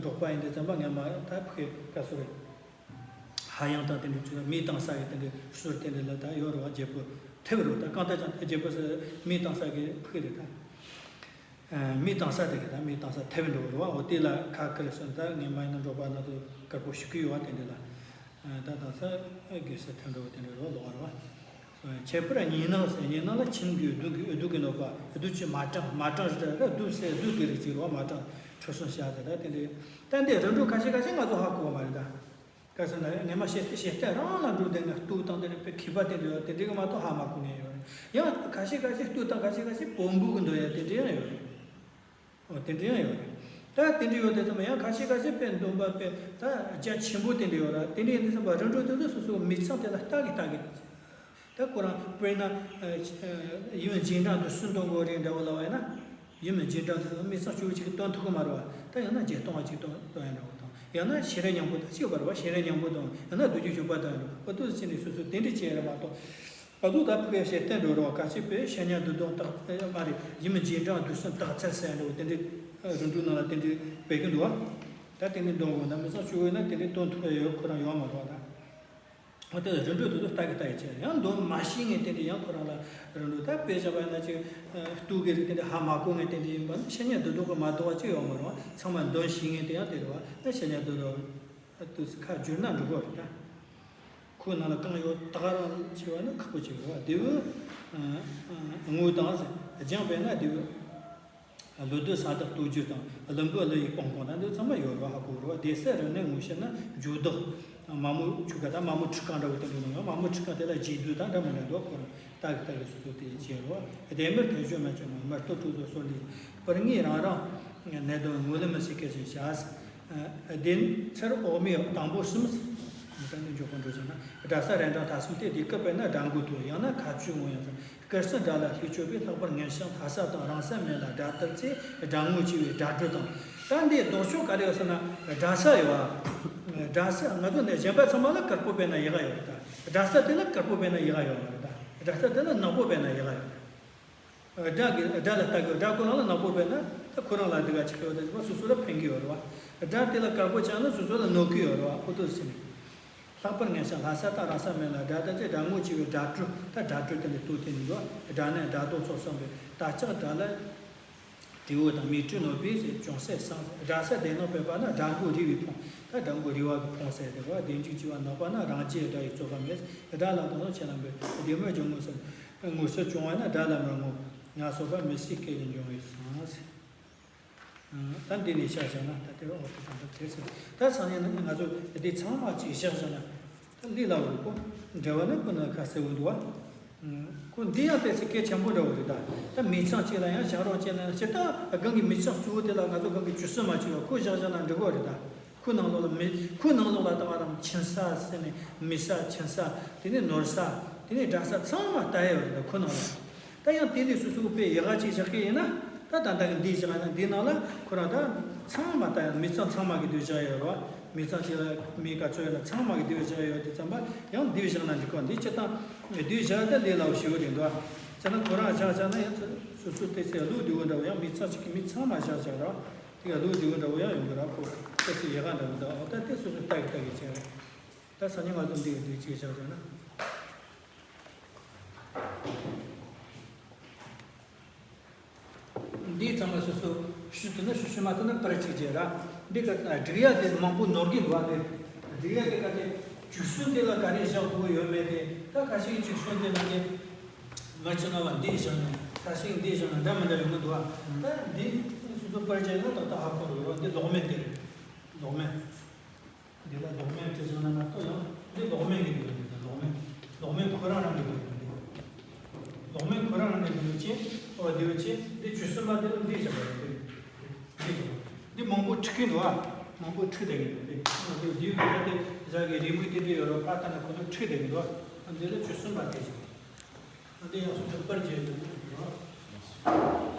འབྲོག་པ་ཡིན་དུས་ཙམ་པ་སྔས་མ་ད་ཕ་གི་ག་སུ་རེད། ཧ་ཡང་དང་དེ་འདྲའི་ཚུལ་མི་བཏང་ས་གི་དེ་འདྲའི་ཟུར་དེ་འདྲ་ལ་ད་ཡོད་རེད་བ། རྒྱལ་པོ་ཐེབས་རེད་བ། ད་གང་ལྟར་ཀྱང་ད་རྒྱལ་པོ་ཟེར་མི་བཏང་ས་གི་ཕུག་རེད་ད། ཨ་མི་བཏང་ས་དེ་གི་ད་མི་བཏང་ས་ཐེབས་འགྲོ་རེད་བ། འོ་དེ་ལ་ཁ་ཁེར་སོང་ད་ངས་མ་ཡིན་ན་འབྲོག་པ་ན་དུ་དཀར་པོ་ཞིག་གི་ཡོད་བ། དེ་འདྲ་ལ་ད་བཏང་ས་དགོས་ས་ཐེབས་འགྲོ་བ་དེ་འདྲ་རེད་བ། ལོག་རེད་བ། ཁྱད་པར་གཉིས་སྣང་ཟེར། གཉིས་སྣང་ལ་ཁྱིམ་གྱི་སྡུག་གི་སྡུག་གི་གནོད་པ། སྡུག་ཅིག་མ་གྲངས་མ་གྲངས་རེད་ད། སྡུག་ཟེར་སྡུག་གི་རིགས་ཅིག་རེད་བ། མ་གྲངས་ཁྲི་སྲོང་བྱ་ཟེར་ད་དེ་འདྲ། ད་འདི་རིམ་གྲོ་ཁ་ཤས་ཁ་ཤས་ང་ཚོ་ཧ་གོ་བ་མ་རེད་ད། ག་ཟེར་ན་ངས་མ་བཤད་དེ་བཤད་སྟེ་རང་ལ་འགྲོ་བསྡད་ན་སྡུག་དང་དེ་ནས་དཔེ་མཁས་པ་དེ་འདྲ་ཡོད་དེ་འདྲ་གི་མ་གཏོགས་ཧ་མ་གོ་མཁན་ཡོད་རེད། ཡང་ཁ་ཤས་ཁ་ཤས་སྡུག་དང་ཁ་ཤས་ཁ་ཤས་སྦོམ་པོ་གི་འདོད་ཡ་དེ་འདྲ་ཡང་ཡོད་རེད། འོ་དེ་འདྲ་ཡང་ཡོད་རེད། ད་དེ་འདྲ་ཡོད་དེ་ཚོ་མ་ཡང་ཁ་ཤས་ཁ་ཤས་དཔེ་འདོན་པ་དཔེ་ད་རྒྱ་ཆེན་པོ་དེ་འདྲ་ཡོད་ར། དེ་འདྲ་ཡིན་དུས་ཙམ་པ་རིམ་གྲོ་དེ་ཚོ་སོ་སོའི་མི་ཚང་དེ་ལ་ལྟ་གི་ལྟ་གི། ད་ཁོ་རང་དཔེར་ན་ཡུམ་རྗེས་འབྲང་དུ་སུ་འདོན་དགོས་རེད་འདྲ་བོ་ལབ་པ་ཡིན་ན། ཡུམ་རྗེས་འབྲང་དུ་མི་ཚང་བཅུ་བཞི་གི་འདོན་ཐུབ་ཀྱི་མ་རེད་བ། ད་ཡང་ན་བརྒྱད་སྟོང་བ་ཅིག་འདོན་འདོན་ཡ་འདྲ་བོ་དང་། ཡང་ན་ཤེས་རབ་སྙིང་པོ་དང་གཅིག་པ་རེད་བ། ཤེས་རབ་སྙིང་པོ་དང་ཡང་ན་བདུད་རྩི་ཤུག་པ་དང་འོ་དུ་ཟེར་ནས་སོ་སོ་དེ་འདྲ་བྱས་རེད་མ་གཏོགས། ག་ཚོད་ད་ཕུགས་ཡ་ཞེ་བརྟན་འགྲོ་རོགས། ག་ཚོད་པས་ཤ་ཉ་བདུད་བཟློག་རྟགས་མ་རེད། ཡིད་མི་འཇིགས་འཕྲང་བདུད་སྲིན་རྟགས་འཚལ་ཟེར་འགྲོ་དེ་འདྲའི་རིམ་གྲོ་ནང་ལ་དེ་འདྲའི་སྤེལ་གི་འདུག་བ། ད་དེ་འདྲའི་འདོན་དགོས་ན་མི་ཚང་ཞུ་འོས་ན་དེ་འདྲའི་དོན་ཐུག་ཡ་ཡོད་ཁོ་རང་ཡོད་མ་རེད་བ་ད། འོ་དེ་ལ་རིམ་གྲོ་དེ་ཚོ་ལྟ་གི་ལྟ་གི་བྱས། ཡང་འདོན་མ་ཤེས་ངེས་དེ་འདྲའི་ཡང་ཁོ་རང་ལ་རིམ་གྲོ་ད་དཔེ་བཞག་པ་ཡིན་ན་ཅིག་སྟོད་གི་རིགས་དེ་འདྲའི་ཧ་མ་གོ་ངེས་དེ་འདྲའི་ཡིན་པ་ན་ཤ་ཉ་བདུད་བཟློག་གི་མ་དོ་བ་ཅིག་ཡོད་མ་རེད་བ། ཚང་མ་འདོན་ཤེས་ངེས་དེ་ཡང་དེ་རེད་བ། ད་ཤ་ཉ་བདུད་བཟློག་དུས་ཁ་བསྒྱུར་ན་འགྲིག་གོ་རེད་ད། ཁོའི་ནང་ལ་གང་ཡོད་ད་ག་རང་བྱས་པ་ན་ཁག་པོ་ཅིག་རེད་བ། དེ་བུ་དངོས་དང་སྦྱངས་པས་ན་དེ་བུ་ཀླུ་བདུད་ས་བདག་བསྟོད་རྒྱུ་དང་། ཀླུ་འབུམ་ཀླུ་ཡི་སྤང་སྤང་དང་། འདི་ཚང་མ་ཡོད་རེད་བ། ཧ་གོ་རེད་བ། བདེ་གསལ་རིམ་གནས་ངོ་ཤེས་ན་འགྱུར་ལྡོག་མ་མོ་ཆུ་ཀ་དང་མ་མོ་ཁྲི་ཀ་འདྲ་བོ་དེ་འདྲ་མི་ཡོང་། མ་མོ་ཁྲི་ཀ་དེ་ལ་རྗེས་ཟློས་དང་འདྲ་མི་འདྲ་འདུག་ཁོ་རང་ལྟ་གི་ལྟ་གི་སོ་སོ་དེ་བྱས་རེད་བ། བདེ་མེད་དོན་བྱོན་མ་བྱོན་ན་མར་ལྟོ་དྲུག་ཏུ་སོར་ལས། པུར་ངོས་རང་རང་ནད་གདོན། ངོས་ལ་མི་སྲིད་སྐད་ཅིག་བྱ། བདེན་ཚེར་འོག་མའི་དང་པོ་གསུམ། མི་ལྟ་ནི་འཇོག་པ་འགྲོ་བྱུང་ན། དགྲ་ས་རལ་གྲི་ཐ་གསུམ་སྟེ། དེ་བཀུག་པས་ན་དགྲ་མགོ་ཐོགས། ཡང་ན་ཁ་ཆུ་ངོ་ཡང་ཟེར། སྐུ་གསུང་དགྲ་ལ་ལྷས་སྤྱོད་པའི། ལྷག་པར་ངན་ཞིང་ལྷ་ས་དང་། རང་ས་མེད་ལ་དགྲ་བཏུལ་ཚེ། དགྲ་ངོ་ཆེ་བའི་དགྲ་སྒྲོ་དང་། ད་འདི་ལྡོག་ཕྱོགས་ག་རེ་ཡོད་ཟེར་ན་དགྲ་ས་ཡོད་བ། དགྲ་ས་ང་ཚོ་ནས་གཞན་པ་ཚང་མ་ལ་དཀར་པོ་སྦས་ན་ཡག་ག་ཡོད་རེད་ད། དགྲ་ས་དེ་ལ་དཀར་པོ་སྦས་ན་ཡག་ག་ཡོད་མ་རེད་ད། དགྲ་ས་དེ་ལ་ནག་པོ་སྦས་ན་ཡག་ག་ཡོད། དགྲ་གི་དགྲ་ལ་ལྟ་དགོས། དགྲ་ཁོ་རང་ལ་ནག་པོ་སྦས་ན་ད་ཁོ་རང་ལ་སྡུག་ག་ཆགས་ཡོད་དེ་སོ་སོ་ལ་ཕན་གི་ཡོད་རེད་བ། དགྲ་དེ་ལ་དཀར་པོ་བྱུང་ན་སོ་སོ་ལ་གནོད་གི་ཡོད་རེད་བ། ཁོ་ཐུག་ཟིན། ལྷག་པར་ངན་ཞིང་ལྷ་ས་དང་། རང་ས་མེད་ལ་དགྲ་བཏུལ་ཚེ། དགྲ་ངོ་ཆེ་བའི་དགྲ་སྒྲོ། ད་དགྲ་སྒྲོ་དེ་ལ་ལྟོས་དེ་ནི་འདུག་དགྲ་ནི་དགྲ་བཟློག་ཚོགས་བསགས་པའི། དགྲ་ལྕག་དགྲ་ལ་དྲིལ་བུ་དང་། མིག་ཏྲི་གནོན་པའི་ཅུང་ཟད་བསམ། དགྲ་ས་བདེ་ནོ་པའི་བར་ན། དགྲ་མགོ་རིལ་བུས་ཕོངས། ད་དགྲ་མགོ་རིལ་བུ་གིས་ཕོངས་ཟེར་དེ་བ། བདེ་འཇིགས་ཆེ་བ་ནག་པ་ན། རང་རྒྱལ་དགྲ་ཡི་རྩོད་པ་མེད། དགྲ་ལ་དོ་སྣང་ཆེ་ལ་འབད། བདེ་མོ་སྦྱོར་དངོས་སུ། དངོས་སུ་བྱུང་བ་ན། དགྲ་ལ་མི་ངོ་ང་སོགས་པ། མི་སྲིད་སྐད་ལས་འབྱུང་བའི་སང་ཟེར། ད་འདི་ནས་བཞག་བཞག་ན་ད་དེ་འོག་ཏུ་ད་དེ་ཟེར། ད་སང་ཉིན་ང་ཚོ་འདི་ཚང་མ་ཅིག་བཞག་བཞག་ན་ད་ལས་སླ་བོ་རེད་གོ། འགྲེལ་བ་ནི་ཁོ་ན་ཁ་གསལ་བོ་འདུག་བ། ཁོ་འདི་ཡང་ཏོག་ཙམ་གལ་ཆེན་པོ་འདྲ་བོ་རེད་ད། ད་མི་ཚང་གཅིག་ལ་ཡང་བཞག་རོགས་བྱས་ན་སྤྱིར་བཏང་སྒང་གི་མི་ཚང་གཙོ་བོ་དེ་ལ་ང་ཚོ་སྒང་གི་ཇུས་གསུམ་མ་བྱས་པ་ཁོ་བཞག་བཞག་ན་འགྲིག་གོ་རེད་ད། ཁོའི་ནང་ལོགས་ལ་མི་ཁོའི་ནང་ལོགས་ལ་ད་ང་རང་མཆིན་ས་ཟེར་ནས་མི་ས་མཆིན་ས། དེ་ནས་ནོར་ས། དེ་ནས་དགྲ་ས་ཚང་མ་ལྟ་ཡ་ཡོད་རེད་ད་ཁོའི་ནང་ལ། ད་ཡང་དེ་ལས་སོ་སོ་དཔེ་ཡག་ག་ཅིག་བཞག་གི་ཡིན་ན། ད་ད་ལྟ་གི་འདི་བཞག་ན་འདི་ནང་ལ་ཁོ་རང་ད་ཚང་མ་ད་ཡང་མི་ཚང་ཚང་མ་གི་འདི་བཞག་ཡོད་རེད་བ། མི་ཚང་གཅིག་ལ་མི་ག་ཚོད་ཡོད་ན་ཚང་མ་གི་འདི་བཞག་ཡོད་དེ་ཙམ་པ་ཡང་འདི་བཞག་ན་འགྲིག་གོ། འདི་སྤྱིར་བཏང་འདི་བཞག་ད་ལས་སླ་བོ་ཞེ་པོ་རེད་འདུག་བ། བྱས་ན་ཁོ་རང་བཞག་བཞག་ན་ཡང་སོ་སོ་ཏོག་ཙམ་བློ་བདེ་བོ་འདྲ་བོ། ཡང་མི་ཚང་གཅིག་གི་མི་ཚང་མ་བཞག་བཞག་རེད་བ། དེ་ག་བློ་བདེ་བོ་འདྲ་བོ་ཡང་ཡོང་གི་རེད་ཁོ། ཏོག་ཙམ་ཡག་ག་འདྲ་བོ་འདུག་འོ་ད་དེ་སོ་སོ་ལྟ་གི་ལྟ་གི་བྱས་རེད། ད་སང་ཉིན་ང་ཚོ་འདི་གི་འདི་གཅིག་བཞག་བཞག་ན། འདི་ཚང་མ་སོ་སོ་ཞུ་ཐུབ་ན་ཞུ། ཞུ་མ་ཐུབ་ན་པར་གཅིག་བྱས་ར། འདི་ག་སྒྲིག་ཡ་དེ་མང་པོ་ནོར་གྱི་འདུག་ཨ། འདི་སྒྲིག་ཡ་དེ་ག་དེ་བཅུ་གསུམ་དེ་ལ་ག་རེ་བཞག་དགོས་ཡོད་མེད་དེ། ད་ཁ་ཤས་ཀྱིས་བཅུ་གསུམ་དེ་ལ་དེ་མ་བྱས་ན་བ་འདི་བཞག་ནས། ཁ་ཤས་ཀྱིས་འདི་བཞག་ན་འདྲ་མི་འདྲ་ཡོང་གི་འདུག་ཨ། ད་འདི་སོ་སོ་པར་བྱས་ན་ཏག་ཏག་ཧ་གོ་འགྲོ་གི་རེད། འདི་ལྡོག་མེད་དེ་རེད། ལྡོག་མེད། འདི་ལ་ལྡོག་མེད་བྲིས་བཞག་ན་མ་གཏོགས་ཡང་འདི་ལྡོག་མེད་ཀྱི་འདུག་འདི་ལྡོག་མེད། ལྡོག་མེད་ཁོ་རང་རང་གི་འདུག་འདི་ལྡོག་མེད་ཁོ་རང་རང་གི་འདུག་ཅེས། ཨོ་འདི་བ་ཅེས་འདི་བཅུ་གསུམ་པ་འདི་ལ་འདི་བཞག་པ་རེད། འདི་འདི་མང་པོ་ཁྲིག་གི་འདུག་ཨ། མང་པོ་ཁྲིག་བསྡད་ཀྱི་འདུག་འདི་འདི་འདི་གི་ད་དེ་བཞག་གི་རི་མོ་དེ་འདྲ་ཡོད་རོགས་པ་ལྟ་ན་ཁོ་ཚོ་ཁྲིག་བསྡད་ཀྱི་འདུག་འདི་ལ་བཅུ་གསུམ་པ་དེ་བཞག་འདི་ཡང་སོ་སོ་པར་བརྒྱབ་ཡོད་འདུག